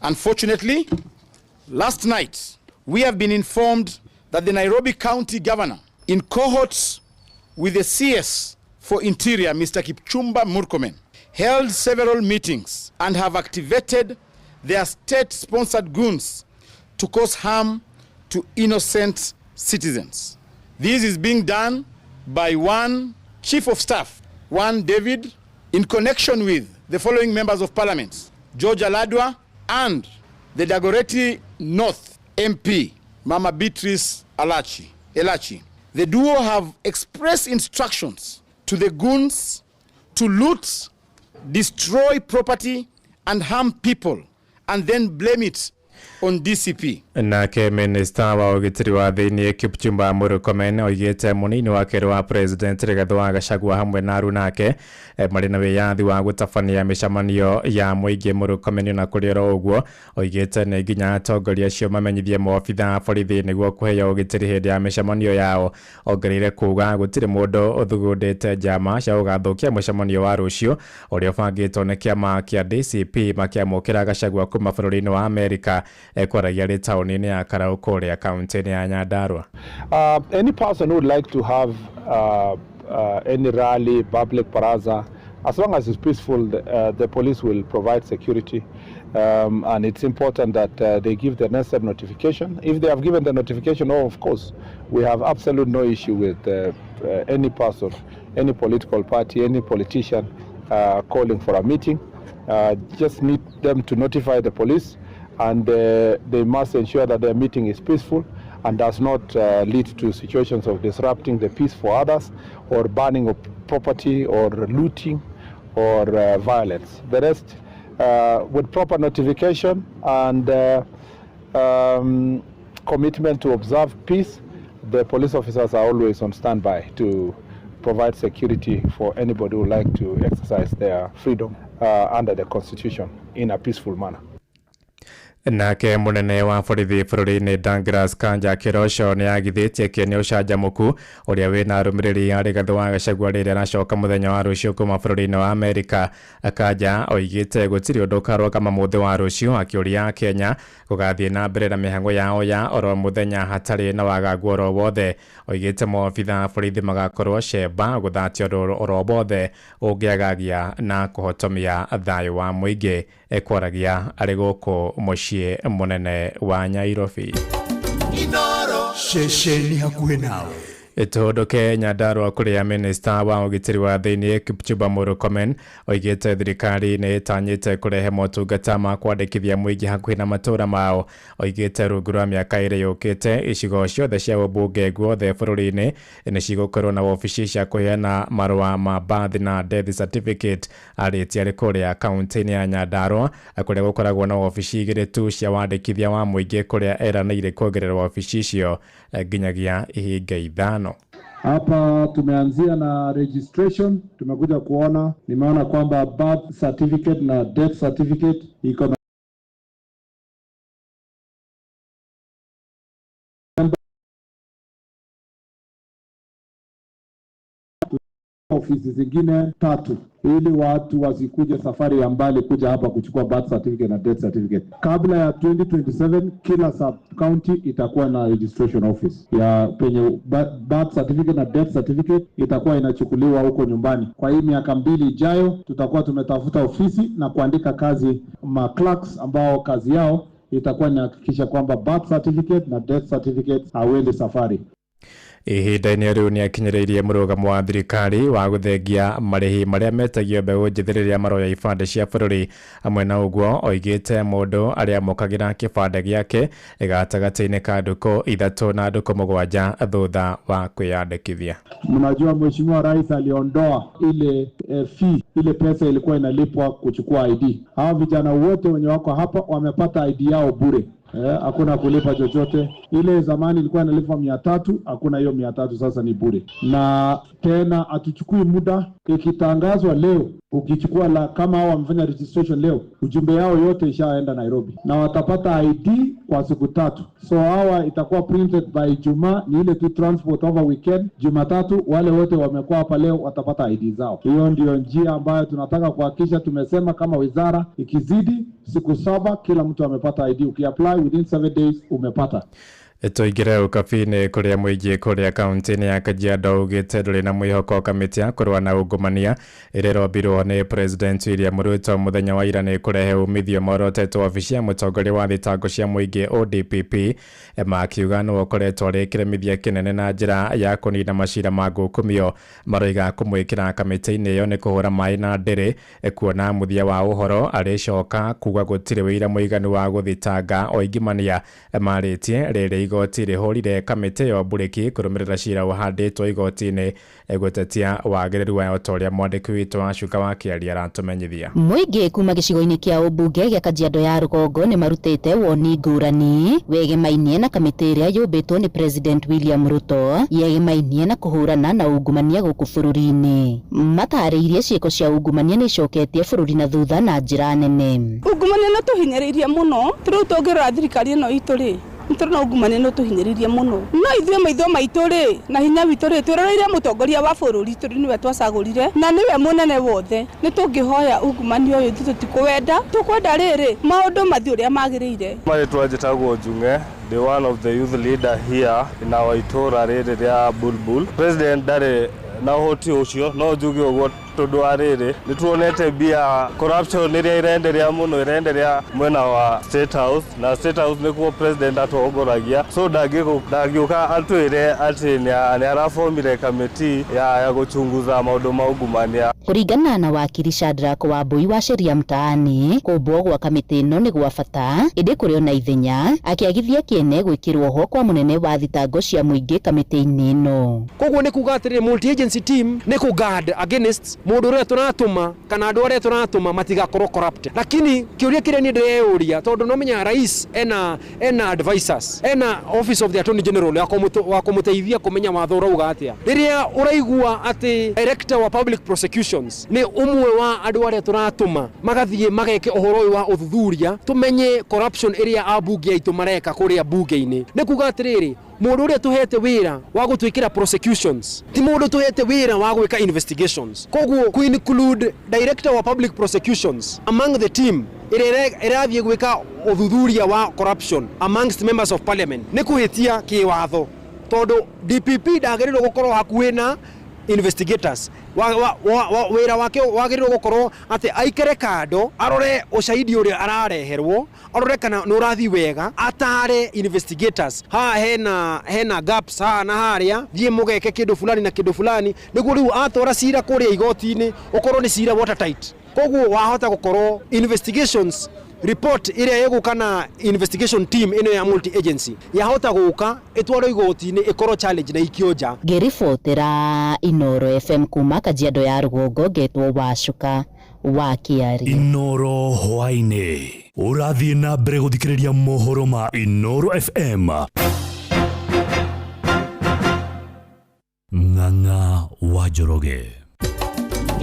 Unfortunately, last night we have been informed that the Nairobi County Governor, in cohorts with the CS for Interior, Mr. Kipchumba Murkomen, held several meetings and have activated their state-sponsored goons to cause harm to innocent citizens. This is being done by one Chief of Staff, one David, in connection with the following members of Parliament, George Aladwa and the Dagoretti North MP, Mama Beatrice Elachi. The duo have expressed instructions to the goons to loot, destroy property, and harm people and then blame it on DCP. Nake minista wa ũgitĩri wa thĩinĩ Kipchumba Murkomen oigĩte mũnini wa kerĩ wa president Rigathĩ wa Gachagua hamwe na aruna ake marĩ na wĩyathi wa gũtabania mĩcemanio ya mũingĩ. Murkomen ona kũrĩ oro ũguo oigĩte nĩ nginya atongoria acio mamenyithie maobitha a borithi nĩguo kũheo ũgitĩri hĩndĩ ya mĩcemanio yao. Ongereire kuga gũtirĩ mũndũ ũthugundĩte njama cia gũgathũkia mũcemanio wa rũciũ ũrĩa ũbangĩtwo nĩ kĩama kĩa DCP makĩamũkĩra Gachagua kuma bũrũri-inĩ wa Amerika. Ekwaragia rĩ taũni-inĩ ya Karau kũrĩa kaunti-inĩ ya Nyandarua. Any person who would like to have any rally, public baraza, as long as it's peaceful, the police will provide security. And it's important that they give the necessary notification. If they have given the notification, oh, of course, we have absolute no issue with any person, any political party, any politician calling for a meeting. Just need them to notify the police, and they must ensure that their meeting is peaceful and does not lead to situations of disrupting the peace for others or burning of property or looting or violence. The rest, with proper notification and commitment to observe peace, the police officers are always on standby to provide security for anybody who would like to exercise their freedom under the Constitution in a peaceful manner. Nake munene wa borithi bũrũri-inĩ Douglas Kanja Kĩroco nĩ agithĩtie kĩene ũcanjamũku ũrĩa wĩna arũmĩrĩri a Rigathĩ wa Gachagua rĩrĩa aracoka mũthenya wa rũciũ kuma bũrũri-inĩ wa Amerika. Kanja oigĩte gũtirĩ ũndũ ũkarũgama mũthĩ wa rũciũ, akĩũria Kenya gũgathiĩ na mbere na mĩhang'o yao ya oro mũthenya hatarĩ na wagagu oro wothe. Oigĩte maobitha a borithi magakorwo cemba gũthatia ũndũ oro wothe ũngĩagagia na kũhotomia thayũ wa mũingĩ. Ekwaragia arĩ gũkũ mũciĩ mũnene wa Nairobi. Ceceni hakuhĩ nawe. Tũhũndũke Nyandarua kũrĩa minista wa ũgitĩri wa thĩinĩ Kipchumba Murkomen oigĩte thirikari nĩ ĩtanyĩte kũrehe motungata ma kwandĩkithia mũingĩ hakuhĩ na matũũra mao. Oigĩte rungu rwa mĩaka ĩrĩ yũkĩte icigo ciothe cia ũmbunge guothe bũrũri-inĩ nĩ cigũkorwo na wabici cia kũheana marũa ma birth na death certificate. Arĩtie arĩ kũrĩa kaunti-inĩ ya Nyandarua kũrĩa gũkoragwo na wabici igĩrĩ tu cia wandĩkithia wa mũingĩ kũrĩa eranĩire kuongerera wabici icio nginyagia ihinga 5. Hapa tumeanzia na registration, tumekuja kuona, nimeona kwamba birth certificate na death certificate iko na ofisi zingine 3 ili watu wasikuje safari ya mbali kuja hapa kuchukua birth certificate na death certificate. Kabla ya 2027 kila sub county itakuwa na registration office ya penye birth certificate na death certificate itakuwa inachukuliwa huko nyumbani. Kwa hii miaka 2 ijayo tutakuwa tumetafuta ofisi na kuandika kazi ma clerks ambao kazi yao itakuwa inahakikisha kwamba birth certificate na death certificate hawendi safari. Ihinda-inĩ rĩu nĩ akinyĩrĩirie mũrũgamo wa thirikari wa gũthengia marĩhi marĩa metagio mbeũ njĩthĩ rĩrĩa maroya ibandĩ cia bũrũri. Hamwe na ũguo oigĩte mũndũ arĩamũkagĩra kĩbandĩ gĩake gatagatĩ-inĩ ka ndukũ 3 na ndukũ 7 thutha wa kwĩyandĩkithia. Mnajua Mheshimiwa Rais aliondoa ile fee, ile pesa ilikuwa inalipwa kuchukua ID. Hawa vijana wote wenye wako hapa wamepata ID yao bure. Hakuna kulipa chochote. Ile zamani ilikuwa inalipa 300, hakuna hiyo 300, sasa ni bure. Na tena hatuchukui muda, ikitangazwa leo, ukichukua la, kama hao wamefanya registration leo, ujumbe yao yote ishaenda Nairobi na watapata ID kwa siku 3. So hawa itakuwa printed by Ijumaa, ni ile tu transport over weekend. Jumatatu wale wote wamekuwa hapa leo watapata ID zao. Hiyo ndio njia ambayo tunataka kuhakikisha. Tumesema kama wizara ikizidi siku 7 kila mtu amepata ID. Ukiapply within 7 days umepata. Tũingĩre ũkabi-inĩ kũrĩa mũingĩ kũrĩa kaunti-inĩ ya Kajiado ugĩte ndũrĩ na mwĩhoko kamĩtĩ ya kũrũa na ungumania ĩrĩa ĩrombirwo nĩ President William Ruto mũthenya wa ira nĩ kũrehe umithio morotetwo wabici ya mũtongoria wa thitango cia mũingĩ ODPP makiuga nĩwe ũkoretwo arĩ kĩremithia kĩnene na njĩra ya kũnina macira ma ngukumio. Maroiga kũmwĩkĩra kamĩtĩ-inĩ ĩyo nĩ kũhũra maĩ na ndĩrĩ kuona mũthia wa ũhoro arĩcoka kuga gũtirĩ wĩira mũiganu wa gũthitanga oingimania marĩtie rĩrĩ Igoti rĩhũrire kamĩtĩ ĩyo mburĩki kũrũmĩrĩra cira ũhandĩtwo igoti-inĩ gũtetia wagĩrĩru wayo ta ũrĩa mwandĩki witũ wa Cuka wa Kĩaria aratũmenyithia. Mũingĩ kuma gĩcigo-inĩ kĩa ũmbunge gĩa Kajiado ya rũgongo nĩ marutĩte woni ngũrani wegemainie na kamĩtĩ ĩrĩa yũmbĩtwo nĩ President William Ruto yegemainie na kũhũrana na ungumania gũkũ bũrũri-inĩ. Matarĩirie ciĩko cia ungumania nĩ icoketie bũrũri na thutha na njĩra nene. Ungumania nĩ ũtũhinyĩrĩirie mũno tũrĩu tũngĩrora thirikari ĩno itũ rĩ nĩtũrona ungumania nĩ ũtũhinyĩrĩirie mũno no ithuĩ maitho maitũ rĩ na hinya witũ rĩ twĩroreire mũtongoria wa bũrũri tondũ nĩwe twacagũrire na nĩwe mũnene wothe. Nĩ tũngĩhoya ungumania ũyũ ithuĩ tũtikũwenda, tũkwenda rĩrĩ maũndũ mathiĩ ũrĩa magĩrĩire. Marĩtwa njĩtagwo Njung'e, the one of the youth leader here in our itũra rĩrĩ rĩa Bulbul. President ndarĩ na ũhoti ũcio, no njuge ũguo tondũ wa rĩrĩ nĩ tuonete mbia corruption ĩrĩa ĩrenderea mũno ĩrenderea mwena wa State House, na State House nĩkuo president atongoragia, so ndangĩũka atwĩre atĩ nĩ arabomire kamĩtĩ ya gũchunguza maũndũ ma ungumania. Kũringana na wakiri Shadrack Wambui wa Sheria Mtaani, kũmbwo gwa kamĩtĩ ĩno nĩ gwa bata ĩndĩ kũrĩ ona ithenya akĩagithia kĩene gwĩkĩrwo ho kwa mũnene wa thitango cia mũingĩ kamĩtĩ-inĩ ĩno. Koguo nĩ kuga atĩrĩrĩ, multi agency team nĩ kũ guard against mũndũ ũrĩa tũratũma kana andũ arĩa tũratũma matigakorwo corrupt. Lakini kĩũria kĩrĩa niĩ ndĩreyũria, tondũ no menya rais ena advisors, ena office of the attorney general wa kũmũteithia kũmenya watho ũrauga atĩa. Rĩrĩa ũraigua atĩ director wa public prosecutions nĩ ũmwe wa andũ arĩa tũratũma magathiĩ mageke ũhoro ũyũ wa ũthuthuria tũmenye corruption ĩrĩa ambunge aitũ mareka kũrĩa bunge-inĩ, nĩ kuga atĩrĩrĩ, mũndũ ũrĩa tũhete wĩra wa gũtwĩkĩra prosecutions ti mũndũ tũhete wĩra wa gwĩka investigations. Koguo kũ include director wa public prosecutions among the team ĩrĩa ĩrathiĩ gwĩka ũthuthuria wa corruption amongst members of parliament nĩ kũhĩtia kĩwatho, tondũ DPP ndagĩrĩirwo gũkorwo hakuhĩ na investigators. Wĩra wake wagĩrĩirwo gũkorwo atĩ aikare kando, arore ushahidi ũrĩa arareherwo, arore kana nĩ ũrathiĩ wega, atare investigators haha hena gaps haha na harĩa, thiĩ mũgeke kĩndũ fulani na kĩndũ fulani, nĩguo rĩu atwara cira kũrĩa igoti-inĩ ũkorwo nĩ cira watertight. Koguo wahota gũkorwo investigations report ĩrĩa ĩgũka na investigation team ĩno ya multi agency yahota gũka ĩtwarwo igoti-inĩ ĩkorwo challenge na ikio nja. Ngĩribotera Inoro FM kuma Kajiado ya rũgongo, ngetwo Wacuka wa Kĩaria. Inoro hwaĩ-inĩ ũrathiĩ na mbere gũthikĩrĩria mohoro ma Inoro FM. Ng'ang'a wa Njoroge.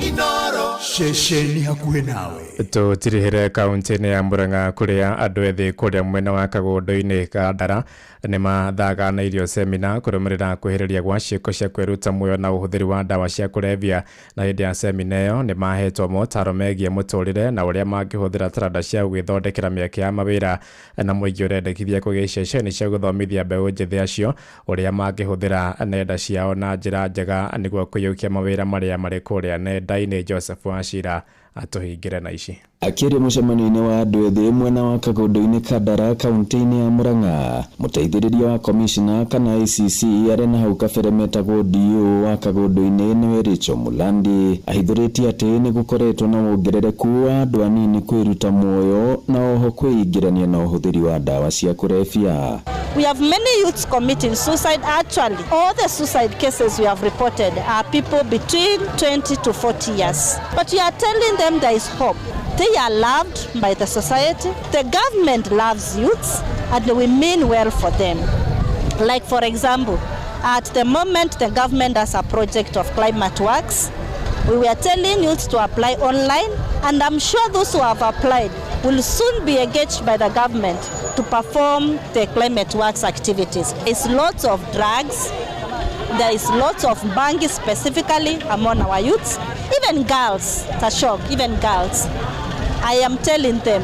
Inoro ceceni hakuhĩ nawe. Tũtirihĩre kaunti-inĩ ya Murang'a kũrĩa andũ ethĩ kũrĩa mwena wa Kagũndũ-inĩ ka Ndara nĩ mathaganĩirio semina kũrũmĩrĩra kwĩhĩrĩria gwa ciĩko cia kwĩruta muoyo na ũhũthĩri wa ndawa cia kũrebia. Na hĩndĩ ya semina ĩyo nĩ mahetwo motaro megiĩ mũtũrĩre na ũrĩa mangĩhũthĩra taranda cia gwĩthondekera mĩeke ya mawĩra, na mũingĩ ũrendekithia kũgĩa ceceni cia gũthomithia mbeũ njĩthĩ acio ũrĩa mangĩhũthĩra nenda ciao na njĩra njega nĩguo kũiyũkia mawĩra marĩa marĩ kũrĩa nenda-inĩ. Joseph Wachira atũhingĩre na ici. Akĩaria mũcemanio-inĩ wa andũ ethĩ mwena wa Kagũndũ-inĩ Kandara kaunti-inĩ ya Murang'a, mũteithĩrĩria wa komishona kana ACC arĩa na hau kabere metagwo DO wa Kagũndũ-inĩ nĩwe Rachel Mulandi ahithũrĩtie atĩ nĩ gũkoretwo na wongerereku wa andũ anini kwĩruta muoyo na oho kwĩingĩrania na ũhũthĩri wa ndawa cia kũrebia. We have many youths committing suicide. Actually, all the suicide cases we have reported are people between 20 to 40 years. But we are telling them there is hope. They are loved by the society. The government loves youths and we mean well for them. Like, for example, at the moment the government has a project of climate works. We were telling youths to apply online, and I'm sure those who have applied will soon be engaged by the government to perform the climate works activities. There's lots of drugs, there is lots of bangi specifically among our youths, even girls, Tashok, even girls. I am telling them,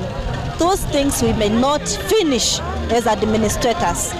those things we may not finish as administrators.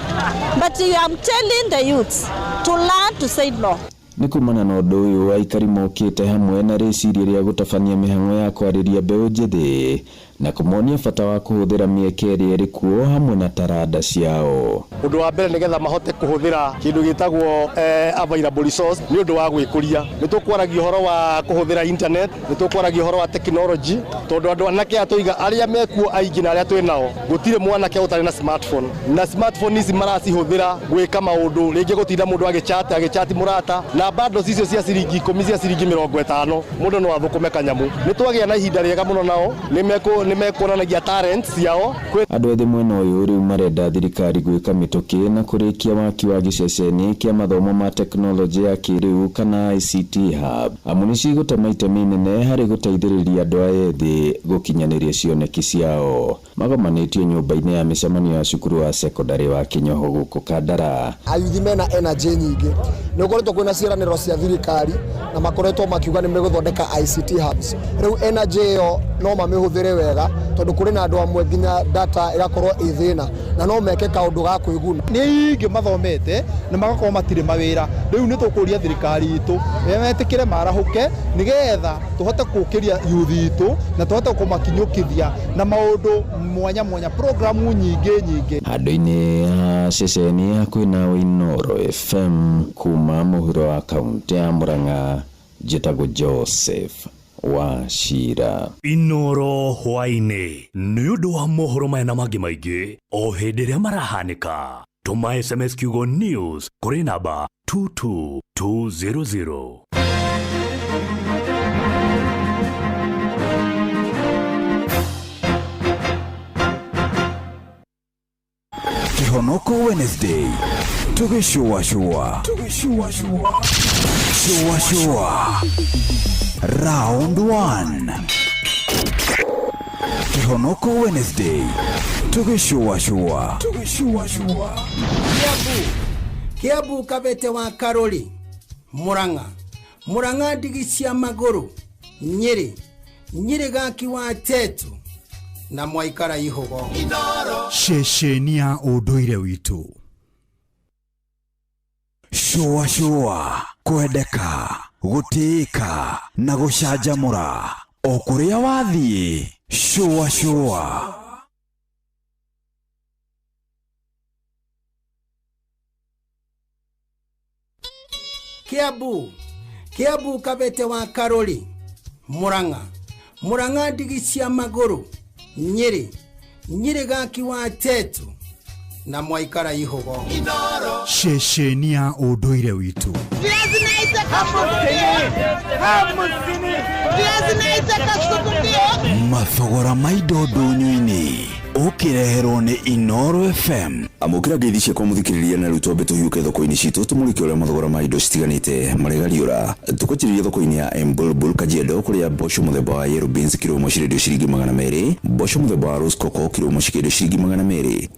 But I am telling the youths to learn to say no. Nĩ kumana na ũndũ ũyũ aikari mokĩte hamwe na rĩciria rĩa gũtabania mĩhang'o ya kwarĩria mbeũ njĩthĩ na kũmonia bata wa kũhũthĩra mĩeke ĩrĩa ĩrĩ kuo hamwe na taranda ciao. Ũndũ wa mbere nĩgetha mahote kũhũthĩra kĩndũ gĩtagwo available resource nĩ ũndũ wa gwĩkũria. Nĩ tũkwaragia ũhoro wa kũhũthĩra internet, nĩ tũkwaragia ũhoro wa technology, tondũ andũ anake aya tũiga arĩa mekuo aingĩ na arĩa twĩ nao gũtirĩ mwanake ũtarĩ na smartphone, na smartphone ici maracihũthĩra gwĩka maũndũ, rĩngĩ gũtinda mũndũ agĩchat mũrata na bundles icio cia ciringi 10 cia ciringi 50 mũndũ no athũkũme kanyamu. Nĩ twagĩa na ihinda rĩega mũno nao, nĩ mekuonanagia talents ciao. Andũ ethĩ mwena ũyũ rĩu marenda thirikari gwĩka mĩtũkĩ na kũrĩkia waki wa gĩceceni kĩa mathomo ma tekinoronjĩ ya kĩrĩu kana ICT hub, amu nĩcigũtema itemi inene harĩ gũteithĩrĩria andũ aya ethĩ gũkinyanĩria cioneki ciao. Magomanĩtio nyũmba-inĩ ya mĩcemanio ya cukuru wa sekondarĩ wa Kĩnyoho gũkũ Kandara. Ayuthi mena energy nyingĩ, nĩ gũkoretwo kwĩna ciĩranĩro cia thirikari na makoretwo makiuga nĩ megũthondeka ICT hubs. Rĩu energy ĩyo no mamĩhũthĩre wega, tondũ kũrĩ na andũ amwe nginya data ĩgakorwo ĩ thĩna na no meke kaũndũ ga kwĩguna. Nĩ aingĩ mathomete na magakorwo matirĩ mawĩra. Rĩu nĩ tũkũria thirikari itũ metĩkĩre marahũke nĩgetha tũhote kũkĩria youth itũ na tũhote kũmakinyũkithia na maũndũ mwanya mwanya, programu nyingĩ nyingĩ. Handũ-inĩ ha ceceni hakuhĩ na Inooro FM kuma mũhuro wa kaũntĩ ya Murang'a, njĩtagwo Joseph Wachira. Inooro hwaĩ-inĩ nĩ ũndũ wa mohoro maya na mangĩ maingĩ o hĩndĩ ĩrĩa marahanĩka. Tũma SMS kiugo news kũrĩ namba 22200. Kĩhonoko Wednesday tũgĩcũacũa cũacũa round 1. Kĩhonoko Wednesday tũgĩcũacũa. Kiambu Kabete wa Karori, Murang'a Murang'a ndigi cia magũrũ, Nyĩrĩ Nyĩrĩ gaki wa Tetu na Mwaikara Ihogo. Ceceni ya ũndũire witũ. Cũacũa, kwendeka, gũtĩĩka na gũcanjamũra o kũrĩa wathiĩ. Cũacũa. Kiambu Kiambu Kabete wa Karori, Murang'a Murang'a ndigi cia magũrũ, Nyĩrĩ Nyĩrĩ gaki wa Tetu na Mwaikara Ihogo. Ceceni ya ũndũire witũ. Mathogora ma indo ndũnyũ-inĩ ũkĩreherwo nĩ Inooro FM. Amũkĩra ngeithi ciakwa mũthikĩrĩria na rĩu twambe tũhiũke thoko-inĩ citũ tũmũrĩke ũrĩa mathogora ma indo citiganĩte marĩgariũra. Tũkwanjĩrĩria thoko-inĩ ya Mbulbul Kajiado kũrĩa mboco mũthemba wa yellow beans kiro ĩmwe cirendio ciringi 200, mboco mũthemba wa rose coco kiro ĩmwe cikĩendio ciringi 200.